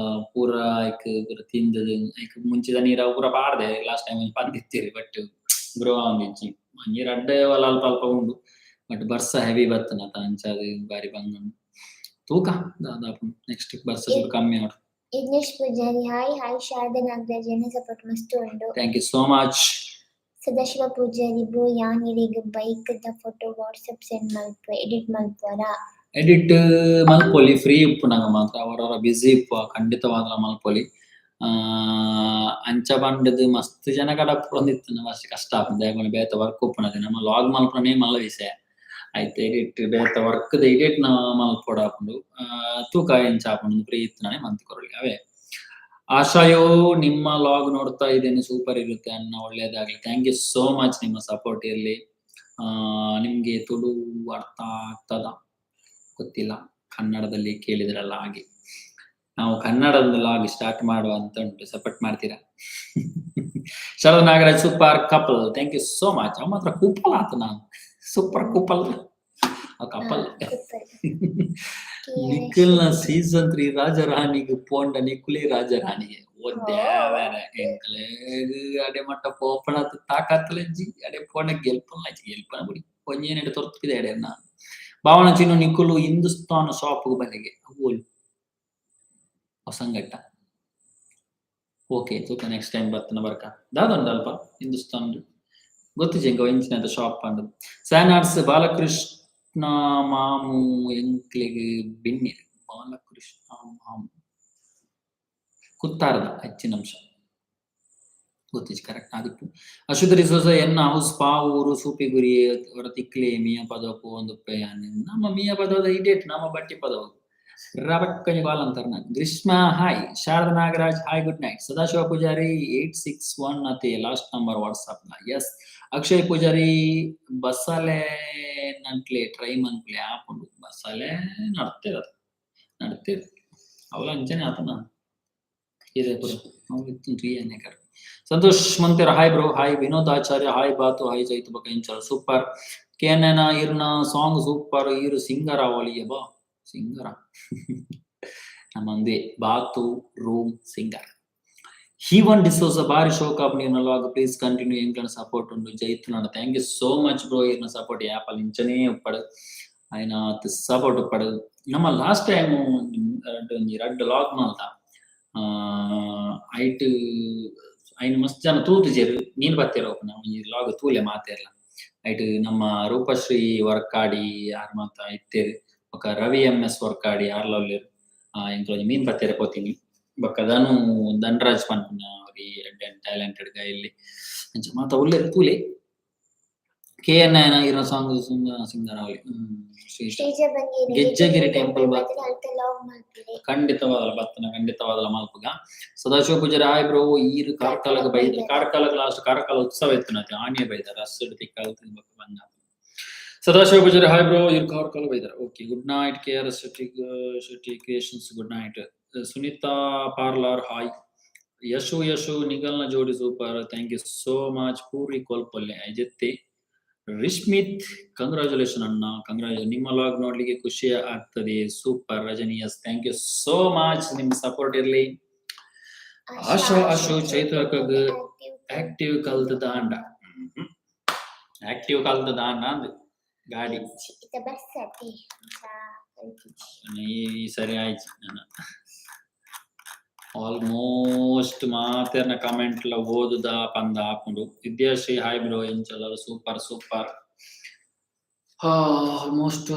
ಪೂರ ಐಕ್ ಪೂರ ತಿಂದದು, ಐಕ್ ಮುಂಚಿದ ನೀರ ಪೂರ ಪಾಡ್ದೆ. ಲಾಸ್ಟ್ ಟೈಮ್ ಪಂದಿತ್ತೀರಿ, ಬಟ್ ಗ್ರೋ ಆವೊಂದಿಜ್ಜಿ. ಒಂಜಿ ರಡ್ಡೆ ಅಲ್ಪ ಅಲ್ಪ ಉಂಡು, ಬಟ್ ಬರ್ಸ ಹೆವಿ ಬರ್ತನ ಅಂಚ ಅದು ಬಾರಿ ಬಂಗ. ತೂಕ ದಾದಾಪುಂಡು, ನೆಕ್ಸ್ಟ್ ಬರ್ಸ ಚೂರು ಕಮ್ಮಿ ಆವಡ್. Yajnesh Poojary, hi hi. Sharada Nagaraj, support ಮಸ್ತ್ ಉಂಡು. Thank you so much. Sadashiva Poojary, bro, ಯಾನ್ ಇರೆಗ್ ಬೈಕ್ ದ ಫೋಟೋ ವಾಟ್ಸ್ಆಪ್ ಸೆಂಡ್ ಮಲ್ಪುವೆ, ಎಡಿಟ್ ಮಲ್ಪುವರಾ? ಎಡಿಟ್ ಮಲ್ಪೊಲಿ, ಫ್ರೀ ಉಪ್ಪುನಗ ಮಾತ್ರ. ಅವರವರ ಬಿಸಿ ಉಪ್ಪು, ಖಂಡಿತವಾದ್ಲ ಮಲ್ಪೊಲಿ. ಅಂಚ ಪಂಡದ್ ಮಸ್ತ್ ಜನ ಕಡಪುಡೊಂದಿತ್ತು, ಮಸ್ತ್ ಕಷ್ಟ ಆಪುಂಡು. ದಾಯೆ ಬೇತೆ ವರ್ಕ್ ಉಪ್ಪುನಗ ನಮ್ಮ ಲಾಗ್ ಮಲ್ಪುನನೇ ಮಲ್ಲ ವಿಷಯ ಐತೆ. ಎಡಿಟ್ ಬೇತೆ ವರ್ಕ್ ದ ಎಡಿಟ್ ನ ಮಲ್ಪೊಡಾಪುಂಡು. ತೂಕ ಎಂಚ ಆಪುಂಡು, ಫ್ರೀ ಇತ್ತುನನೆ ಮಂತ್ ಕೊರೊಲಿ ಅವೇ. ಆಶಾಯೋ, ನಿಮ್ಮ ಲಾಗ್ ನೋಡ್ತಾ ಇದ್ದೇನೆ, ಸೂಪರ್ ಇರುತ್ತೆ ಅನ್ನ, ಒಳ್ಳೇದಾಗ್ಲಿ. Thank you so much, ನಿಮ್ಮ ಸಪೋರ್ಟ್ ಇರಲಿ. ನಿಮ್ಗೆ ತುಳು ಅರ್ಥ ಆಗ್ತದ ಗೊತ್ತಿಲ್ಲ, ಕನ್ನಡದಲ್ಲಿ ಕೇಳಿದ್ರಲ್ಲ ಹಾಗೆ. ನಾವು ಕನ್ನಡದ ಲಾಗ್ ಸ್ಟಾರ್ಟ್ ಮಾಡುವ ಅಂತ ಉಂಟು, ಸಪೋರ್ಟ್ ಮಾಡ್ತೀರಾ? Sharad Nagaraj, super couple, thank you so much. ಅವ ಮಾತ್ರ ಕೂಪಲ್ ಆತ, ನಾನು ಸೂಪರ್ ಕೂಪಲ್ ಕಪಲ್. ನಿಖಿಲ್ನ ಸೀಸನ್ 3 ರಾಜರಾಣಿಗೆ ಪೋಂಡ ನಿಖುಲಿ ರಾಜರಾಣಿಗೆ. ಓ ದೇವರ, ಎಂಕ್ಲೆಗ್ ಅಡೆ ಮಟ್ಟ ಪೋಪಣತ್ ತಾಕತ್ಲಜ್ಜಿ. ಅಡೆ ಪೋಂಡ ಗೆಲ್ಪಲ್ಲ, ಗೆಲ್ಪನ ಬಿಡಿ, ಒಂಜೇನೆಡೆ ತೊರ್ತಿದೆ ಅಡೆ. ನಾನು ಭಾವನ ಚಿನ್ನು, ನಿಖುಲು ಹಿಂದೂಸ್ತಾನ್ ಶಾಪ್ ಬಲ್ಲಿಗೆ ಓಲ್ ಹೊಸಂಗಟ್ಟ. ಓಕೆ, ತೂಕ ನೆಕ್ಸ್ಟ್ ಟೈಮ್ ಬರ್ತನ ಬರ್ಕ. ದಾದ ಉಂಡು ಅಲ್ಪ ಹಿಂದೂಸ್ತಾನ್? ಗೊತ್ತಿಜಿ ಎಂಕ ಎಂಚಿನ ಶಾಪ್ ಪಂದ್. ಸ್ಯಾನಾರ್ಸ್ ಬಾಲಕೃಷ್ಣ ಮಾಮು ಎಂಕ್ಲೆಗ್ ಬಿನ್ನೆರ್. ಬಾಲಕೃಷ್ಣ ಮಾಮು ಕುತ್ತಾರದ ಹೆಚ್ಚಿನ ಅಂಶ ಗೊತ್ತಿಜಿ ಕರೆಕ್ಟ್ ಆದಿಪ್ಪು. ಅಶ್ವಥ ಡಿಸೋಜ ಎನ್ನ ಹೌಸ್ ಪಾವೂರು ಸೂಪಿಗುರಿ ಅವರ ತಿಕ್ಲೆ ಮಿಯ ಪದವು ಒಂದು ನಮ್ಮ ಮಿಯ ಪದವದ ಇಡೇಟ್ ನಮ್ಮ ಬಟ್ಟಿ ಪದವು ರಬಕ್ಕನಿ ಕಾಲ್ ಅಂತಾರೆ ನಾನು. Greeshma hi, Sharada Nagaraj hi, good night. Sadashiva Pujari 861 ಅತಿ ಲಾಸ್ಟ್ ನಂಬರ್ ವಾಟ್ಸ್ಆಪ್ ನ. ಎಸ್ ಅಕ್ಷಯ್ ಪೂಜಾರಿ ಬಸ್ಸಲೆ ನಟ್ಲೆ ಟ್ರೈ ಮನ್ಪುಲೆ ಆಪುಂಡು. ಬಸ್ಸಲೆ ನಡ್ತೇವೆ ಅದು ನಡ್ತೇವೆ ಅವಲ ಅಂಚನೆ ಆತನ ಇದೆ ಪುರ Santosh Mantera hi bro hi. Vinod Acharya hi. Bathu hi. Chaitu ಬಕ ಇಂಚ ಸೂಪರ್. ಕೆಎನ್ಎನ್ ಇರ್ನ ಸಾಂಗ್ ಸೂಪರ್. ಇರು ಸಿಂಗರ್ ಅವಳಿಯ ಬಾ ಸಿಂಗರ ನಮ್ಮಂದೆ ಬಾತು ರೂಮ್ ಸಿಂಗರ್. ಹೀವನ್ ಡಿಸೋಜ ಬಾರಿ ಶೋಕ್ ಆಪ್ ನೀರ್ನ ಲಾಗ್ ಪ್ಲೀಸ್ ಕಂಟಿನ್ಯೂ ಎಂಕ್ಲನ ಸಪೋರ್ಟ್ ಉಂಡು ಜೈತು. Thank you so much bro. ಇರ್ನ ಸಪೋರ್ಟ್ ಯಾಪಲ್ ಇಂಚನೇ ಉಪ್ಪಡು ಆಯ್ನ ಸಪೋರ್ಟ್ ಉಪ್ಪಡು. ನಮ್ಮ ಲಾಸ್ಟ್ ಟೈಮ್ ಒಂಜಿ ರಡ್ಡ್ ಲಾಗ್ ಮಲ್ತ ಐಟ್ ಐನ್ ಮಸ್ತ್ ಜನ ತೂತುಜೆರ್ ಮೀನ್ ಪತ್ತೆರ್ ಓಪುನ ಒಂಜಿ ಲಾಗ್ ತೂಲೆ ಮಾತೆರ್ಲ. ಐಟ್ ನಮ್ಮ ರೂಪಶ್ರೀ ವರ್ಕಾಡಿ ಆರ್ ಮಾತ ಇತ್ತೆರ್. ಬೊಕ ರವಿ ಎಂ ಎಸ್ ವರ್ಕಾಡಿ ಆರ್ಲ ಉಲ್ಲೆರ್. ಎಂಕ್ಲ ಒಂಜಿ ಮೀನ್ ಪತ್ತೆರೆ ಪೋತೀನಿ. ಬೊಕ ಧನು ಧನರಾಜ್ ಪನ್ಪುನ ಒರಿ ಎಡ್ಡೆ ಟ್ಯಾಲೆಂಟೆಡ್ ಗೈ ಇಲ್ಲಿ ಅಂಚ ಮಾತ ಉಲ್ಲೆರ್ ತೂಲೆ. ಕೆ ಎನ್ ಆಯನ ಇರ್ನ ಸಾಂಗ್ ಸಿಂಗರ್ ಅವಲಿ. ಗೆಜ್ಜೆಗಿರಿ ಟೆಂಪಲ್ ಖಂಡಿತವಾದಲ ಬತ್ತನ ಖಂಡಿತವಾದಲ ಮಲ್ಪುಗ. Sadashiva Pujari hi bro. ಈರು ಕಾರ್ಕಳಗ್ ಬೈದ ಕಾರ್ಕಳಗ್ ಲಾಸ್ಟ್ ಕಾರ್ಕಳ ಉತ್ಸವ ಇತ್ತು ಆನಿಯ ಬೈದ ರಸ್ ತಿಕ್ಕಲ್ ಬಂದ. Sadashiva Pujari hi bro. ಈರು ಕಾರ್ಕಳ ಬೈದಾರ. Okay good night. K R S Shetty Shetty creations good night. Sunita parlour hi. Yashu Yashu ನಿಗಲ್ನ ಜೋಡಿ super. Thank you so much. Puri ಕೋಲ್ಪಲ್ಲೆ ಜೆತ್ತಿ. ರಿಶ್ಮಿತ್ ಕಂಗ್ರಾಚುಲೇಷನ್ ಅಣ್ಣ, ಕಂಗ್ರಾಚುಲೇಷನ್. ನಿಮ್ಮ ಲಾಗ್ ನೋಡ್ಲಿಕ್ಕೆ ಖುಷಿ ಆಗ್ತದೆ. Super Rajani yes thank you so much. ನಿಮ್ಮ ಸಪೋರ್ಟ್ ಇರ್ಲಿ. ಆಶಾ ಅಶು ಚೈತ್ರಕಗ್ ಆಕ್ಟಿವ್ ಕಲ್ತ ದಾಂಡ, ಆಕ್ಟಿವ್ ಕಲ್ತ ದಾಂಡ ಅಂದ್ ಗಾಡಿ ಈ ಸರಿ ಆಯ್ತು. ನನ್ನ ಆಲ್ಮೋಸ್ಟ್ ಮಾತೆರ್ನ ಕಮೆಂಟ್ ಲ ಓದುದ ಪಂದ ಆಪುಂಡು. ವಿದ್ಯಾಶ್ರೀ ಹಾಯ್ ಬ್ರೋ ಎಂಚಲ ಸೂಪರ್ ಸೂಪರ್. ಆಲ್ಮೋಸ್ಟ್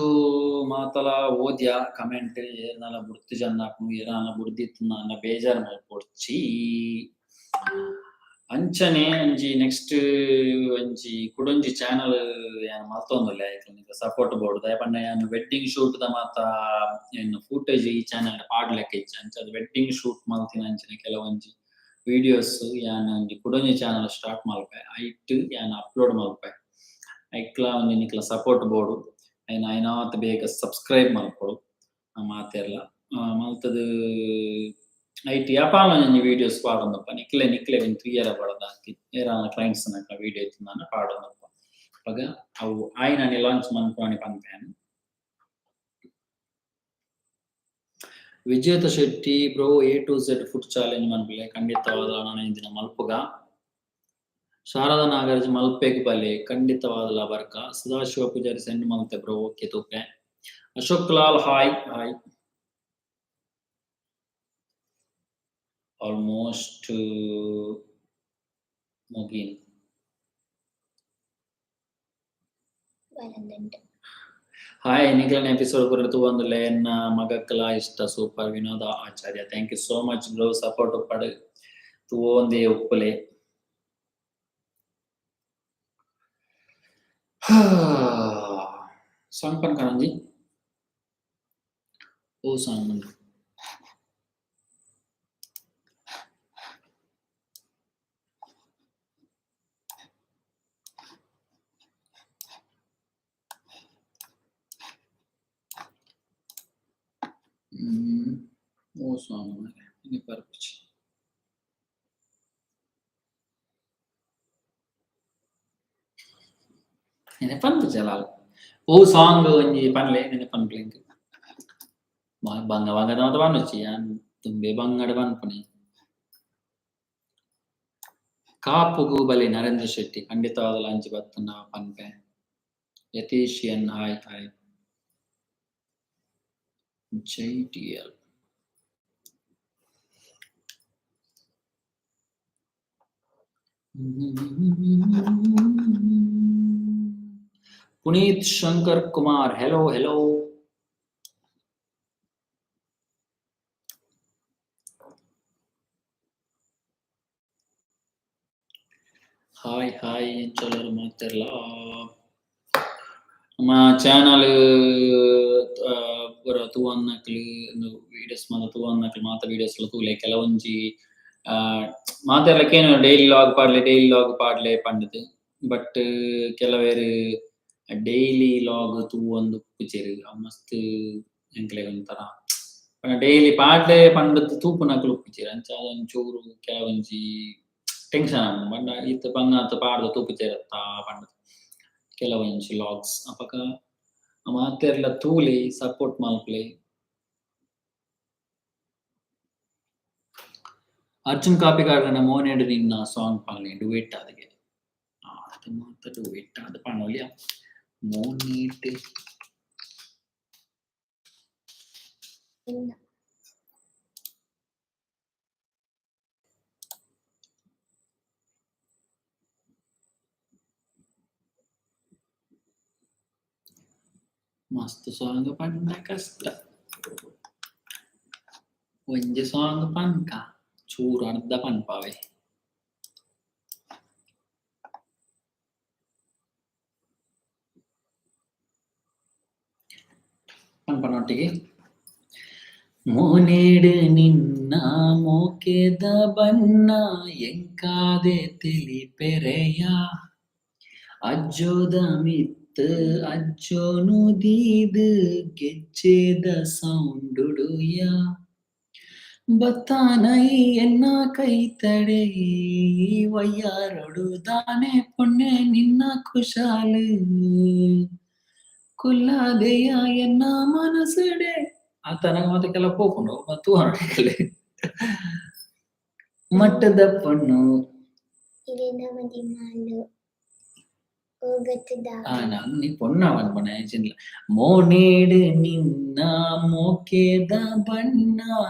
ಮಾತಲ ಓದ್ಯ ಕಮೆಂಟ್ ಏನಾಲ ಬುಡ್ತಿ ಜನ ಏನಾಲ ಬುಡ್ದಿತ್ತು ಬೇಜಾರ್ ಮಲ್ಪೊಡ್ಚಿ. ಅಂಚನೆ ಅಂಜಿ ನೆಕ್ಸ್ಟ್ ಒಂಜಿ ಕುಡೊಂಜಿ ಚಾನಲ್ ಯಾನ್ ಮಲ್ತೊಂದುಲ್ಲೆ ಐಕ್ ಸಪೋರ್ಟ್ ಬೋರ್ಡ್ ದಾಯೆ ಪಂಡ ಯಾನ್ ವೆಡ್ಡಿಂಗ್ ಶೂಟ್ ದ ಮಾತ ಎನ್ನ ಫೂಟೇಜ್ ಈ ಚಾನಲ್ ಪಾಡ್ಲೆಕ್ಕ ಇಜ್ಜಿ. ಅಂಚಾದ್ ವೆಡ್ಡಿಂಗ್ ಶೂಟ್ ಮಲ್ತಿನ ಅಂಚನೆ ಕೆಲವೊಂಜಿ ವಿಡಿಯೋಸ್ ಯಾನ್ ಒಂಜಿ ಕುಡೊಂಜಿ ಚಾನಲ್ ಸ್ಟಾರ್ಟ್ ಮಲ್ಪೆ ಐಟ್ ಯಾನ್ ಅಪ್ಲೋಡ್ ಮಲ್ಪೆ. ಐಕ್ಲ ಒಂಜಿ ನಿಕ್ಲ ಸಪೋರ್ಟ್ ಬೋಡು. ಐನ್ ಆಯ್ನಾತ್ ಬೇಗ ಸಬ್ಸ್ಕ್ರೈಬ್ ಮಲ್ಪೊಡು ಮಾತೆರ್ಲ ಮಲ್ತದು ಐಟ್ ಯಾಪಾಲ ಒಂಜಿ ವಿಡಿಯೋಸ್ ಪಾಡೊಂದಪ್ಪ. ನಿಕ್ಲೆ ನಿಕ್ಲೆ ಒಂಜಿ ತೂಯರ ಬೋಡದಾಂತಿ ಏರಾನ ಕ್ಲೈಂಟ್ಸ್ ನಕ್ಲ ವಿಡಿಯೋ ಇತ್ತುಂದಾನ ಪಾಡೊಂದಪ್ಪ. ಅಪಗ ಅವು ಆಯ್ನನಿ ಲಾಂಚ್ ಮನ್ಪುವನಿ ಪನ್ಪೆ. Vijetha Shetty bro A to Z food challenge ಮನ್ಪುಲೆ ಖಂಡಿತವಾದ ನಾನು ದಿನ ಮಲ್ಪುಗ. ಶಾರದಾ ನಾಗರಾಜ್ ಮಲ್ಪೆಗ್ ಬಲೆ ಖಂಡಿತವಾದಲ ಬರ್ಕ. ಸದಾಶಿವ ಪೂಜಾರಿ ಸೆಂಡ್ ಮಲ್ತೆ ಬ್ರೋ ಓಕೆ ತೂಪೆ. Ashok Lal hi hi. Almost ಮುಗೀನ್. Hi ನಿಕ್ಲೆನ ಎಪಿಸೋಡ್ ಪೂರ ತೂವೊಂದುಲ್ಲೆ ಎನ್ನ ಮಗಕ್ಲ ಇಷ್ಟ super. Vinoda Acharya thank you so much bro support ಉಪ್ಪಡ್ ತೂವೊಂದೇ ಉಪ್ಪುಲೆ. ಸಾಂಗ್ ಪನ್ಕನಂಜಿ ಓ ಸಾಂಗ್ ಉಂಡು. ಓ ಸಾಂಗ್ ಇನಿ ಪರ್ಪುಜಿ. ನೆನಪನ್ಪುಜಿ ಲಾಲ್ ಓ ಸಾಂಗ್ ಒಂಜಿ ಪನ್ಲೆ ನೆನಪನ್ಪುಲೆ ಎಂಕ್. ಬಂಗ ಬಂಗದ ಮಾತ ಪನ್ನುಚಿ ಯಾನ್ ತುಂಬೆ ಬಂಗಡ್ ಪನ್ಪುನೆ. ಕಾಪುಗು ಬಲೆ ನರೇಂದ್ರ ಶೆಟ್ಟಿ ಖಂಡಿತವಾದಲ ಅಂಚಿ ಬತ್ತುಂಡ ಪನ್ಪೆ. Yathish N hi hi. Jai T L. Puneeth Shankar Kumar, hello hello. Hi hi ಎಂಚಲರ್ ಮಾತೆರ್ಲ. ನಮ್ಮ ಚಾನಲ್ ಪೂರ ತೂವನ್ನಕ್ಲು ವೀಡಿಯೋಸ್ ಮಾತ ತೂವನ್ನಕ್ಲು ಮಾತ ವೀಡಿಯೋಸ್ ಲ ತೂಲೆ. ಕೆಲವೊಂಜಿ ಮಾತೆರ್ಲ ಕೇನು ಡೈಲಿ ಲಾಗ್ ಪಾಡ್ಲೆ ಡೈಲಿ ಲಾಗ್ ಪಾಡ್ಲೆ ಪಂಡುದು, ಬಟ್ ಕೆಲವೇರು ಡೈಲಿ ಲಾಗ್ ತೂವೊಂದು ಉಪ್ಪುಜೆರ್. ಅವು ಮಸ್ತ್ ಎಂಕ್ಲೆಗ್ ಒಂಥರ ಡೈಲಿ ಪಾಡ್ಲೆ ಪಂಡುದು ತೂಪುನಕ್ಲು ಉಪ್ಪುಜೆರ್. ಅಂಚ ಒಂಚೂರು ಕೆಲವೊಂಜಿ ಟೆನ್ಷನ್ ಆಪುಂಡು, ಪಂಡ ಇತ್ತೆ ಬಂಗಾತ್ ಪಾಡ್ದ್ ತೂಪುಜೆರತ್ತ ಪಂಡುದು ಕೆಲವೊಂಜಿ ಲಾಗ್ಸ್. ಅಪಗ ಮಾತೆರ್ಲ ತೂಲೆ ಸಪೋರ್ಟ್ ಮಲ್ಪುಲೆ. ಅರ್ಜುನ್ ಕಾಪಿಕಾಡ್ನ ಮೋನೆಡ್ ನಿನ್ನ ಸಾಂಗ್ ಪನ್ಲೆ ಡುಯೆಟ್ ಆದಿಗೆ. ಅದು ಮಾತ ಡುಯೆಟ್ ಆದ್ ಪನೊಲಿಯ ಮೋನೆಡ್ ನಿನ್ನ. ಮಸ್ತ್ ಸಾಂಗ್ ಪಂಡ ಕಷ್ಟ, ಒಂಜಿ ಸಾಂಗ್ ಪನ್ಕ ಚೂರು ಅರ್ಧ ಪನ್ಪಾವೆ. ಪನ್ಪನೊಟ್ಟಿಗೆ ಮೋನೇಡ್ ನಿನ್ನ ಮೋಕೆದ ಬಣ್ಣ ಎಂಕಾದೆ ತಿಳಿಪೆರೆಯ, ಅಜ್ಜೋದ ಮಿತ್ ಅಜ್ಜೋನು ದೀದ್ ಗೆಜ್ಜೆದ ಸೌಂಡುಡುಯ, ಬತ್ತಾನೈ ಎನ್ನ ಕೈ ತಡೆ ವಯ್ಯಾರೊಡು ದಾನೆ ಪೊಣ್ಣೆ ನಿನ್ನ ಕುಶಾಲು, ಕುಲ್ಲಾದೆಯ ಎನ್ನ ಮನಸ್ಸುಡೆ. ಆತನಗ ಮತ್ತೆ ಕೆಲ ಪೋಪುಂಡು ತೂವನೊಟ್ಟಿಗೆ ಮಟ್ಟದ ಪೊಣ್ಣು. ಇರೆನ ಮದಿಮಾಲು ಓಗತದ. ನೀ ಪೊಣ್ಣ ಪನ್ಪುನ ಎಂಚಿನ್ಲ. ಮೋನೇಡ್ ನಿನ್ನ ಮೋಕೆದ ಬಣ್ಣ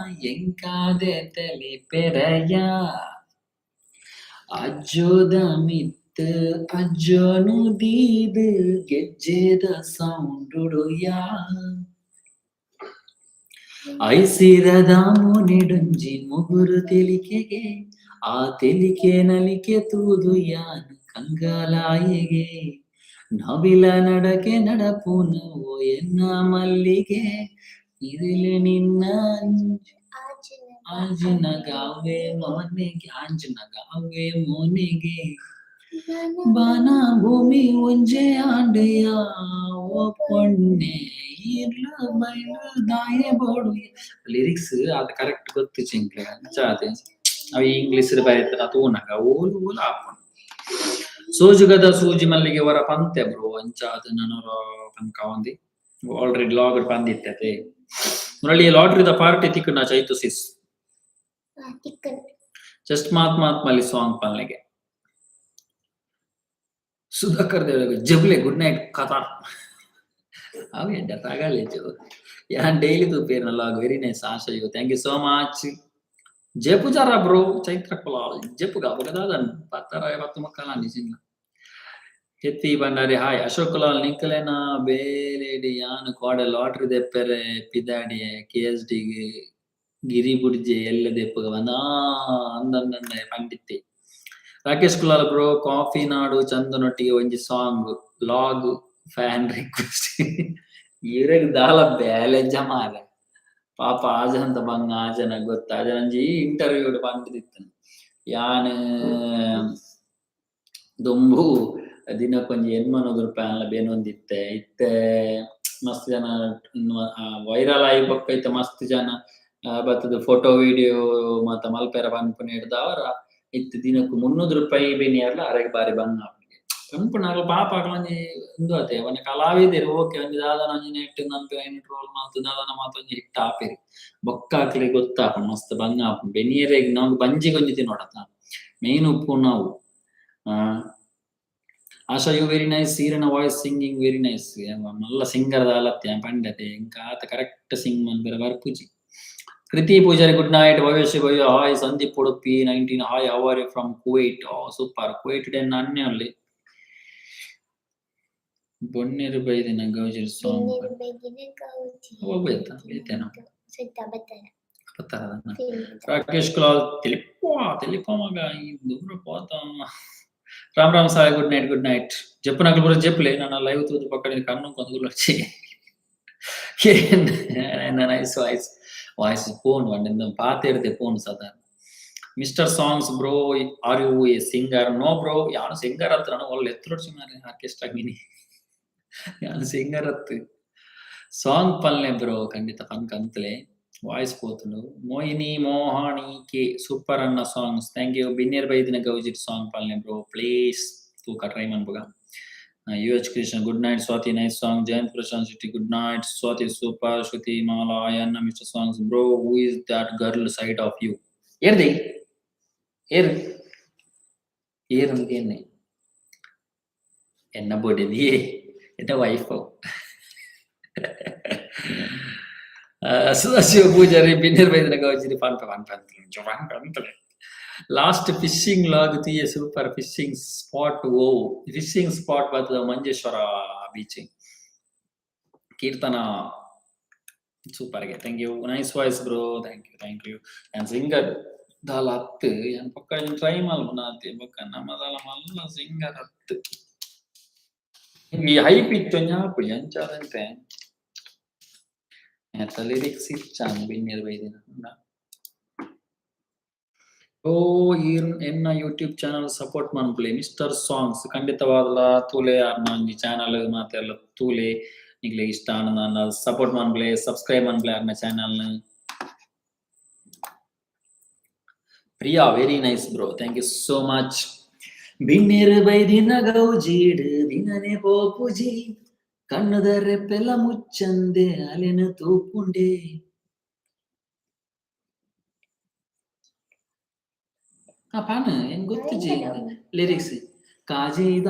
ಎಂಕಾದೆ ತಲೆ ಪೆರೆಯ, ಅಜ್ಜೋದ ಮಿತ್ ಅಜ್ಜೋನು ದೀದ್ ಗೆಜ್ಜೆದ ಸೌಂಡುಡುಯ, ಐಸಿರದ ಮೋನೆಡುಂಜಿ ಮುಗುರು ತೆಲಿಕೆಗೆ, ಆ ತೆಲಿಕೆ ನಲಿಕೆ ತೂದು ಯಾನ್ ಕಂಗಾಲಾಯಿಗೆ, ನವಿಲ ನಡಕೆ ನಡಪುನ ಓ ಎನ್ನ ಮಲ್ಲಿಗೆ, ಇರಲು ನಿನ್ನ ಆಂಜನಗಾವೆ ಮೋನೆಗೆ, ಆಂಜನಗಾವೆ ಮೋನೆಗೆ, ಬಾನ ಭೂಮಿ ಒಂಜೆ ಆಂಡೆಯ ಓ ಪೊಣ್ಣೆ ಇರ್ಲು ಬೈಲು ದಾಯೆ ಬೋಡು. ಲಿರಿಕ್ಸ್ ಅದು ಕರೆಕ್ಟ್ ಗೊತ್ತು ಚಿಂಕ್ಲೆ ಅಂಚ ಅದೇ ಅವು ಇಂಗ್ಲಿಷ್ ಬರೆತನ ತೂನಗ ಓಲು ಓಲು ಆಪುಂಡು. ಸೋಜುಗದ ಸೂಜಿ ಮಲ್ಲಿಗೆ ವರ ಪಂತೆ ಬ್ರೋ ಅಂಚಾದ ನನೊರ ಪನ್ಕ ಒಂದಿ ಆಲ್ರೆಡಿ ಲಾಗ್ ಪಂದಿತ್ತೆ. ಮುರಳಿ ಲಾಟ್ರಿದ ಪಾರ್ಟಿ ತಿಕ್ಕುನ ಚೈತು ಸಿಸ್ ತಿಕ್ಕನ್. ಜಸ್ಟ್ ಮಾತ್ ಮಾತ್ ಮಲ್ಲಿ ಸಾಂಗ್ ಪನ್ಲೆಗೆ. ಸುಧಾಕರ್ ದೇವ ಜಬ್ಲೆ ಗುಡ್ ನೈಟ್ ಕತಾರ್. ಅವು ಎಡ್ಡ ತಗಲೇಜು ಯಾನ್ ಡೈಲಿ ತೂಪೇರ್ನ log. Very nice Asha you, thank you so much. ಜೆಪುಜಾರ bro Chaitra Kulal ಜೆಪುಗ ಬಗದಾದನ್ ಪತ್ತರ ಪತ್ತು ಮಕ್ಕಳ ನಿಜಿಲ್ಲ. ಹೆತ್ತಿ ಬಂಡಾರಿ ಹಾಯ್ ಅಶೋಕ್ ಕುಲಾಲ್ ನಿಕ್ಕಲೇನ ಬೇಲೆಡಿ ಯಾನ್ ಕೋಡೆ ಲಾಟ್ರಿ ದೆಪ್ಪೆರೆ ಪಿದಾಡಿಯೆ ಕೆ ಎಸ್ ಡಿ ಗಿರಿ ಬುಡ್ಜೆ ಎಲ್ಲ ದೆಪ್ಪುಗ ಬಂದ ಅಂದನ್ನ ಪಂಡಿತ್ತೆ. ರಾಕೇಶ್ ಕುಲಾಲ್ ಬ್ರೋ ಕಾಫಿ ನಾಡು ಚಂದನೊಟ್ಟಿಗೆ ಒಂಜಿ ಸಾಂಗ್ ಲಾಗ್ ಫ್ಯಾನ್ ರಿಕ್ವೆಸ್ಟ್. ಇರೆಗ್ ದಾಲ ಬ್ಯಾಲೆಜ್ಜ ಮಾರೆ ಪಾಪ ಆಜಂತ ಬಂಗ ಆಜನ ಗೊತ್ತ ಆಜನಂಜಿ ಇಂಟರ್ವ್ಯೂ ಪಂಡಿದಿತ್ತನು ಯಾನ್ ದೊಂಬು ದಿನಕ್ಕೊಂಜಿ ಎನ್ಮನೂರು ರೂಪಾಯಿ ಬೇನೊಂದಿತ್ತೆ ಇತ್ತೆ ಮಸ್ತ್ ಜನ ವೈರಲ್ ಆಯಿ ಬೊಕ್ಕ ಇತ್ತೆ ಮಸ್ತ್ ಜನ ಬತ್ತದ ಫೋಟೋ ವಿಡಿಯೋ ಮಾತ ಮಲ್ಪೆರ ಪನ್ಪುನ ಹಿಡ್ದವರ ಇತ್ತೆ ದಿನಕ್ಕೂ 300 ರೂಪಾಯಿ ಬೆನಿಯರ್ಲ ಅರೆಗ್ ಬಾರಿ ಬಂಗ ಪನ್ಪುನಾಗ ಪಾಪ ಒಂಜಿ ಉಂದು ಅತೆ ಒಂಜಿ ಕಲಾವಿದೆರ್ ಓಕೆ ಒಂಜಿ ದಾದನ ಒಂಜಿ ನೆಟ್ ನನ್ಪೆ ಐನ್ ಟ್ರೋಲ್ ಮಲ್ತ್ ದಾದನ ಮಾತ ಒಂಜಿ ಹಿಟ್ ಆಪೆರ್ ಬೊಕ್ಕ ಅಕ್ಲೆಗ್ ಗೊತ್ತಾಪುಂಡು ಮಸ್ತ್ ಬಂಗ ಆಪುಂಡು ಬೆನಿಯೆರೆಗ್ ನಮ್ಗ್ ಬಂಜಿಗ್ ಒಂಜಿ ತಿನೊಡತ ಮೇನ್ ಉಪ್ಪು ನಾವು. ಆಶಾ you very nice ಈರೆನ ವಾಯ್ಸ್ ಸಿಂಗಿಂಗ್ ವೆರಿ ನೈಸ್. ಮಲ್ಲ ಸಿಂಗರ್ ದಾಲತ್ತೆ ಪಂಡತೆ ಎಂಕ್ ಆತ ಕರೆಕ್ಟ್ ಸಿಂಗ್ ಮನ್ಪೆರೆ ಬರ್ಪುಜಿ. Kriti Pujari good night. Bhavyashi Bhavya hi. Sandeep Udupi 19 hi. How are you from Kuwait? Oh super. Kuwait day ನನ್ನೇ ಅಲ್ಲಿ ಬೊನ್ನೇರು ಬೈದಿನ ಗೌಜಿರ್ ಸಾಂಗ್. ಬಿನ್ನೆರು ಬೈದಿನ ಗೌಜಿ. ಹೋಗ್ಬೇಕ ಬೇತೇನೋ. ಸುತ್ತ ಬತ್ತಾರ. ಬತ್ತಾರ. ಫಿಲ್ಮ್. ರಾಕೇಶ್ ಕುಲಾಲ್ ತಿಳಿಪ್ಪ ತಿಳಿಪ್ಪ ಮಗ ಈ ದೂರ పోತ. Ram Ram Sai good night good night. ಜಪ್ಪು ಪೂರ ಜಪ್ಪಲೆ ನಾನು ಲೈವ್ ತೂದು ಪಕ್ಕನೆ ಕಣ್ಣು ಕೊಂದುಗುಲು వచ్చి nice voice voice phone వండింది పాతేడితే ఫోన్ ಸದಾ. Mister songs bro are you a singer? No bro, ಯಾನು ಸಿಂಗರ್ ಹತ್ರ ನಾನು ಒಳ್ಳೆ ಎತ್ತರೊಡ್ಚಿ ಮಾರೆ ಆರ್ಕೆಸ್ಟ್ರಾ ಮಿನಿ ಯಾನು ಸಿಂಗರ್ ಹತ್ತು ಸಾಂಗ್ ಪಲ್ನೆ ಬ್ರೋ ಖಂಡಿತ ಪನ್ಕ ಅಂತಲೇ ವಾಯ್ಸ್ ಪೋತುಂಡು. ಮೋಹಿನಿ ಮೋಹಾಣಿ ಕೆ ಸೂಪರ್ ಅನ್ನ ಸಾಂಗ್ಸ್ thank you. ಬಿನ್ನೇರ್ ಬೈದಿನ ಗೌಜಿಟ್ ಸಾಂಗ್ ಪಲ್ನೆ ಬ್ರೋ ಪ್ಲೀಸ್ ತೂಕ ಟ್ರೈ ಮನ್ಪುಗ. U H Krishna good night. Swathi nice song. Jayanth Prashanth Shetty good night. Swathi super. Shruti Mala ಅಯ್ಯನ್ನ mister songs bro who is that girl side of you? ಏರ್ದಿ ಏರ್ ಏರ್ ಅಂದೇನೆ ಎನ್ನ ಬೊಡೆದಿ ಎನ್ನ wife. Sadashiva Poojary ಬಿನ್ನೇರ್ ಬೈದಿನ ಗೌಜಿರಿ ಪನ್ಪ ಪನ್ಪ ಪನ್ಪ ಅಂತಲೇ. ಲಾಸ್ಟ್ ಫಿಶಿಂಗ್ ಲಾಗ್ ತೀಯ ಸೂಪರ್. ಫಿಶಿಂಗ್ ಸ್ಪಾಟ್ ಓ ಫಿಶಿಂಗ್ ಸ್ಪಾಟ್ ಬರ್ತದ ಮಂಜೇಶ್ವರ ಬೀಚ್. ಕೀರ್ತನ ಸೂಪರ್ಗೆ thank you. Nice voice bro thank you thank you. ಯಾನ್ ಸಿಂಗರ್ ದಾಲ ಅತ್ತು ಯಾನ್ ಪಕ್ಕ ಟ್ರೈ ಮಲ್ಪುನಾತೆ ಬೊಕ್ಕ ನಮ್ಮ ದಾಲ ಮಲ್ಲ ಸಿಂಗರ್ ಅತ್ತು ಈ ಹೈ ಪಿಚ್ ಒಂಜಾಪು ಎಂಚಾದಂತೆ ಏತ ಲಿರಿಕ್ಸ್ ಇಚ್ಚಾನ್ ಬಿನ್ನೇರ್ ಬೈದಿನ. ಓ ಈರ್ ಎನ್ನ ಯೂಟ್ಯೂಬ್ ಚಾನಲ್ ಸಪೋರ್ಟ್ ಮನ್ಪುಲೆ ಮಿಸ್ಟರ್ ಸಾಂಗ್ಸ್ ಖಂಡಿತವಾದಲ ತೂಲೆ ಅರ್ನ ಒಂಜಿ ಚಾನಲ್ ಮಾತೆಲ್ಲ ತೂಲೆ ನಿಕ್ಲೆ ಇಷ್ಟ ಆನಂದ ಸಪೋರ್ಟ್ ಮನ್ಪುಲೆ ಸಬ್ಸ್ಕ್ರೈಬ್ ಮನ್ಪುಲೆ ಅರ್ನ channel. Priya very nice bro thank you so much. ಬಿನ್ನೇರು ಬೈದಿನ ಗೌಜೀಡು ದಿನನೆ ಪೋಪುಜಿ ಕಣ್ಣುದ ರೆಪ್ಪೆಲ ಮುಚ್ಚಂದೆ ಅಲೆನ ತೂಪುಂಡೆ. ಆ ಪಾನ್ ಏನ್ ಗೊತ್ತುಜಿ ಲಿರಿಕ್ಸ್. ಕಾಜಿದ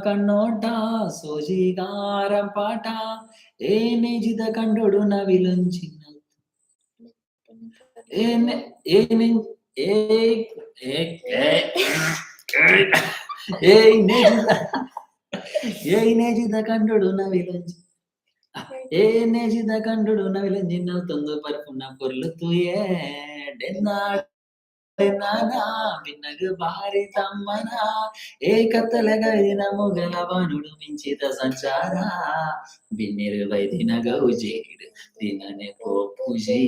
ಕಣ್ಣೋಟ ಸೋಜಿಗಾರಂ ಪಾಟ ಏ ನೇಜಿದ ಕಂಡೋಡು ನವಿಲೊಂಚಿನ ಏನೆ ಏನೆ ಏ ಏ ಏ ನೇಜಿದ ಏ ನೇಜಿದ ಕಂಡೋಡು ನವಿಲೊಂಚಿ ಏ ನೇಜಿದ ಕಂಡೋಡು ನವಿಲೊಂಜಿನ ತಂದು ಪರ್ಪುನ ಪೊರ್ಲು ತುಯೇ ಡೆನ್ನಾಡ ಭಿನ್ನಗು ಬಾರಿ ತಮ್ಮನ ಏ ಕತ್ತಲೆಗೈದಿನ ಮುಗಲ ಬಾನುಡು ಮಿಂಚಿದ ಸಂಚಾರ ಬಿನ್ನಿರು ಬೈದಿನ ಗೌಜೇಡು ದಿನನೆ ಪೋಪುಜಿ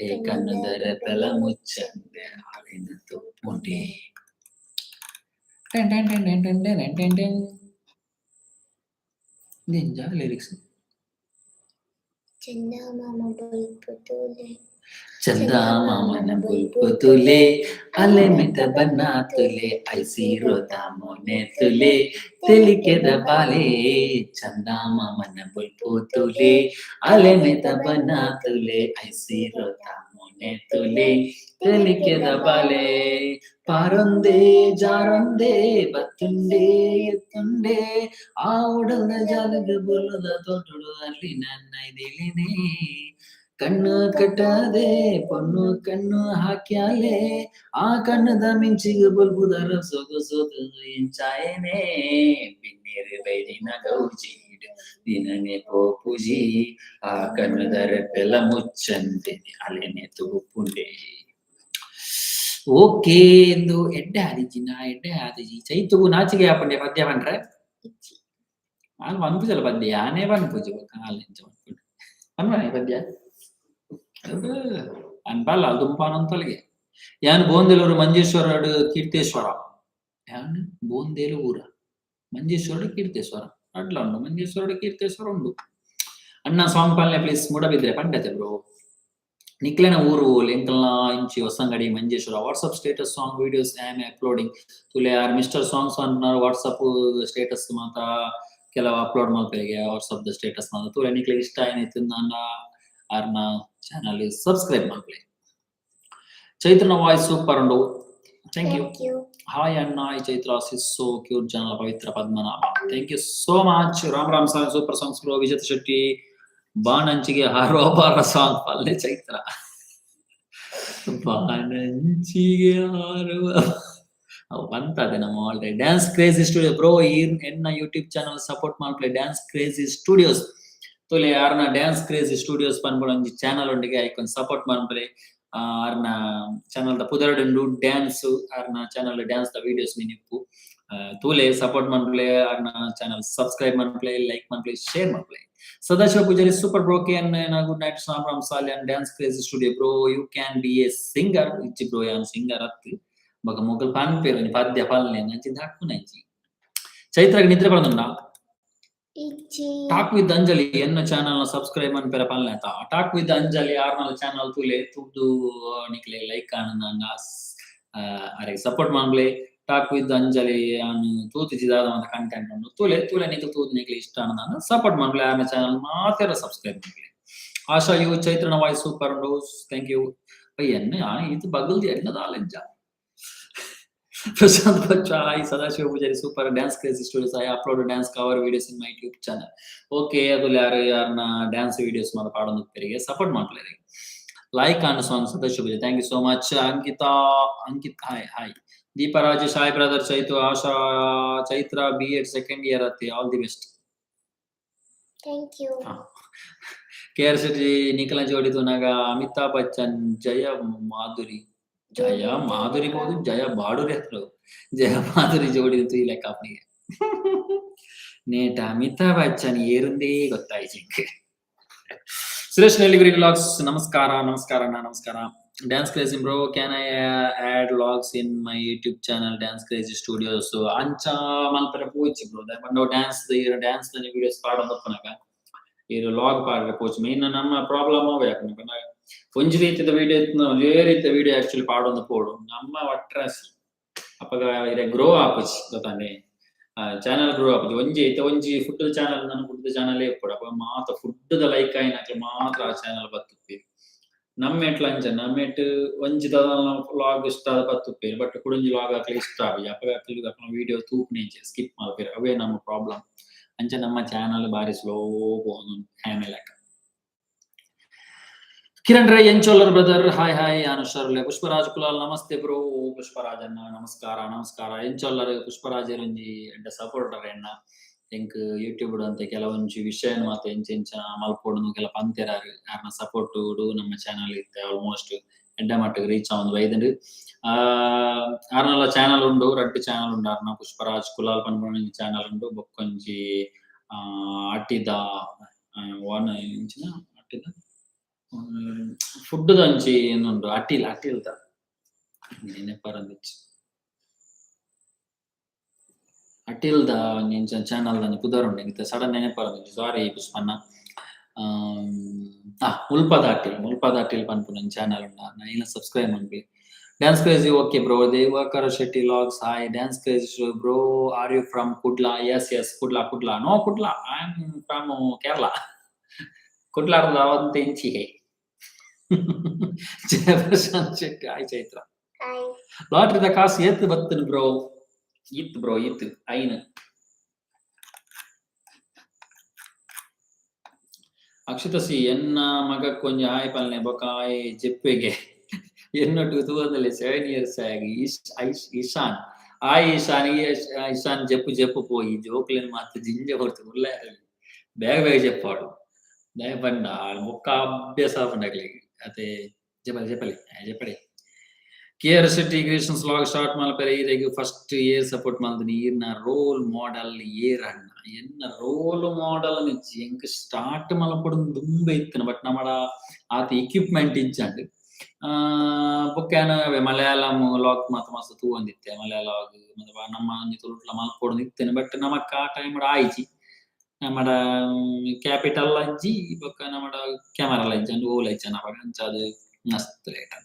ಏ ಕಣ್ಣುದರ ಪೆಲ ಮುಚ್ಚಂದೆ ಹಾಲಿನ ತುಪ್ಪುಂಡಿ. Ten ten ten ten ten ten ten ten. ನಿಂಜ ಲಿರಿಕ್ಸ್. ಚಂದಮಾಮ ಬೊಲ್ಪು ತೂಲೆ ಚಂದಮಾಮನ ಬೊಲ್ಪು ತುಲೆ ಅಲೆ ಮಿತ ಬನ್ನ ತುಲೆ ಐಸಿರೋ ತಾಮೋನೆ ತುಲೆ ತೆಲಿಕೆದ ಬಾಲೆ. ಚಂದಮಾಮನ ಬೊಲ್ಪು ತುಲೆ ಅಲೆ ಮಿತ ಬನ್ನ ತುಲೆ ಐಸಿರೋ ತಾಮೋನೆ ತುಲೆ ತೆಲಿಕೆದ ಬಾಲೆ. ಪಾರೊಂದೇ ಜಾರೊಂದೇ ಬತ್ತುಂಡೆ ಎತ್ತುಂಡೆ ಆ ಉಡಲ್ದ ಜಾಲಗ ಬೊಲ್ಲದ ತೋಟಡು ಅಲ್ಲಿ ನನ್ನ ಇದಿಲಿನೇ. ಕಣ್ಣು ಕಟ್ಟದೆ ಪೊನ್ನು ಕಣ್ಣು ಹಾಕ್ಯಾಲೆ ಆ ಕಣ್ಣದ ಮಿಂಚಿಗೆ ಬೊಲ್ಬುದರ ಸೊಗಸೋದು ಎಂಚಾಯನೆ. ಬಿನ್ನೇರು ಬೈದಿನ ಗೌಜೀಡು ದಿನನೆ ಪೋಪುಜಿ ಆ ಕಣ್ಣುದರ ಪೆಲ ಮುಚ್ಚಂತೆನೆ ಅಲೆನೆ ತೂಪುಂಡೆ. ಓಕೆ ಎಂದು ಎಡ್ಡೆ ಆದಿಜಿ ನಾ ಎಡ್ಡೆ ಆದಿಜಿ ಚೈತುಗು ನಾಚಿಗೆ ಆಪಂಡೆ ಪದ್ಯ ಪಂಡ್ರೆ ಇಚ್ಚಿ ಆಲ್ ಪನ್ಪುಜಲ ಪದ್ಯ ಯಾನೇ ಪನ್ಪುಜಿ ಬೊಕ್ಕ ಆಲ್ ಎಂಚ ಪನ್ಪುಂಡು ಪನ್ಪನೆ ಪದ್ಯ ಅನ್ಪಲ್ಲ ದುಂಪಾನಂತೊಲಿಗೆ. ಯಾನ್ ಬೋಂದೇಲೂರು ಮಂಜೇಶ್ವರಡು ಕೀರ್ತೇಶ್ವರ ಯಾನ್ ಬೋಂದೇಲು ಊರ ಮಂಜೇಶ್ವರಡು ಕೀರ್ತೇಶ್ವರ ಅಡ್ಲ ಉಂಡು ಮಂಜೇಶ್ವರಡು ಕೀರ್ತೇಶ್ವರ ಉಂಡು. ಅಣ್ಣ ಸಾಂಗ್ ಪಾಲನೆ ಪ್ಲೀಸ್ ಮೂಡಬಿದ್ರೆ ಪಂಡತೆ ಬ್ರೋ. ನಿಕ್ಲೆನ ಊರು ಎಂಕಲ್ನ ಇಂಚಿ Hosangadi Manjeshwar. WhatsApp status song videos I am uploading ತುಲೆ R mister songs ಅನ್ನಾರು WhatsApp status ಮಾತ್ರ ಕೆಲವು ಅಪ್ಲೋಡ್ ಮಲ್ಪೆಗೆ ವಾಟ್ಸಪ್ the status ಮಾತ್ರ ತುಲೆ ನಿಕ್ಲೆ ಇಷ್ಟ ಏನಿತ್ತು ನನ್ನ ಆರ್ನ ಚಾನಲ್ ಸಬ್ಸ್ಕ್ರೈಬ್ ಮಲ್ಪಲೆ. ಚೈತ್ರನ ವಾಯ್ಸ್ ಸೂಪರ್ ಉಂಡು thank you. Thank you. Hi ಅಣ್ಣ I Chaitra is so cute channel Pavitra Padmanabha thank you so much. Ram Ram song super songs bro. Vijay Shetty ಬಾಣಂಚಿಗೆ ಹಾರೋಬಾರ song ಪಲ್ಲೆ ಚೈತ್ರ. ಬಾನಂಚಿಗೆ ಹಾರುವ ಅವು ಬಂತದೆ ನಮ್ಮ already. Dance crazy studio bro, ಎನ್ನ YouTube channel support ಮಾಡ್ಪ್ಲೆ dance crazy studios. ತೋಲೆ ಯಾರನ್ನ dance crazy studios ಪನ್ಪುನ ಒಂಜಿ ಚಾನಲ್ ಒಂಡಿಗೆ ಐಕೊಂದು ಸಪೋರ್ಟ್ ಮನ್ಪುಲೆ. ಆರ್ನ ಚಾನಲ್ ದ ಪುದರ್ಡುಂಡು ಡ್ಯಾನ್ಸ್, ಆರ್ನ ಚಾನಲ್ ಡ್ಯಾನ್ಸ್ ದ ವಿಡಿಯೋಸ್ ಮಿನಿಪ್ಪು ತೂಲೆ, ಸಪೋರ್ಟ್ ಮನ್ಪುಲೆ. ಆರ್ನ ಚಾನಲ್ ಸಬ್ಸ್ಕ್ರೈಬ್ ಮನ್ಪುಲೆ, ಲೈಕ್ ಮನ್ಪುಲೆ, ಶೇರ್ ಮನ್ಪುಲೆ. Sadashiva Pujari super bro. Can good night from Salian. Dance crazy studio bro, you can be a singer. ಇಚ್ಚಿ ಬ್ರೋ, ಯಾನ್ ಸಿಂಗರ್ ಅತ್ತು. ಬೊಕ ಮೊಗಲ್ ಪನ್ಪೇರು ಒಂಜಿ ಪದ್ಯ ಪಲ್ಲೆ ಅಂಚಿ ದಕ್ಕುನಂಚಿ. ಚೈತ್ರಾಗ್ ನಿದ್ರೆ ಬರೋದುಂಡ? ಇಜ್ಜಿ. ಟಾಕ್ ವಿತ್ ಅಂಜಲಿ ಎನ್ನ ಚಾನಲ್ ಸಬ್ಸ್ಕ್ರೈಬ್ ಮನ್ಪೆರ ಪಲ್ಲೆ ಆತ. ಟಾಕ್ ವಿತ್ ಅಂಜಲಿ ಆರ್ನಲ್ ಚಾನಲ್ ತೂಲೆ, ತೂದು ನಿಕ್ಲೆ ಲೈಕ್ ಆನಂದ ಅರೆಗ್ ಸಪೋರ್ಟ್ ಮನ್ಪುಲೆ. ಟಾಕ್ ವಿತ್ ಅಂಜಲಿ ಯಾನ್ ತೂತಿಜಿ ದಾದ ಮಾತ ಕಂಟೆಂಟ್ ಉಂಡು. ತೂಲೆ ತೂಲೆ, ನಿಕ್ಲೆ ತೂದು ನಿಕ್ಲೆ ಇಷ್ಟ ಆನಂದ ಸಪೋರ್ಟ್ ಮನ್ಪುಲೆ. ಆರ್ನ ಚಾನಲ್ ಮಾತೆರ ಸಬ್ಸ್ಕ್ರೈಬ್ ಮನ್ಪುಲೆ. ಆಶಾ ಯು ಚೈತ್ರನ ವಾಯ್ಸ್ ಸೂಪರ್ ಉಂಡು, thank you. ಎನ್ನ ಇದು ಬಗಲ್ದಿ ಎನ್ನ ದಾಲೆಂಜ. Prashant Bachcha, hi. Sadashiva Pujari, super. Dance Crazy Studios, I upload dance cover videos in my YouTube channel. Okay, ಅದು ಯಾರು ಯಾರನ್ನ ಡ್ಯಾನ್ಸ್ ವಿಡಿಯೋಸ್ ಮಾತ ಪಾಡೊಂದು ಪೆರಿಗೆ ಸಪೋರ್ಟ್ ಮಾಡ್ತಾರೆ. Like on song Sadashiva Pujari, thank you so much. Ankita, Ankit, hi hi. Deepa Rajesh, hi brother Chaitu. Asha, Chaitra B Ed second year ಅತ್ತಿ, all the best. Thank you. K R Shetty ನಿಖಲ ಜೋಡಿ ತೂನಾಗ ಅಮಿತಾಬ್ ಬಚ್ಚನ್ ಜಯ ಮಾಧುರಿ, ಜಯ ಮಾಧುರಿ ಬೋದು, ಜಯ ಬಾಡುರಿ ಹತ್ರ ಜಯ ಮಾಧುರಿ ಜೋಡಿ ಈ ಲೆಕ್ಕ ಅಪ್ನಿಗೆ. ನೇಟ ಅಮಿತಾಬ್ ಬಚ್ಚನ್ ಏರುಂದೇ ಗೊತ್ತಾಯ್ತು. Suresh ನೆಲ್ಲಿಗುರಿ vlogs, ನಮಸ್ಕಾರ ನಮಸ್ಕಾರ ಅಣ್ಣ, ನಮಸ್ಕಾರ. Dance crazy bro, can I add vlogs in my YouTube channel dance crazy studios? ಅಂಚ ಮಲ್ಪರೆ ಪೋಯ್ಚಿ ಬ್ರೋ. ಪಂಡ ಡ್ಯಾನ್ಸ್ ಡ್ಯಾನ್ಸ್ ವಿಡಿಯೋಸ್ ಪಾಡೊಂದಪ್ಪನಾಗ ಇರು ಲಾಗ್ ಪಾಡ್ರೆ ಪೋಚ್. ಮೇನ್ ನಮ್ಮ ಪ್ರಾಬ್ಲಮ್ ಅವ ಯಾಕಂದ್ರೆ ಪಂಡ ಒಂಜಿ ರೀತಿದ ವಿಡಿಯೋ, ಒಂಜೇ ರೀತಿಯ ವಿಡಿಯೋ ಆಕ್ಚುಲಿ ಪಾಡೊಂದು ಪೋಡು ನಮ್ಮ ಒಟ್ರಾಸಿ ಅಪಗ ಇರೆ ಗ್ರೋ ಆಪುಜಿ ಗೊತ್ತಾನೆ, ಚಾನಲ್ ಗ್ರೋ ಆಪುಜಿ. ಒಂಜಿ ಐತೆ ಒಂಜಿ ಫುಡ್ ಚಾನಲ್, ನನ್ನ ಫುಡ್ ಚಾನಲ್ ಇಪ್ಪಡು. ಅಪ ಮಾತ ಫುಡ್ ದ ಲೈಕ್ ಆಯಿನಕ್ಲೆ ಮಾತ್ರ ಆ ಚಾನಲ್ ಬತ್ತುಪ್ಪಿ. ನಮ್ಮೆಟ್ಲ ಅಂಚ ನಮ್ಮೆಟ್ ಒಂಜಿ ಲಾಗ್ ಇಷ್ಟ ಆದ ಬತ್ತುಪ್ಪೇರು, ಬಟ್ ಕುಡೊಂಜಿ ಲಾಗ್ ಆಕ್ಲೆ ಇಷ್ಟ ಆಪುಜಿ. ಅಪಗ ಅಕ್ಲು ಅಕ್ಲ ವಿಡಿಯೋ ತೂಪುನಿಂಚೆ ಸ್ಕಿಪ್ ಮಲ್ಪೆರ್. ಅವೇ ನಮ್ಮ ಪ್ರಾಬ್ಲಮ್. ಅಂಚ ನಮ್ಮ ಚಾನಲ್ ಬಾರಿ ಸ್ಲೋ ಪೋವೊಂದುಂಡು ಆಮೆ ಲೆಕ್ಕ. ಕಿರಣ್ ರೈ ಎಂಚೋಲರ್ ಬ್ರದರ್? ಹಾಯ್ ಹಾಯ್ ಅನುಷರ್ಲೆ. ಪುಷ್ಪರಾಜ್ ಕುಲಾಲ್, ನಮಸ್ತೆ ಬ್ರೋ. ಪುಷ್ಪರಾಜ್ ಅಣ್ಣ, ನಮಸ್ಕಾರ ನಮಸ್ಕಾರ. ಎಂಚೋಲ್ಲರ್? ಪುಷ್ಪರಾಜ್ ಒಂಜಿ ಎಡ್ಡೆ ಸಪೋರ್ಟರ್ ಎನ್ನ. ಎಂಕ್ ಯೂಟ್ಯೂಬ್ ಅಂತ ಕೆಲವೊಂಜಿ ವಿಷಯ ಮಾತ ಎಂಚ ಎಂಚ ಮಲ್ಪೊಡು ಕೆಲ ಪಂತೆರಾರು. ಆರ್ನ ಸಪೋರ್ಟ್ ನಮ್ಮ ಚಾನಲ್ ಇತ್ತೆ ಆಲ್ಮೋಸ್ಟ್ ಎಡ್ಡೆ ಮಟ್ಟಿಗೆ ರೀಚ್ ಆವೊಂದು ಬೈದುಂಡು. ಆರ್ನಲ ಚಾನಲ್ ಉಂಡು, ರಡ್ಡ್ ಚಾನಲ್ ಉಂಡು ಆರ್ನ. ಪುಷ್ಪರಾಜ್ ಕುಲಾಲ್ ಪನ್ಪುನ ಚಾನಲ್ ಉಂಡು, ಬೊಕ್ಕೊಂಜಿ ಅಟ್ಟಿದ ವಾನ ಎಂಚಿನ ಅಟ್ಟಿದ ಫುಡ್ ದಂಚಿ ಉಂಡು, ಅಟಿಲ್ ಅಟಿಲ್ದ ನೆನಪರಂದಿಚ್ಚಿ ಅಟಿಲ್ದ ಒಂಜಿ ಚಾನಲ್ ದಂಚಿ ಪುದರ್ ಉಂಡು, ಇತ್ತೆ ಸಡನ್ ನೆನಪರಂದಿಜ್ಜಿ, ಸಾರಿ ಪುಷ್ಪಣ್ಣ. ಮುಲ್ಪದ ಅಟಿಲ್, ಮುಲ್ಪದ ಅಟಿಲ್ ಪನ್ಪುನ ಚಾನಲ್ ಉಂಡು, ಇಲ್ಲ subscribe ಮನ್ಪಿ. Dance crazy okay bro. Devakara Shetty vlogs, hi. Dance crazy bro, are you from Kudla? Yes yes, Kudla Kudla. No Kudla, I am from Kerala. Kudla ಅವಂತ ಇಂಚಿ. ಹೇ ಜಯ ಪ್ರಶಾಂತ್ ಶೆಟ್ಟಿ, ಹಾಯ್ ಚೈತ್ರ. ಹಾಯ್. ಲಾಟ್ರಿದ ಕಾಸು ಏತ್ ಬತ್ತನ್ bro? ಇತ್ತು bro, ಇತ್ತು ಐನ್. Akshitha C, ಎನ್ನ ಮಗಕ್ಕೆ ಒಂಜಿ ಆಯ್ ಪಲ್ನೆ ಬೊಕ ಆಯ್ ಜೆಪ್ಪೆಗೆ ಎನ್ನೊಟ್ಟು ತೂವಂದಲೆ 7 years ಆಗಿ. ಈಶಾನ್, ಆಯ್ ಈಶಾನ್. ಈಶಾನ್ ಜೆಪ್ಪು ಜೆಪ್ಪು ಪೋಯಿ ಜೋಕ್ಲೆನ್ ಮಾತ ಜಿಂಜ ಹೊರ್ತು ಉಲ್ಲ ಬೇಗ ಬೇಗ ಜೆಪ್ಪಾಡು ದಯ ಪಂಡ ಬೊಕ್ಕ ಅಭ್ಯಾಸ ಆಪುಂಡು ಅತೆ. ಜೆಪ್ಪಲೆ ಜೆಪ್ಪಲೆ ಜೆಪ್ಪಡೆ. K R Shetty creations vlog start ಮಲ್ಪೆರೆ ಈರೆಗ್ ಫಸ್ಟ್ ಏರ್ ಸಪೋರ್ಟ್ ಮಲ್ದಿನಿ? ಈರ್ನ ರೋಲ್ ಮಾಡೆಲ್ ಏರ್ ಅಣ್ಣ? ಎನ್ನ ರೋಲ್ ಮಾಡೆಲ್ ನಿಜ್ಜಿ. ಎಂಕ್ ಸ್ಟಾರ್ಟ್ ಮಲ್ಪೊಡು ದುಂಬೆ ಇತ್ತನ, ಬಟ್ ನಮಡ ಆತ ಎಕ್ವಿಪ್ಮೆಂಟ್ ಇಜ್ಜಂಡ್. ಬೊಕ್ಕ ಯಾನ್ ಮಲಯಾಳಂ ಲಾಗ್ ಮಾತ ಮಸ್ತ್ ತೂವೊಂದಿತ್ತೆ. ಮಲಯಾಳ ನಮ್ಮ ಒಂಜಿ ತುಳುಟ್ಲ ಮಲ್ಪೊಡು ಇತ್ತೇನೆ, ಬಟ್ ನಮಕ್ ಆ ಟೈಮ್ ಆಯ್ಜಿ. ನಮಡ ಕ್ಯಾಪಿಟಲ್ ಅಜ್ಜಿ ಬೊಕ್ಕ ನಮಡ ಕ್ಯಾಮರಾ ಇಜ್ಜಂಡ್, ಓಲ ಇಜ್ಜಂಡ್ ಅಪಗ, ಅಂಚಾದ್ ಮಸ್ತ್ ಲೇಟ್.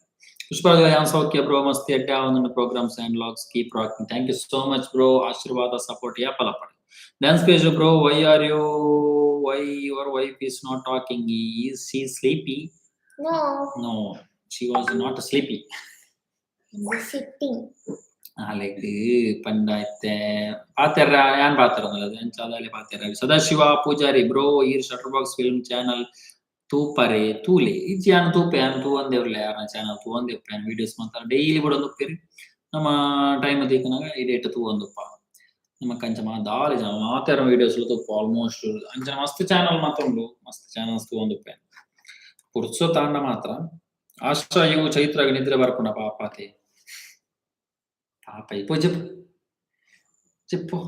ಪುಷ್ಪರಾಜ್ ಯಾನ್ ಸೌಖ್ಯ ಬ್ರೋ, ಮಸ್ತ್ ಎಡ್ಡೆ ಆವೊಂದುಂಡು programs and vlogs, keep rocking. Thank you so much bro. ಆಶೀರ್ವಾದ support ಯಾಪಲಪಡ್. Dance page bro, why are you why your wife is not talking? Is she sleepy? No. No, she was not sleepy. Sitting. ಅಲೆಗ್ ಪಂಡ ಇತ್ತೆ ಪಾತೆರ ಯಾನ್ ಪಾತೆರೊಂದುಲ್ಲ, ಅಂಚಾದ್ ಅಲೆ ಪಾತೆರ. Sadashiva Poojary bro, ಈರ್ shutter box film channel ತೂಪರೆ ತೂಲೆ ಇಜ್ಜಿ ಯಾನ್ ತೂಪೆ ಯಾನ್ ತೂವಂದೆ ಉಲ್ಲೆ ಯಾರ್ನ ಚಾನಲ್ ತೂವಂದೆ ಉಪ್ಪೆ ಯಾನ್ ವೀಡಿಯೋಸ್ ಮಾತ ಡೈಲಿ ಬುಡೊಂದುಪ್ಪೆರ್ ನಮ್ಮ ಟೈಮ್ ತಿಕ್ಕುನಗ ಇಡೇಟ್ ತೂವೊಂದುಪ್ಪ ನಮಕ್ ಅಂಚ ದಾಲ ಜನ ಮಾತೆರ್ನ ವೀಡಿಯೋಸ್ ತೂಪ ಆಲ್ಮೋಸ್ಟ್ ಅಂಚನೆ ಮಸ್ತ್ ಚಾನಲ್ ಮಾತ ಉಂಡು ಮಸ್ತ್ ಚಾನಲ್ಸ್ ತೂವೊಂದುಪ್ಪೆ ಪುರ್ಸೊತಾಂಡ ಮಾತ್ರ. ಆಶಾ ಇವು ಚೈತ್ರಾಗ್ ನಿದ್ರೆ ಬರ್ಪುಂಡ ಪಾಪಾತೆ ಪಾಪ ಇಪೋ ಜೆಪ್ಪು ಜೆಪ್ಪು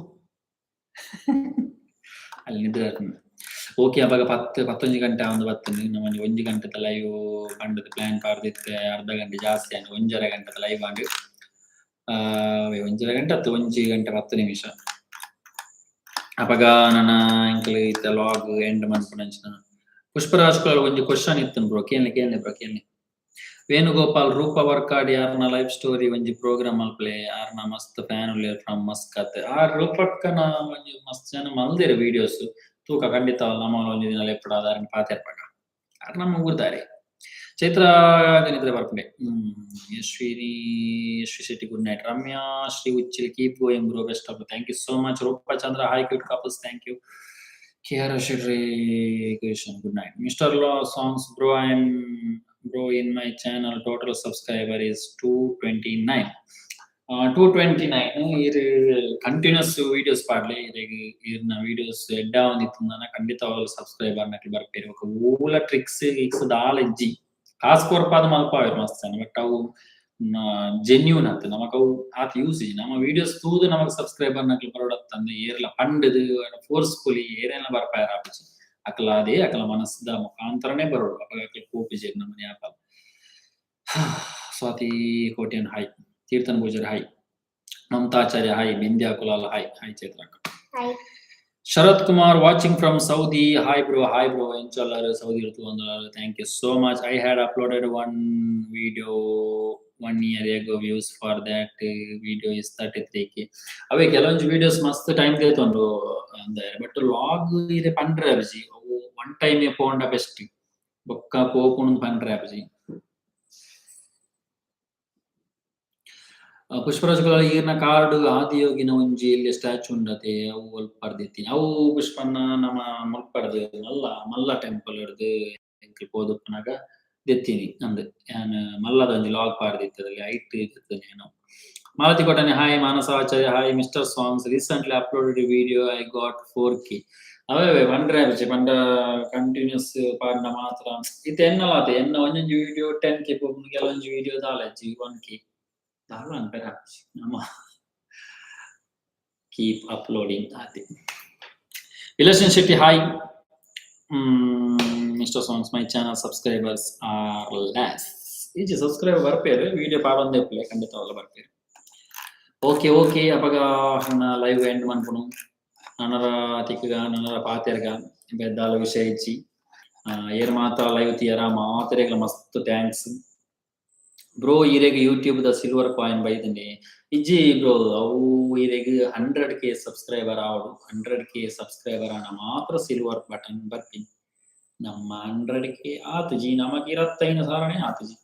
ಅಲ್ಲಿ ನಿದ್ರೆ ಬರ್ಪುಂಡು. ಓಕೆ ಅಪಗ ಪತ್ತ್ ಪತ್ತೊಂಜಿ ಗಂಟೆ ಆವೊಂದು ಬತ್ತುಂಡು ನಮ್ಮ ಒಂಜಿ ಒಂಜಿ ಗಂಟೆದ ಲೈವ್ ಪಂಡುದು ಪ್ಲಾನ್ ಪಾಡ್ದಿತ್ತೆ ಅರ್ಧ ಗಂಟೆ ಜಾಸ್ತಿ ಆಂಡ್ ಒಂಜರೆ ಗಂಟೆದ ಲೈವ್ ಆಂಡ್ ಒಂಜರೆ ಗಂಟೆ ಅತ್ತು 1 ಗಂಟೆ 10 ನಿಮಿಷ. ಅಪಗ ನನ ಎಂಕುಲು ಇತ್ತೆ ಲಾಗ್ ಎಂಡ್ ಮನ್ಪುನಂಚಿನ. ಪುಷ್ಪರಾಜ್ ಕುಲಾಲ್ ಒಂಜಿ ಕ್ವಶನ್ ಇತ್ತುಂಡು ಬ್ರೋ. ಕೇನ್ಲೆ ಕೇನ್ಲೆ ಬ್ರೋ, ಕೇನ್ಲೆ. ವೇಣುಗೋಪಾಲ್ ರೂಪ ವರ್ಕಾಡಿ ಆರ್ನ ಲೈಫ್ ಸ್ಟೋರಿ ಒಂಜಿ ಪ್ರೋಗ್ರಾಮ್ ಮಲ್ಪಲೆ, ಆರ್ನ ಮಸ್ತ್ ಫ್ಯಾನ್ ಉಲ್ಲೆರ್ ಫ್ರಮ್ ಮಸ್ಕತ್. ಆ ರೂಪಕ್ಕನ ಒಂಜಿ ಮಸ್ತ್ ಜನ ಮಲ್ದೆರ್ ವೀಡಿಯೋಸ್ ತೂಕ. ಖಂಡಿತ ನಮ ಒಂಜಿ ದಿನ ಲೆಪ್ಪುಡಾದ್ ಆರೆನ್ ಪಾತೆರ್ಪಗ, ಆರ್ ನಮ್ಮ ಊರ್ದಾರೆ. ಚೈತ್ರ ನಿದ್ರೆ ಬರ್ಪುಂಡೆ. Yashwini Yashvi Shetty, good night. Ramya Shri Uchil, keep going bro, best of, thank you so much. Roopa Chandra, hi cute couples, thank you. K R Shetty Krishan, good night. Mister Law Songs bro, I am bro, in my channel total subscriber is 229, 229. ಇರ್ continuous videos ಪಾಡ್ಲೆ. ಇರೆಗ್ ಇರ್ನ videos ಎಡ್ಡ ಒಂದಿತ್ತುಂದನ ಖಂಡಿತ subscriber ನಕಲ್ ಬರ್ಪೇರು. ಬೊಕ ಓಲ tricks ಗಿಕ್ಸ್ ದಾಲ ಇಜ್ಜಿ. ಕಾಸ್ ಕೊರ್ಪಾದ್ ಮಲ್ಪಾವೆರ್ ಮಸ್ತ್ ಜನ, ಬಟ್ ಅವು ಜೆನ್ಯೂನ್ ಅತ್ತ್. ನಮಕ್ ಅವು ಆತ್ ಯೂಸ್ ಇಜ್ಜಿ. ನಮ್ಮ ವೀಡಿಯೋಸ್ ತೂದು ನಮಕ್ ಸಬ್ಸ್ಕ್ರೈಬರ್ ನಕಲ್ ಬರೋಡತ್ತಂದೆ ಏರ್ಲ ಪಂಡುದು ಫೋರ್ಸ್ಫುಲಿ ಏರೆನ್ಲ ಬರ್ಪಾಯೆರ್ ಆಪುಜಿ. ಅಕಲ ಅದೇ ಅಕಲ ಮನಸ್ದ ಮುಖಾಂತರನೇ ಬರೋಡು. ಅಪಗ ಅಕಲ್ ಪೋಪುಜೆರ್ ನಮನ್ ಯಾಪಲ. Swathi Kotian hi, Keerthan Pujari hi, Mamatha Acharya hi, Bindya Kulal hi, hi ಚೈತ್ರಕ್ಕ. Hi. Sharath Kumar watching from Saudi, hi bro, hi bro. ಎಂಚೊಲ್ಲರ್ Saudi ತೂವೊಂದುಲ್ಲಾರ್? Thank you so much. I had uploaded one video one year ago, views for that video is 33K. ಅವೇ ಕೆಲವೊಂಜಿ videos ಮಸ್ತ್ time ದೆತೊಂಡು ಅಂದೆ, but log ಇರೆ ಪಂಡ್ರೆ ಆಪುಜಿ. ಅವು one time ಪೋಂಡ best, ಬೊಕ್ಕ ಪೋಪುಂಡು ಪಂಡ್ರೆ ಆಪುಜಿ. ಪುಷ್ಪರಾಜ್ ಕುಲಾಲ್ ಈರ್ನ ಕಾರ್ಡ್ ಆದಿಯೋಗಿನ ಒಂಜಿ ಎಲ್ಯ ಸ್ಟ್ಯಾಚು ಉಂಡತೆ, ಅವು ಒಲ್ಪರ್ದಿತ್ತೀನಿ? ಅವು ಪುಷ್ಪನ್ನ ನಮ ಮುಲ್ಪರ್ದ್ ಮಲ್ಲ ಮಲ್ಲ ಟೆಂಪಲ್ ಡ್ದ್ ಎಂಕುಲು ಪೋದುಪ್ಪುನಗ ದೆತ್ತೀನಿ ಅಂದ್. ಯಾನ್ ಮಲ್ಲದ ಒಂಜಿ ಲಾಗ್ ಪಾಡ್ದಿತ್ತದಲ್ಲಿ ಐಟ್ ದೆತ್ತುನಿ ಯಾನ್. Malathi ಕೊಟ್ಟನೆ hi, Manasa Acharya hi. Mister Songs, recently uploaded video, I got 4K. ಅವೇ ಅವೇ ಪಂಡ್ರೆ ಆಪುಜಿ. ಪಂಡ ಕಂಟಿನ್ಯೂಸ್ ಪಾಡ್ಂಡ ಮಾತ್ರ. ಇತ್ತೆ ಎನ್ನಲ ಆತೆ, ಎನ್ನ ಒಂಜೊಂಜಿ ವಿಡಿಯೋ 10K ಪೋಪುಂಡು, ಕೆಲವೊಂಜಿ ವಿಡಿಯೋ ದಾಲ ಇಜ್ಜಿ, 1K ದಾಲ ಅನ್ಪೆರೆ ಆಪುಜಿ. ನಮ ಕೀಪ್ ಅಪ್ಲೋಡಿಂಗ್ ಆತೆ. Vilakshan Shetty hi. Mister Songs, my channel subscribers are less. ಇಜ್ಜಿ, ಸಬ್ಸ್ಕ್ರೈಬ್ ಬರ್ಪೇರು, ವಿಡಿಯೋ ಪಾಡೊಂದೇ ಇಪ್ಪುಲೆ, ಖಂಡಿತವಾಗ್ಲ ಬರ್ಪೇರು. ಓಕೆ ಓಕೆ, ಅಪಗ ಲೈವ್ ಎಂಡ್ ಮನ್ಪುನು. ನನರ ತಿಕ್ಕುಗ, ನನರ ಪಾತೆರ್ಗ, ಬೇತೆ ವಿಷಯ ಇಜ್ಜಿ. ಏರ್ ಮಾತ ಲೈವ್ ತೂಯರ ಮಾತೆರೆಗ್ಲ ಮಸ್ತ್ thanks. Bro, ಇರೆಗ್ ಯೂಟ್ಯೂಬ್ ದ ಸಿಲ್ವರ್ ಕಾಯಿನ್ ಬೈದನೆ? ಇಜ್ಜಿ ಬ್ರೋ, ಅವು ಇರೆಗ್ 100K subscriber ಆವೊಡು. 100K subscriber ಆಂಡ ಮಾತ್ರ ಸಿಲ್ವರ್ ಬಟನ್ ಬರ್ಪಿನಿ. ನಮ್ಮ 100K ಆತುಜಿ, ನಮಕ್ 25 ಸಾವಿರನೇ ಆತುಜಿ,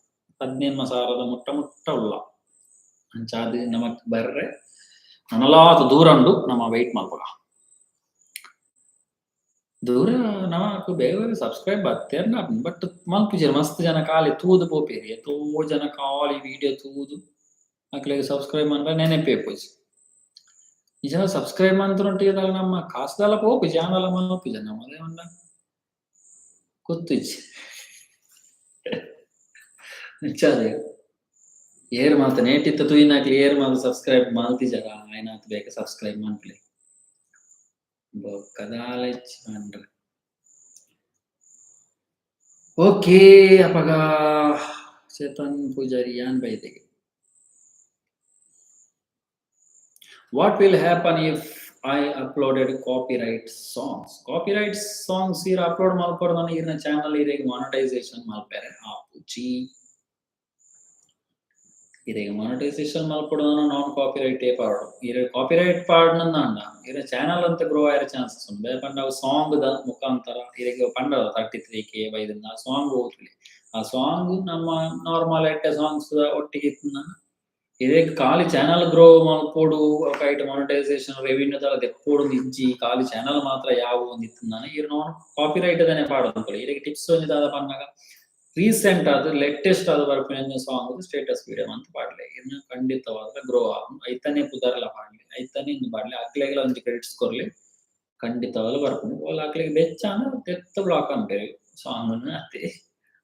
18 ಸಾವಿರದ ಮುಟ್ಟ ಮುಟ್ಟ ಉಲ್ಲ. ಅಂಚಾದ್ ನಮಕ್ ಬರ್ರೆ ನನಲಾತ್ ದೂರ ಉಂಡು. ನಮ ವೈಟ್ ಮಲ್ಪುಗ. ದೂರ ನಮಕ್ ಬೇಗ ಬೇಗ ಸಬ್ಸ್ಕ್ರೈಬ್ ಬತ್ತೆರ್ನ, ಬಟ್ ಮಲ್ಪುಜೆರ್. ಮಸ್ತ್ ಜನ ಖಾಲಿ ತೂದು ಪೋಪೆರ್. ಏತೋ ಜನ ಖಾಲಿ ವಿಡಿಯೋ ತೂದು ಅಕ್ಲೆಗ್ ಸಬ್ಸ್ಕ್ರೈಬ್ ಮನ್ಪರೆ ನೆನಪೇ ಇಪ್ಪುಜಿ. ನಿಜ ಸಬ್ಸ್ಕ್ರೈಬ್ ಮಂತುನೊಟ್ಟಿಗೆ ದಾಲ ನಮ್ಮ ಕಾಸ್ ದಾಲ ಪೋಪುಜಿ, ಆಂಡಲ ಮಲ್ಪುಜ ನಮ ದಾಯೆ ಗೊತ್ತುಜ್ಜಿ. ನಿಜ ಏರ್ ಮಾತ ನೇಟಿತ್ತ ತೂಯಿನಕ್ಲ್ ಏರ್ ಮಾತ ಸಬ್ಸ್ಕ್ರೈಬ್ ಮಲ್ತಿಜರ, ಆಯ್ನಾತ್ ಬೇಗ ಸಬ್ಸ್ಕ್ರೈಬ್ ಮನ್ಪುಲೆ. ಬೊಕ್ಕ ದಾಲ ಇಜ್ಜಿ ಪಂಡ್ರೆ. ಓಕೆ, ಅಪಗ ಚೇತನ್ ಪೂಜಾರಿ ಯಾನ್ ಬೈದೆಗೆ. What will happen if I uploaded copyright songs? Copyright songs ಈರ್ ಅಪ್ಲೋಡ್ ಮಲ್ಪೊರ್ದನ ಈರ್ನ ಚಾನಲ್ ಇರೆಗ್ ಮಾನಿಟೈಸೇಷನ್ ಮಲ್ಪೆರೆ ಆಪುಜಿ. ಇರೆಗ್ ಮಾನಿಟೈಸೇಷನ್ ಮಲ್ಪೊಡುನ ನಾನ್ ಕಾಪಿರೈಟ್ ಏ ಪಾಡೊಡು. ಇರೆ ಕಾಪಿರೈಟ್ ಪಾಡ್ನಂದಾಂಡ ಇರೆ ಚಾನಲ್ ಅಂತ ಗ್ರೋ ಆಯೆರೆ ಚಾನ್ಸಸ್ ಉಂಡು. ದಾಯೆ ಪಂಡ ಅವು ಸಾಂಗ್ ದ ಮುಖಾಂತರ ಇರೆಗ್ ಪಂಡ 33K ಬೈದಂದ ಆ ಸಾಂಗ್ ಓತುಲೆ. ಆ ಸಾಂಗ್ ನಮ್ಮ ನಾರ್ಮಲ್ ಎಡ್ಡೆ ಸಾಂಗ್ಸ್ ಒಟ್ಟಿಗೆ ಇತ್ತ್ಂಡ ಇದೇ ಖಾಲಿ ಚಾನಲ್ ಗ್ರೋ ಮಲ್ಪೊಡು, ಐಟ್ ಮೊನಟೈಸೇಷನ್ ರೆವಿನ್ಯೂ ದಾಲ ದೆಪ್ಪೊಡು ಇಜ್ಜಿ, ಖಾಲಿ ಚಾನಲ್ ಮಾತ್ರ ಯಾವ ಒಂದಿತ್ತು ನಾನು ಇರ್ ನೋಡು ಕಾಪಿ ರೈಟ್ ದಾನೆ ಪಾಡೊಂದು. ಇರೆಗ್ ಟಿಪ್ಸ್ ಒಂಜಿ ದಾದ ಪನ್ನಗ, ರೀಸೆಂಟ್ ಆದ್ ಲೇಟೆಸ್ಟ್ ಆದ್ ಬರ್ಪಿನ ಸಾಂಗ್ ಸ್ಟೇಟಸ್ ವಿಡಿಯೋ ಅಂತ ಪಾಡ್ಲೆ. ಇರ್ನ ಖಂಡಿತವಾದ ಗ್ರೋ ಐತನೇ ಪುದರ್ಲ ಪಾಡ್ಲೆ, ಐತನೇ ಇಂದು ಪಾಡ್ಲೆ, ಅಕ್ಲೆಗ್ಲ ಒಂಜಿ ಕ್ರೆಡಿಟ್ಸ್ ಕೊರ್ಲೆ, ಖಂಡಿತವಾಗ್ಲೂ ಬರ್ಪುಂಡು. ಓಲ್ ಅಕ್ಲೆಗ್ ಬೆಚ್ಚಾನ ದೆತ್ತ ಬ್ಲಾಕ್ ಅನ್ಪೆರ್ ಸಾಂಗ್ ಅತ್ತೆ,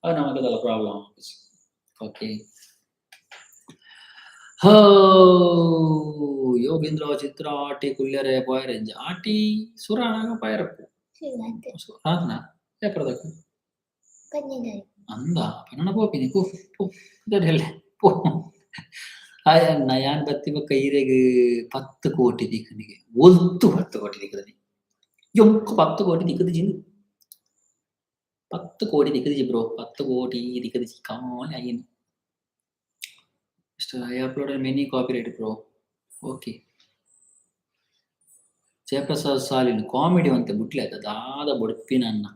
ಅವು ನಮಕ್ ದಾಲ ಪ್ರಾಬ್ಲಮ್ ಆಪುಜಿ. ಓಕೆ, ಹೋ ಯೋಗೇಂದ್ರ ಚಿತ್ರ ಆಟಿ ಕುಲ್ಯರೆ ಪೋಯರೆಂಜ ಆಟಿ ಸುರಾನಾಗ ಪಯರಪ್ಪು. ಆತ್ನ ಏಪ್ರದಕ್ಕ ಅಂದ ಪನ್ನಡ ಪೋಪಿನಿ ಪೋ ಪೋ ದಡೆಲ್ಲೆ ಪೋ. ಆಯ್ ಯಾನ್ ಬತ್ತಿ ಬೊಕ್ಕ ಈರೆಗ್ 10 ಕೋಟಿ ದಿಕ್ಕನಿಗೆ ಒಲ್ತು 10 ಕೋಟಿ ದಿಕ್ಕದನಿ ಯೊಂಕ್ 10 ಕೋಟಿ ದಿಕ್ಕದ ಜಿಂದು 10 ಕೋಟಿ ದಿಕ್ಕದಿಜಿ ಬ್ರೋ, 10 ಕೋಟಿ ದಿಕ್ಕದಿಜಿ ಕಾಲಿ ಐನ್. I uploaded many copyright, bro. Okay. Jayaprasad Salin comedy ಅಂತೆ ಬುಟ್ಲೆ ದಾದ ಬೊಡ್ಪಿನನ್ನ.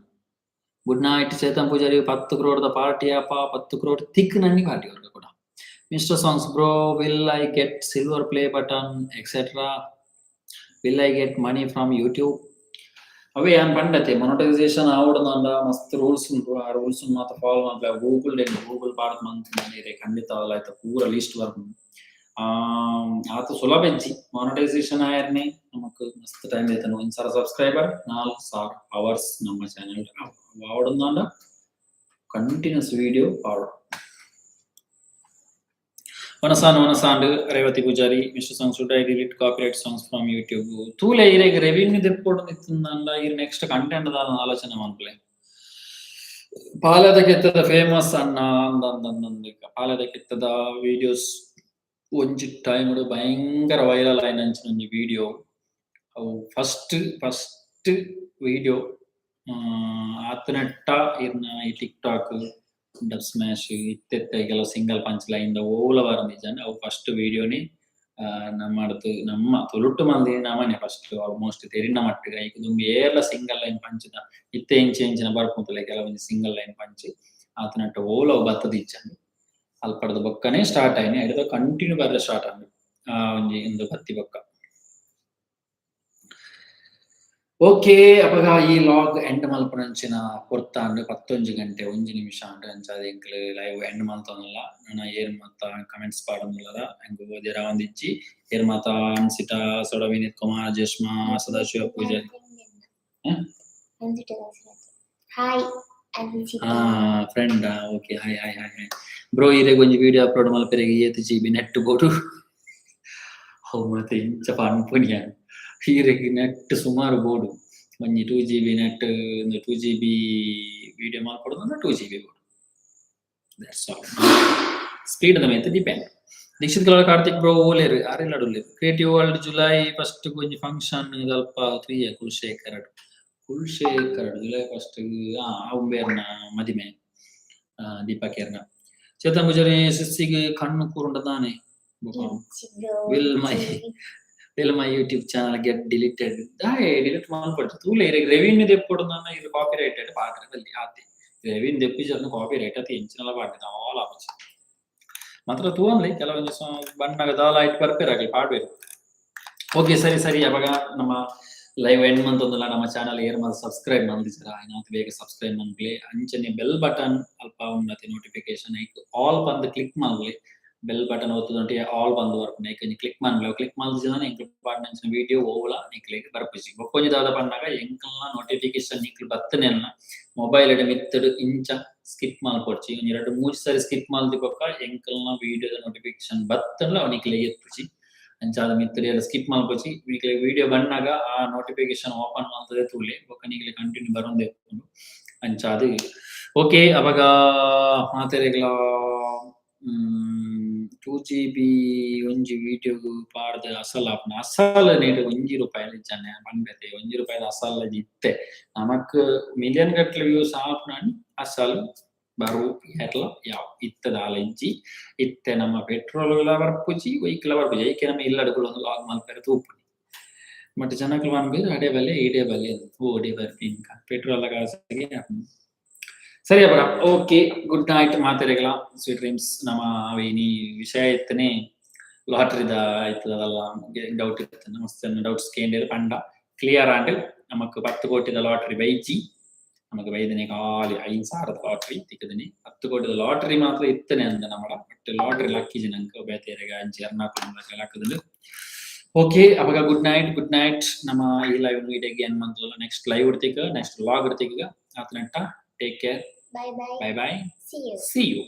Good night Chethan Pujari. 10 crowd the party ಅಪ್ಪ, 10 ಕ್ರೋಡ್ ತಿಕ್ ನನ್ನಿ ಪಾರ್ಟಿ ವರ್ಗ ಕೂಡ. Mister songs bro, will I get silver play button etcetera? Will I get money from YouTube? ಅವೇ ಯಾನ್ ಪಂಡತೆ, ಮೊನಟೈಸೇಷನ್ ಆವಡಂದ ಮಸ್ತ್ ರೂಲ್ಸ್ ಉಂಟು. ಆ ರೂಲ್ಸ್ ಮಾತ ಫಾಲೋ ಮಾಡ್ಲೆ. ಗೂಗಲ್ ಗೂಗಲ್ ಪಾಡ್ದ್ ಮಂತ್ ಖಂಡಿತ ಆಯ್ತು ಪೂರ ಲಿಸ್ಟ್ ಬರ್ಪುಂಡು. ಆತ ಸುಲಭ ಇಜ್ಜಿ ಮೊನಟೈಸೇಷನ್ ಆಯರ್ನೆ. ನಮಕ್ ಮಸ್ತ್ ಟೈಮ್ ಐತನ. 1000 ಸಬ್ಸ್ಕ್ರೈಬರ್, 4000 ಅವರ್ಸ್ ನಮ್ಮ ಚಾನೆಲ್ ಆವಡಂದಾಂಡ ಕಂಟಿನ್ಯೂಸ್ ವಿಡಿಯೋ ಪಾಡು. ವನಸಾನ್ ವನಸಾಂಡ್ Revathi Poojary. Mister song, should I delete copyright songs from YouTube? ತೂಲೆ, ಇರೆಗ್ ರೆವಿನ್ಯೂ ದೆಪ್ಪೊಡು ಇತ್ತಂಡ ಇರ್ ನೆಕ್ಸ್ಟ್ ಕಂಟೆಂಟ್ ದಾದ ಆಲೋಚನೆ ಮನ್ಪುಲೆ. ಪಾಲದ ಕೆತ್ತದ ಫೇಮಸ್ ಅಣ್ಣ ಅಂದ ಅಂದ. ಪಾಲದ ಕೆತ್ತದ ವಿಡಿಯೋಸ್ ಒಂಜಿ ಟೈಮ್ ಭಯಂಕರ ವೈರಲ್ ಆಯಿನಂಚಿನ ಒಂಜಿ ವಿಡಿಯೋ ಅವು. ಫಸ್ಟ್ ಫಸ್ಟ್ ವಿಡಿಯೋ ಆತನೆಟ್ಟ ಇರ್ನ ಈ ಟಿಕ್ ಟಾಕ್, ಡಬ್ ಸ್ಮ್ಯಾಶ್ ಇತ್ತೆತ್ತೆ ಕೆಲವು ಸಿಂಗಲ್ ಪಂಚ್ ಲೈನ್ ಓಲ ಬರಂದಿಜ್ಜಾಂಡ ಅವು ಫಸ್ಟ್ ವಿಡಿಯೋನೇ ನಮ್ಮಡ್ದು ನಮ್ಮ ತುಳುಟ್ಟು ಮಂದಿ ನಮನೆ ಫಸ್ಟ್ ಆಲ್ಮೋಸ್ಟ್ ತೆರಿನ ಮಟ್ಟಿಗೆ. ಐಕ್ ದುಂಬು ಏರ್ಲ ಸಿಂಗಲ್ ಲೈನ್ ಪಂಚ್ದ ಇತ್ತೆ ಇಂಚ ಇಂಚಿನ ಬರ್ಪುಂತಲೆ ಕೆಲವೊಂಜಿ ಸಿಂಗಲ್ ಲೈನ್ ಪಂಚ್ ಆತನಟ್ಟ ಓಲ ಬತ್ತದಿಜ್ಜಾಂಡ್. ಅಲ್ಪಡ್ದು ಬೊಕ್ಕನೆ ಸ್ಟಾರ್ಟ್ ಆಯ್ನೆ, ಐಡ್ದ್ ಕಂಟಿನ್ಯೂ ಬರ್ರೆ ಸ್ಟಾರ್ಟ್ ಆಂಡ್ ಆ ಒಂಜಿ ಇಂದು ಬತ್ತಿ ಬೊಕ್ಕ. ಓಕೆ, ಅಪಗ ಈ ಲಾಗ್ ಎಂಡ್ ಮಲ್ಪುನಂಚಿನ ಪೊರ್ತಾಂಡ್. 11 ಗಂಟೆ 1 ನಿಮಿಷ ಆಂಡ್. ಅಂಚಾದ್ ಎಂಕ್ಲು ಲೈವ್ ಎಂಡ್ ಮಲ್ತೊಂದುಲ್ಲ. ನನ ಏರ್ ಮಾತ ಕಮೆಂಟ್ಸ್ ಪಾಡೊಂದುಲ್ಲರ ಎಂಕ್ ಓದ್ಯರ ಆವೊಂದಿಜ್ಜಿ. ಏರ್ ಮಾತ ಅನ್ಸಿತಾ, ಸೊಡ Vineeth Kumar, Jashma, Sadashiva Pujari. Hi Ansitha. Friend, okay, hi hi hi hi bro. ಇರೆಗ್ ಒಂಜಿ ವಿಡಿಯೋ ಅಪ್ಲೋಡ್ ಮಲ್ಪೆರೆಗ್ ಏತ್ ಜಿಬಿ ನೆಟ್ ಬೋಡು? ಅವು ಮಾತ ಇಂಚ ಪನ್ಪುನಿ ಯಾನ್. ಈರೆಗ್ ನೆಟ್ ಸುಮಾರು ಬೋಡು. ಒಂಜಿ 2 ಜಿಬಿ ನೆಟ್, 2 ಜಿಬಿ ವಿಡಿಯೋ ಮಲ್ಪೊಡು, 2 ಜಿಬಿ ಬೋಡು. That's all. Speed the ಮಿತ್ತ್ ಡಿಪೆಂಡ್. ದೀಕ್ಷಿತ್ ಕಲಾಲ ಕಾರ್ತಿಕ್ ಬ್ರೋ ಓಲೇರು ಆರೆಲ್ಲ ಉಲ್ಲೇರು. ಕ್ರಿಯೇಟಿವ್ ವರ್ಲ್ಡ್, ಜುಲೈ ಫಸ್ಟ್ ಒಂಜಿ ಫಂಕ್ಷನ್ ಅಲ್ಪ three Kulshekar Kulshekar July first ಉಂಬೇರ್ನ ಮದಿಮೆ ದೀಪಕೇರ್ನ. ಚೇತನ್ ಪೂಜಾರಿ, ಸಿಸ್ಸಿಗೆ ಕಣ್ಣು ಕೂರುಂಡ ದಾನೆ? Will my YouTube channel get deleted? ದಾಯೆ ಡಿಲೀಟ್ ಮಲ್ಪೊಡ್ಚಿ. ತೂಲೆ, ಇರೆಗ್ ರೆವಿನ್ಯೂ ದೆಪ್ಪೊಡು ಅಂಡ ಇರ್ ಕಾಪಿ ರೈಟೆಡ್ ಪಾಡ್ರೆ ಬಲ್ಲಿ ಆತೆ. ರೆವಿನ್ಯೂ ದೆಪ್ಪಿಜರ್ನ ಕಾಪಿ ರೈಟ್ ಅತಿ ಎಂಚಿನಲ ಪಾಡ್ಡೆ ದಾಲ ಆಪುಜಿ. ಮಾತ್ರ ತೂವೊನ್ಲಿ, ಕೆಲವೊಂಜಿ ಬಣ್ಣಗ ದಾಲ ಐಟ್ ಬರ್ಪೆರ್ ಅಕ್ಲ್ ಪಾಡ್ವೆರ್. ಓಕೆ, ಸರಿ ಸರಿ. ಅಪಗ ನಮ್ಮ ಲೈವ್ ಎಂಡ್ ಮಂತೊಂದುಲ್ಲ. ನಮ್ಮ ಚಾನಲ್ ಏರ್ ಮಾತ ಸಬ್ಸ್ಕ್ರೈಬ್ ಮಲ್ದಿಜರ ಆಯ್ನಾತ್ ಬೇಗ ಸಬ್ಸ್ಕ್ರೈಬ್ ಮನ್ಪುಲೆ. ಅಂಚನೆ ಬೆಲ್ ಬಟನ್ ಅಲ್ಪ ಉಂಡತೆ ನೋಟಿಫಿಕೇಶನ್, ಐಕ್ ಆಲ್ ಪಂದ್ ಕ್ಲಿಕ್ ಮಲ್ಪುಲೆ. ಬೆಲ್ ಬಟನ್ ಒತ್ತುದಂಟೆ ಆಲ್ ಬಂದು ಬರ್ಪುಂಡು, ಐಕ್ ಒಂಜಿ ಕ್ಲಿಕ್ ಮನ್ಪುಲೆ. ಕ್ಲಿಕ್ ಮಲ್ದಿಜನ ಎಂಕ್ಲು ಪಾಡ್ನಂಚಿನ ವಿಡಿಯೋ ಓವುಲ ನಿಕ್ಲೆಗ್ ಬರ್ಪುಜಿ. ಬೊಕ್ಕೊಂಜಿ ದಾದ ಪನ್ನಗ, ಎಂಕಲ್ನ ನೋಟಿಫಿಕೇಶನ್ ನಿಕ್ಲು ಬತ್ತನೆಲ್ಲ ಮೊಬೈಲ್ ಮಿತ್ತಡ್ ಇಂಚ ಸ್ಕಿಪ್ ಮಲ್ಪೊಡ್ಚಿ. ಒಂಜಿ ರಡ್ಡ್ ಮೂಜಿ ಸರಿ ಸ್ಕಿಪ್ ಮಲ್ದಿ ಬೊಕ್ಕ ಎಂಕಲ್ನ ವಿಡಿಯೋದ ನೋಟಿಫಿಕೇಶನ್ ಬತ್ತನ್ಲ ಅವು ನಿಕ್ಲೆಗ್ ಎತ್ತುಜಿ. ಅಂಚಾದ ಮಿತ್ತಡ್ ಎಲ್ಲ ಸ್ಕಿಪ್ ಮಲ್ಪೊಚಿ. ನಿಕ್ಲೆ ವಿಡಿಯೋ ಬನ್ನಗ ಆ ನೋಟಿಫಿಕೇಶನ್ ಓಪನ್ ಮಲ್ತದೆ ತೂಲೆ, ಬೊಕ್ಕ ನಿಕ್ಲೆ ಕಂಟಿನ್ಯೂ ಬರೊಂದೆ ಇಪ್ಪುಂಡು. ಅಂಚಾದ್ ಓಕೆ, ಅಪಗ ಮಾತೆರೆಗ್ಲ 2 ಜಿಬಿ ಒಂಜಿ ವಿಡಿಯೋಗ್ ಪಾಡ್ದ್ ಅಸಲ್ ಆಪುಂಡು. ಅಸಲ್ ನೇಟ್ 1 ರೂಪಾಯಿ ಇಜ್ಜಾನೆ ಪನ್ಪೆತೆ. 1 ರೂಪಾಯಿದ ಅಸಲ್ ಇತ್ತೆ ನಮಕ್ ಮಿಲಿಯನ್ ಗಟ್ಲೆ ವ್ಯೂಸ್ ಆಪುನಂಡ ಅಸಲ್ ಬರು ಏರ್ಲ ಯಾವ್. ಇತ್ತೆ ದಾಲ ಇಜ್ಜಿ. ಇತ್ತೆ ನಮ್ಮ ಪೆಟ್ರೋಲ್ ಲ ಬರ್ಪುಜಿ, ವೆಹಿಕಲ್ ಬರ್ಪುಜಿ. ಐಕೆ ನಮ್ಮ ಇಲ್ಲಡ್ ಕುಲೊಂದು ಲಾಗ್ ಮಲ್ಪೆರೆ ತೂಪುನಿ. ಬಟ್ ಜನಕ್ಲು ಪನ್ಪೆರ್ ಅಡೆ ಬಲೆ ಇಡೆ ಬಲೆ ಓಡೆ ಬರ್ಪಿ ಪೆಟ್ರೋಲ್ ಕಾಸಿಗೆ. ಸರಿ ಅಪಗ ಓಕೆ, ಗುಡ್ ನೈಟ್ ಮಾತೆರೆಗ್ಲ, ಸ್ವೀಟ್ ಡ್ರೀಮ್ಸ್. ನಮ್ಮ ಇನಿ ವಿಷಯ ಇತ್ತನೆ. ಲಾಟ್ರಿದ ಐತದಲ್ಲ ಡೌಟ್ ಇತ್ತು, ಮಸ್ತ್ ಡೌಟ್ಸ್ ಕೇಂದ್ರ ಪಂಡ ಕ್ಲಿಯರ್ ಆಂಡ್. ನಮಕ್ 10 ಕೋಟಿದ ಲಾಟ್ರಿ ಬೈಜಿ. ನಮಕ್ ಬೈದನೆ ಖಾಲಿ 5000ದ ಲಾಟ್ರಿ ತಿಕ್ಕದನಿ. 10 ಕೋಟಿದ ಲಾಟ್ರಿ ಮಾತ್ರ ಇತ್ತನೆ ಅಂದ ನಮ್ಮಡ. ಬಟ್ ಲಾಟ್ರಿ ಲಕ್ಕಿಜಿ ನಂಗೆ. ಬೇತೆರೆಗ ಅಂಚಿ ಎರ್ನಾಕುಲಂ ಲಕ್ಕದಂಡು. ಓಕೆ, ಅವಾಗ ಗುಡ್ ನೈಟ್, ಗುಡ್ ನೈಟ್. ನಮ್ಮ ಈ ಲೈವ್ ಇಡೆಗೆ ಏನ್ ಮಂತಲ್ಲ, ನೆಕ್ಸ್ಟ್ ಲೈವ್ ಇಡ್ತೀಗ, ನೆಕ್ಸ್ಟ್ ವ್ಲಾಗ್ ಇಡ್ತೀಗ. ಆತನಟ್ಟ take care. Bye bye. Bye bye. See you. See you.